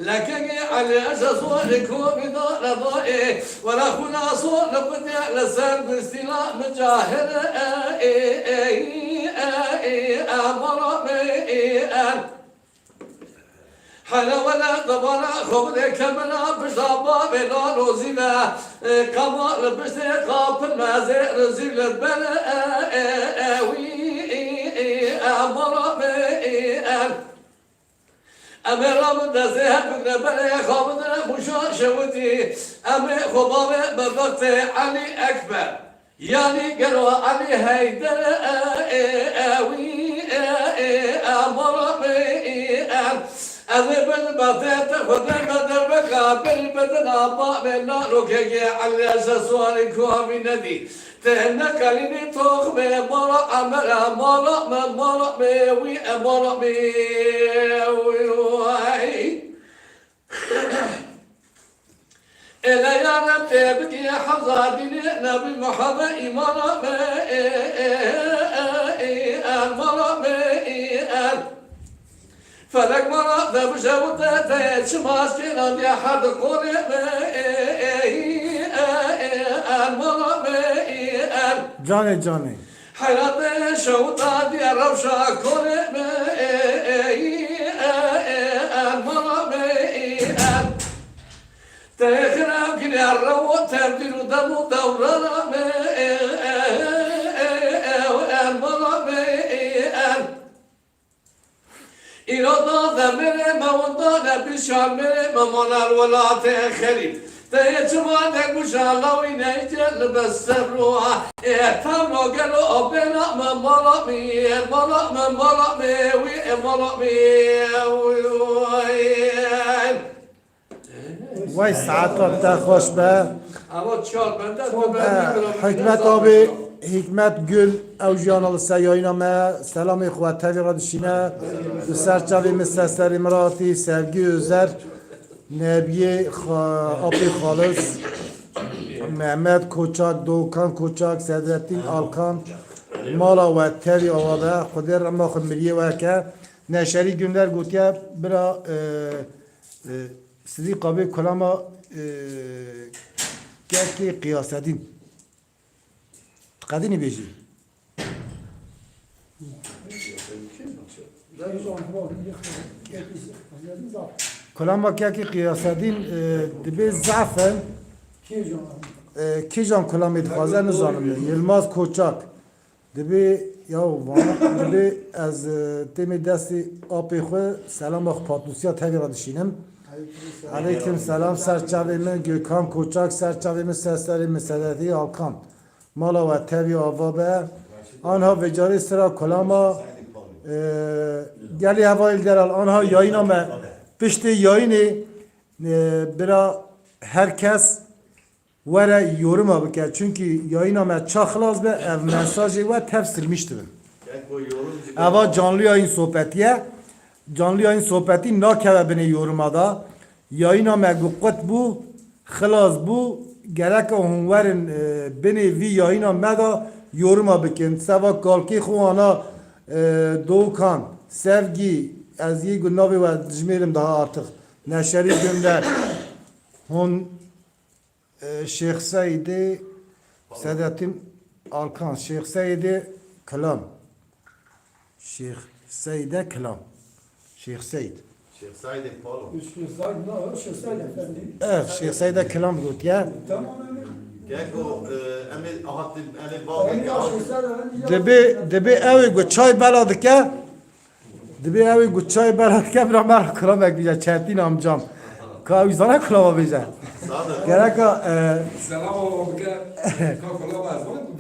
Lekekî Elî Ezesorê ku wî dane dayê, wele xwina so li qutê li ser bistîla min cahir, e, e, e, e, e, e, mala me, e, e. Hele wele debara xwe bide kemera, pişta bavê Lalo zîve, e, qama li piştê qapin mezê li zîv li ber, e, e, e, wî, e, e, e, mala me, e, e. Em ê rabin destê hev bigre berê, xabitine mûşa şewitî. Em ê xwe bavê me bextê Elî Ekber. Yanî gelo Elî Heyder, e, e, e, wî, e, e, e, mala me, e, e. Ez ê bin bextê te xwe der me derbeka berî bedina bavê Lalo kekê Elî Ezesorê ku avî nedî. Te neqelînî toxmê mala Emere, mala me, mala me, wî, e, mala me, wî, wî. Ele ya Reb tê bikî Hewza dînê Nebî Muhammed îmana me, e, e, e, e, e, mala me, e, e. Felek mala de bijewite te çima şkêna diye her di qolê me, e, e, e, e, e, mala me, e, e. Canê canê. Heyratê şewta diye rewşa kolê me, e, e, e, e, e, mala me, e, e. Te xirab kiriye rewo tevdîr û dem û dewrana me, e, e, e, e, e, mala me, e, e. Îro da demirê me wendane bîşarmêrê me mane li welatê xerîb. Te yê çima ne guja lawî neyce li be ser ro. Ê tam ro gelo bêna me mala me, mala me, mala me, wî, e, mala me, wî, wî. Wey saeta te xweş be. Ama çar bende Xwe, tu e, bendî bira Hikmet bira abi, zahmet. Hikmet Gül, ew jî ana li ser yayîna me selamê xwe tevî re dişîne. Li ser çavê min Seserê Miratî, Sevgî Özer, Nebiyê Xa-, Apê Xalis, Mehmet Koçak, Doğukan Koçak, Sedrettin Alkan, mala we tevî ava be, Xwedê rema xwe miriyê we ke. Neşerî Günder gotiye, bira, e, E, Sidîq abi, kulama, e, Kekê Qiyasedîn. Diqedînî bêjî? Kulama Kekê Qiyasedîn, e, dibê zaf in. E, kîjan kulamê dixwaze nizanim. Yilmaz Koçak. Dibê, ya vana, dibê ez, e, têmê destê apê xwe, selama xwe, patnûsiya tevî re dişînim. Aleyküm selam, ser çavê min, Gökhan Koçak, ser çavê min, ser serê min, Sedetî Alkan. Mala we tevî ava be. Anha vêcarê sira kulama, e, gelê hevalê deral, anha yayîna me, piştê yayînê, e, bira her kes were yoruma bike. Çunkî yayîna me ça xilas be, ev mesajê we tev silmîş dibe. Eva canlı yayın sohbetiye. Canlı yayın sohbetî nakeve binê yoruma da. Yayîna me ku qut bû, xilas bû. Gereka hûn werin, e, binê vî yayîna me da yoruma bikin. Seva kalkê xwe ana, e, Doğukan, Sevgi, ez yê ku navê we dijmêrim daha artık. Neşerî Günder. Hûn E, Şêx Seydê Sedettin Alkan, Şêx Seydê Kilam. Şêx Seyde Kilam. Şêx Seyd. Şêx Seydê Palo. Şêx Seyd, na, Şêx Seyd Efendi. Evet, Şêx Seyde Kilam gotiye. Tamam, emî. Keko, e, em ê hatin, em ê bavê Emî, Şêx Seyd Efendi ya. Dibê, dibê ew ê ku çay bela dike, Dibê ew ê ku çay bela dike, bira me re kulamek bêje, Çetin amcam. Ka ew zana kulama bêje. Gereka, e, Selam ola bike. Ka kulama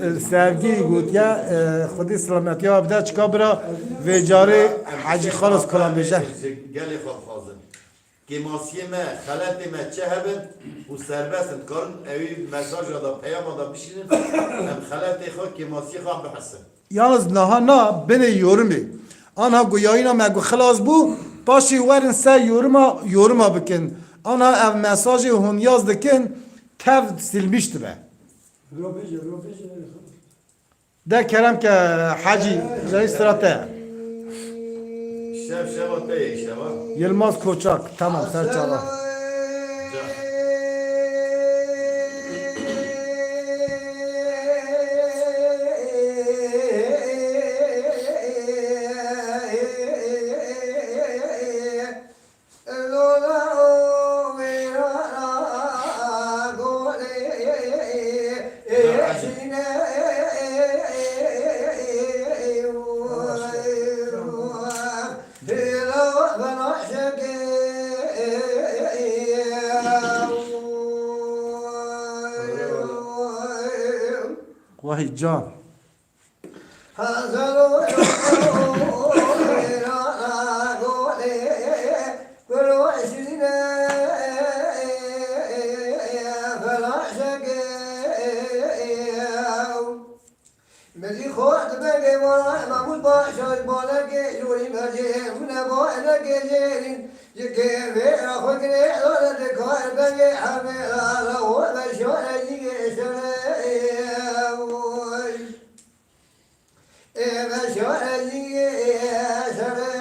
ez e, Sevgi gotiye, e, Xwedê selametiya bide, çika bira vê carê Hecî Xalis kulam bêje. Gelê xwe dixwazin. Kêmasiyê me, xeletê me çi hebin û serbest in, dikarin ewî mesaja da, peyama da bişînin, em xeletê xwe, kêmasiyê xwe bihesin. Yalnız niha na binê yorumê. Anha ku yayîna me ku xilas bû, paşê werin ser yoruma, yoruma bikin. Anha ev mesajê hûn yaz dikin, tev silmîş dibe. Ro bêje, ro bêje. De kerem ke Hecî, jayî sira te. Şev şeva te ye, şeva. Yilmaz Koçak, tamam, ser çava. Wahî can. Mezî xort bege ma, Mahmud Paşa, baleke jûrî mercê, hûn e baleke jêrîn, ji kêfê xwe girê, dare dikar bege, hemê ra, ra, xwe veşare jî gê şere, oy. Ê veşare jî gê şere.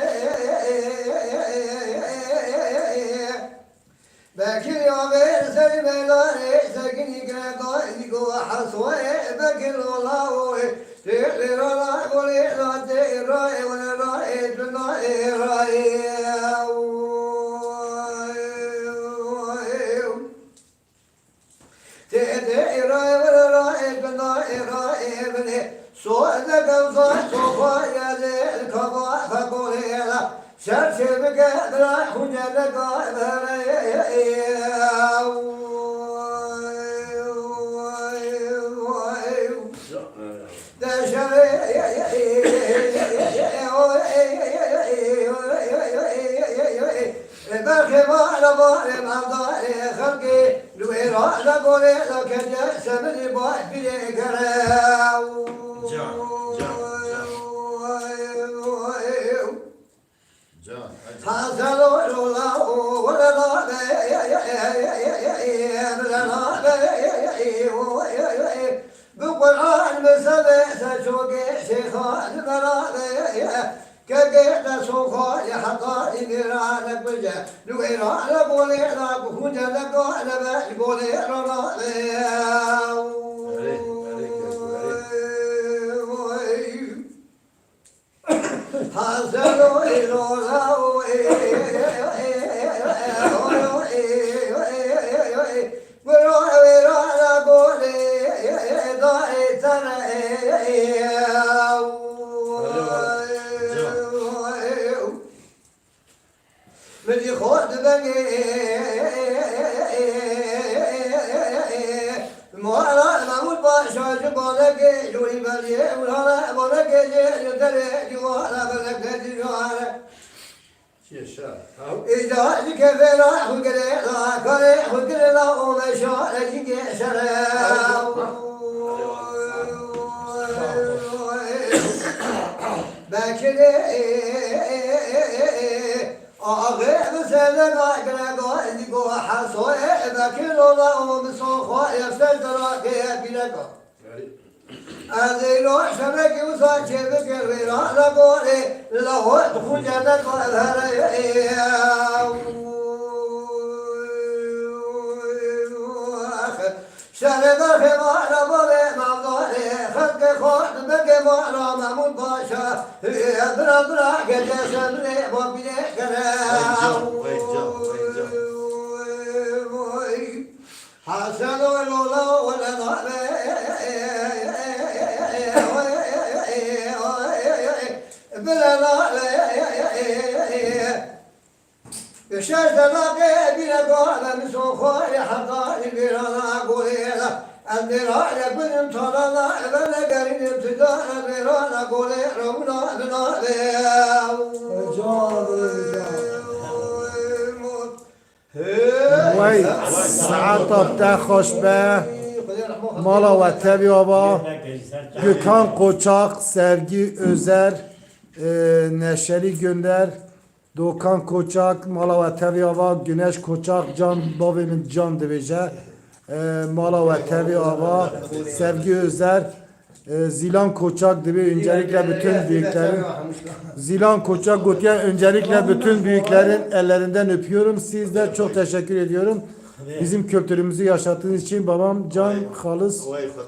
Bekir ya ver ser melarê, sekinî gredayî go heswayê, Bekir ola oy. Tê lê ra la, go lê la, tê ra, e, wele ra, e, tuna, e, ra, e. Tê, tê, ra, e, wele ra, e, tuna, e, ra, e, wele. So, e, de, gam, za, so, fa, ya, de, ka, ba, fa, go, le, la. Ser çêbike, bira, xûce neka, bere, de şerê, berxê bala, barê mevdarê xelkê, li wê ra, la gorê, la kece, semirî, ba, birê, gere. Can, can, can. Can, hadi. Bi Qur'an, bi sevê, ser çokê, şêxan, beraber. Keke te soxa ye heta îvêra ne kuje. Lu êra ne bolê ne kuhunce ne ka ne be ji bolê ra ra. Erê, erê, erê. Hazelo êro ra o ê. Guro êra ne bolê da ê tene ê. Min jî xwe dibengê. Mala Mehmûd Paşa ji balekê, ji wî beriyê û nane balekê jê, ji derê civara beleke civare. Çi şa? Îca ji kevêra xwe girê la, karê xwe girê la, o meşa lejîkê şere. Bekirê. Axê bi sedeka gireka, îdî go hesoyê, bekir ola o bi soxwa, yefser dera kê pîreka. Ez ê lo şevekî wisa çê bikir vêra, la gorê, la ho dixu ceneka ez here. Şerê berxê mala bavê mavdarê, xelkê xwe dibeke mala Mehmûd Paşa. Hüye bira bira gece semrê babînê kere. Vay can, vay can, vay can. Hasan o lola wele nare. Bile nare. Şer sedaqê bîne gale min soxwarê heta li vêrana golê la. Ez vêrane gulim talana, ez ne gerînim tida, ez vêrana golê rewna binavê. Wey, saeta te xweş be. Mala we tevî ava. Gökhan Koçak, Sevgi Özer, e, Neşeli Gönder, Dokan Koçak, mala we tevî ava, Güneş Koçak, can, bavê min can dibêje. E, mala we tevî ava, Sevgi Özer, e, Zilan Koçak dibe, öncelikle bütün büyüklerin, Zilan Koçak gotiye, öncelikle bütün büyüklerin ellerinden öpüyorum. Siz de çok teşekkür ediyorum. Bizim kültürümüzü yaşattığınız için babam Can Halis,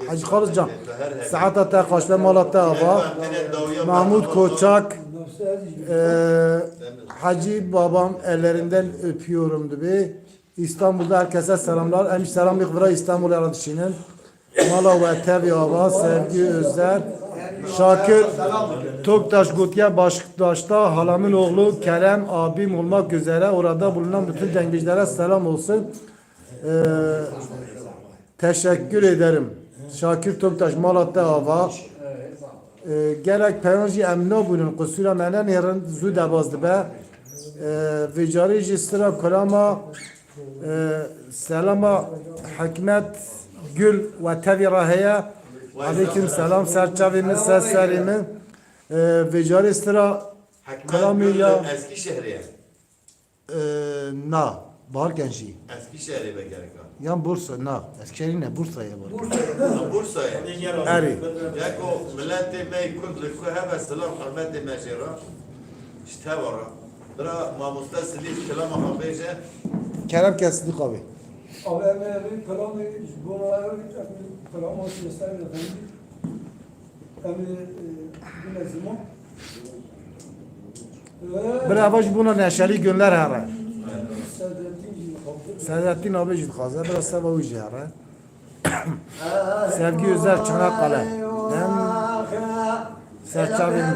Hacı Halis Can. Saeta te xweş be, mala te ava. Mahmut Koçak, e, Hacı babam ellerinden öpüyorum dibi. İstanbul'da herkese selamlar. Em selam yıkvira İstanbul'a dişinin. Mala we tevî ava, Sevgi Özer. Şakir Toktaş gotiye Baştaş'ta halamın oğlu Kerem abim olmak üzere orada bulunan bütün dengbêjlere selam olsun. Ee, teşekkür ederim. Şakir Toktaş mala te ava. Ee, gelek peyan jî em nabûnin, qusûra me nenêrin, zû debaz dibe. Ee, vêcarî jî sira kulama Ee, selama Hikmet Gül we tevî re heye. Aleykum selam, ser çavê min, ser serê min. Ee, vêcarê sira Hikmet Gül ya. Eskişehir'e. Ee, na, Bahargenjî. Eskişehir'e be gereka. Yan Bursa, na, Eskişehir'e ne, Bursa'ya var. Bursa. Ha, Bursa'ya. Erê. Yeko milletê me Kurd li ku heve selam hürmetê me jê re. Ji teva re. Bira mamoste Silî kilama xwe bêje. Kerem ke Sidîq abi. Abi em ê vê kilamê ji bo me ew, em ê kilama Siyasayê Efendî, em ê, e, bine ziman. Bira eva ji bona Neşeli Gönder here. Sedrettin jî dixwaze. Sedrettin abi jî dixwaze. Bira seva wî jî here. Sevgi Özer Çanakkale. Em serçavên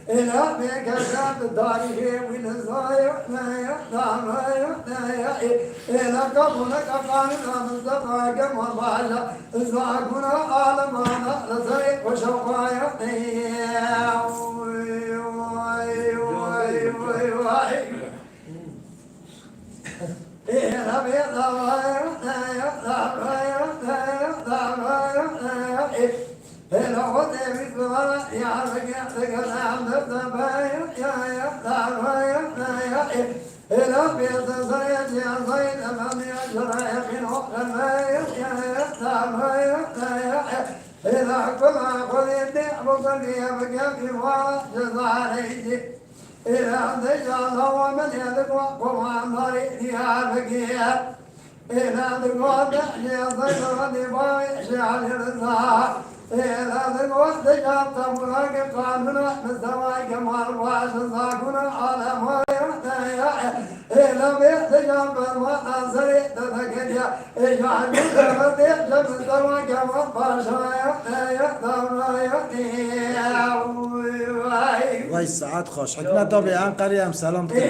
Êla bê kesa bi tarîxê wî nizayê, êla kabûleke qanûna Mistefa Kemal Paşa, zagûna alemana li serê xweşa xwe ye. Êla di got de lê zey di rindî bavê şêxê Reza. Êla di got de ya tebûreke qanûna Mistefa Kemal baş zakûna alema ya. Êla bê de ya berma azerê de de geriya. Ê ya de de de de Mistefa Kemal baş ya. Ya da ya. Vay saet xweş. Hikmet abi Enqerê em selam dikin.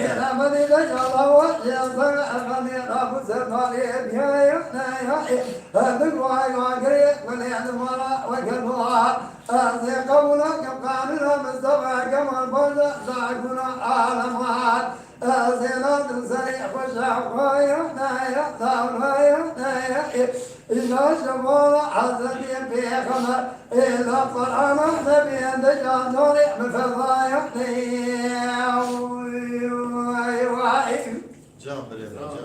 Can birê min, can.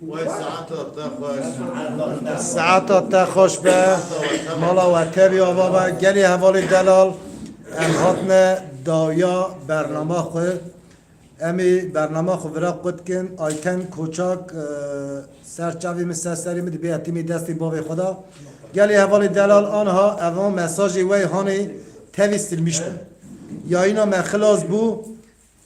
Vay saeta te xweş. Saeta te xweş be. Mala we tevî ava be. Gelê hevalê delal. Em hatine dawiya bernama xwe. Em ê bernama xwe vira qut kin. Ayten Koçak, e, ser çavê min, ser serê min dibe etîmê destê bavê xwe da. Gelê hevalê delal anha evan mesajê we hanê tevî silmîş bû. Yayîna me xilas bû.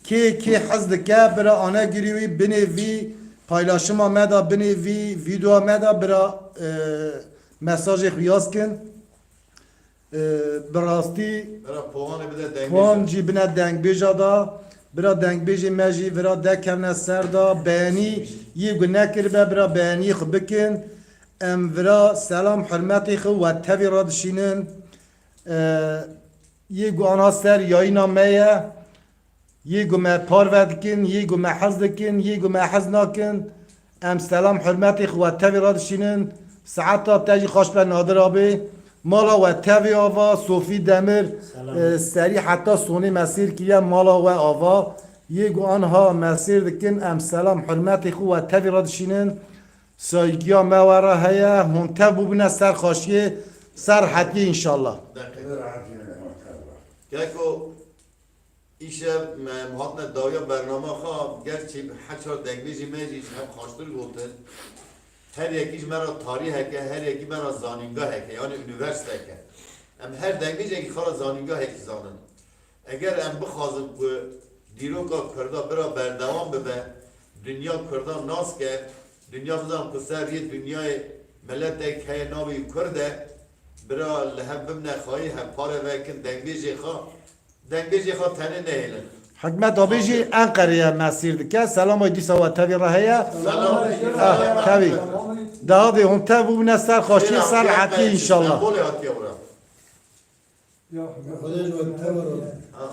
Kê kê hez dike bira anegirî wî binê vî paylaşima me da, binê vî vîdeoya me da bira, e, mesajê xwe yaz kin. E, bi rastî Bira Powanê bide dengbêj. Powan jî bine dengbêja da. Bira dengbêjê me jî vira dekevne ser da. Beyanî yê ku nekiribe bira beyaniyê xwe bikin. Em vira selam hurmetê xwe we tevî radişînin. E, yê ku ana ser yayîna me ye. Yê ku me parve dikin, yê ku me hez dikin, yê ku me hez nakin, em selam hurmetê xwe we tevî radişînin. Saeta te jî xweş be Nadir abê. Mala we tevî ava, Sofî Demir, Selam. E, serî heta sonê me sêr kiriye mala we ava. Yê ku anha me sêr dikin, em selam hurmetê xwe we tevî radişînin. Saygîya me we re heye, hûn tev bûbûne ser xweşiyê, ser rehetiyê înşallah. Keko, Îşev me em hatine dawiya bernama xwe, gerçî heçar dengbêjê me jî ji hev xweştir gotin. Her yekî ji me re tarîheke, her yekî me re zanîngaheke, yanî unîversîteke. Em her dengbêjekî xwe re zanîngahekî zanin. Eger em bixwazin ku dîroka Kurda bira berdewam bibe, dinya Kurdan nas ke, dinya bizan ku ser riyê dinyayê meletek heye navê Kurd e, bira li hev bimne xayî, hev pare vekin, dengbêjê xwe, dengbêjê xwe tenê nehêlin. Hikmet abê jî Enqerê ye me sîr dike. Selamay dîsa we tevî re heye. Selam. Ah, tevî. Daha dê hûn tev bûbûne ser xweşiyê, ser rehetiyê înşallah. Xwedê ji we tevî re. Ha.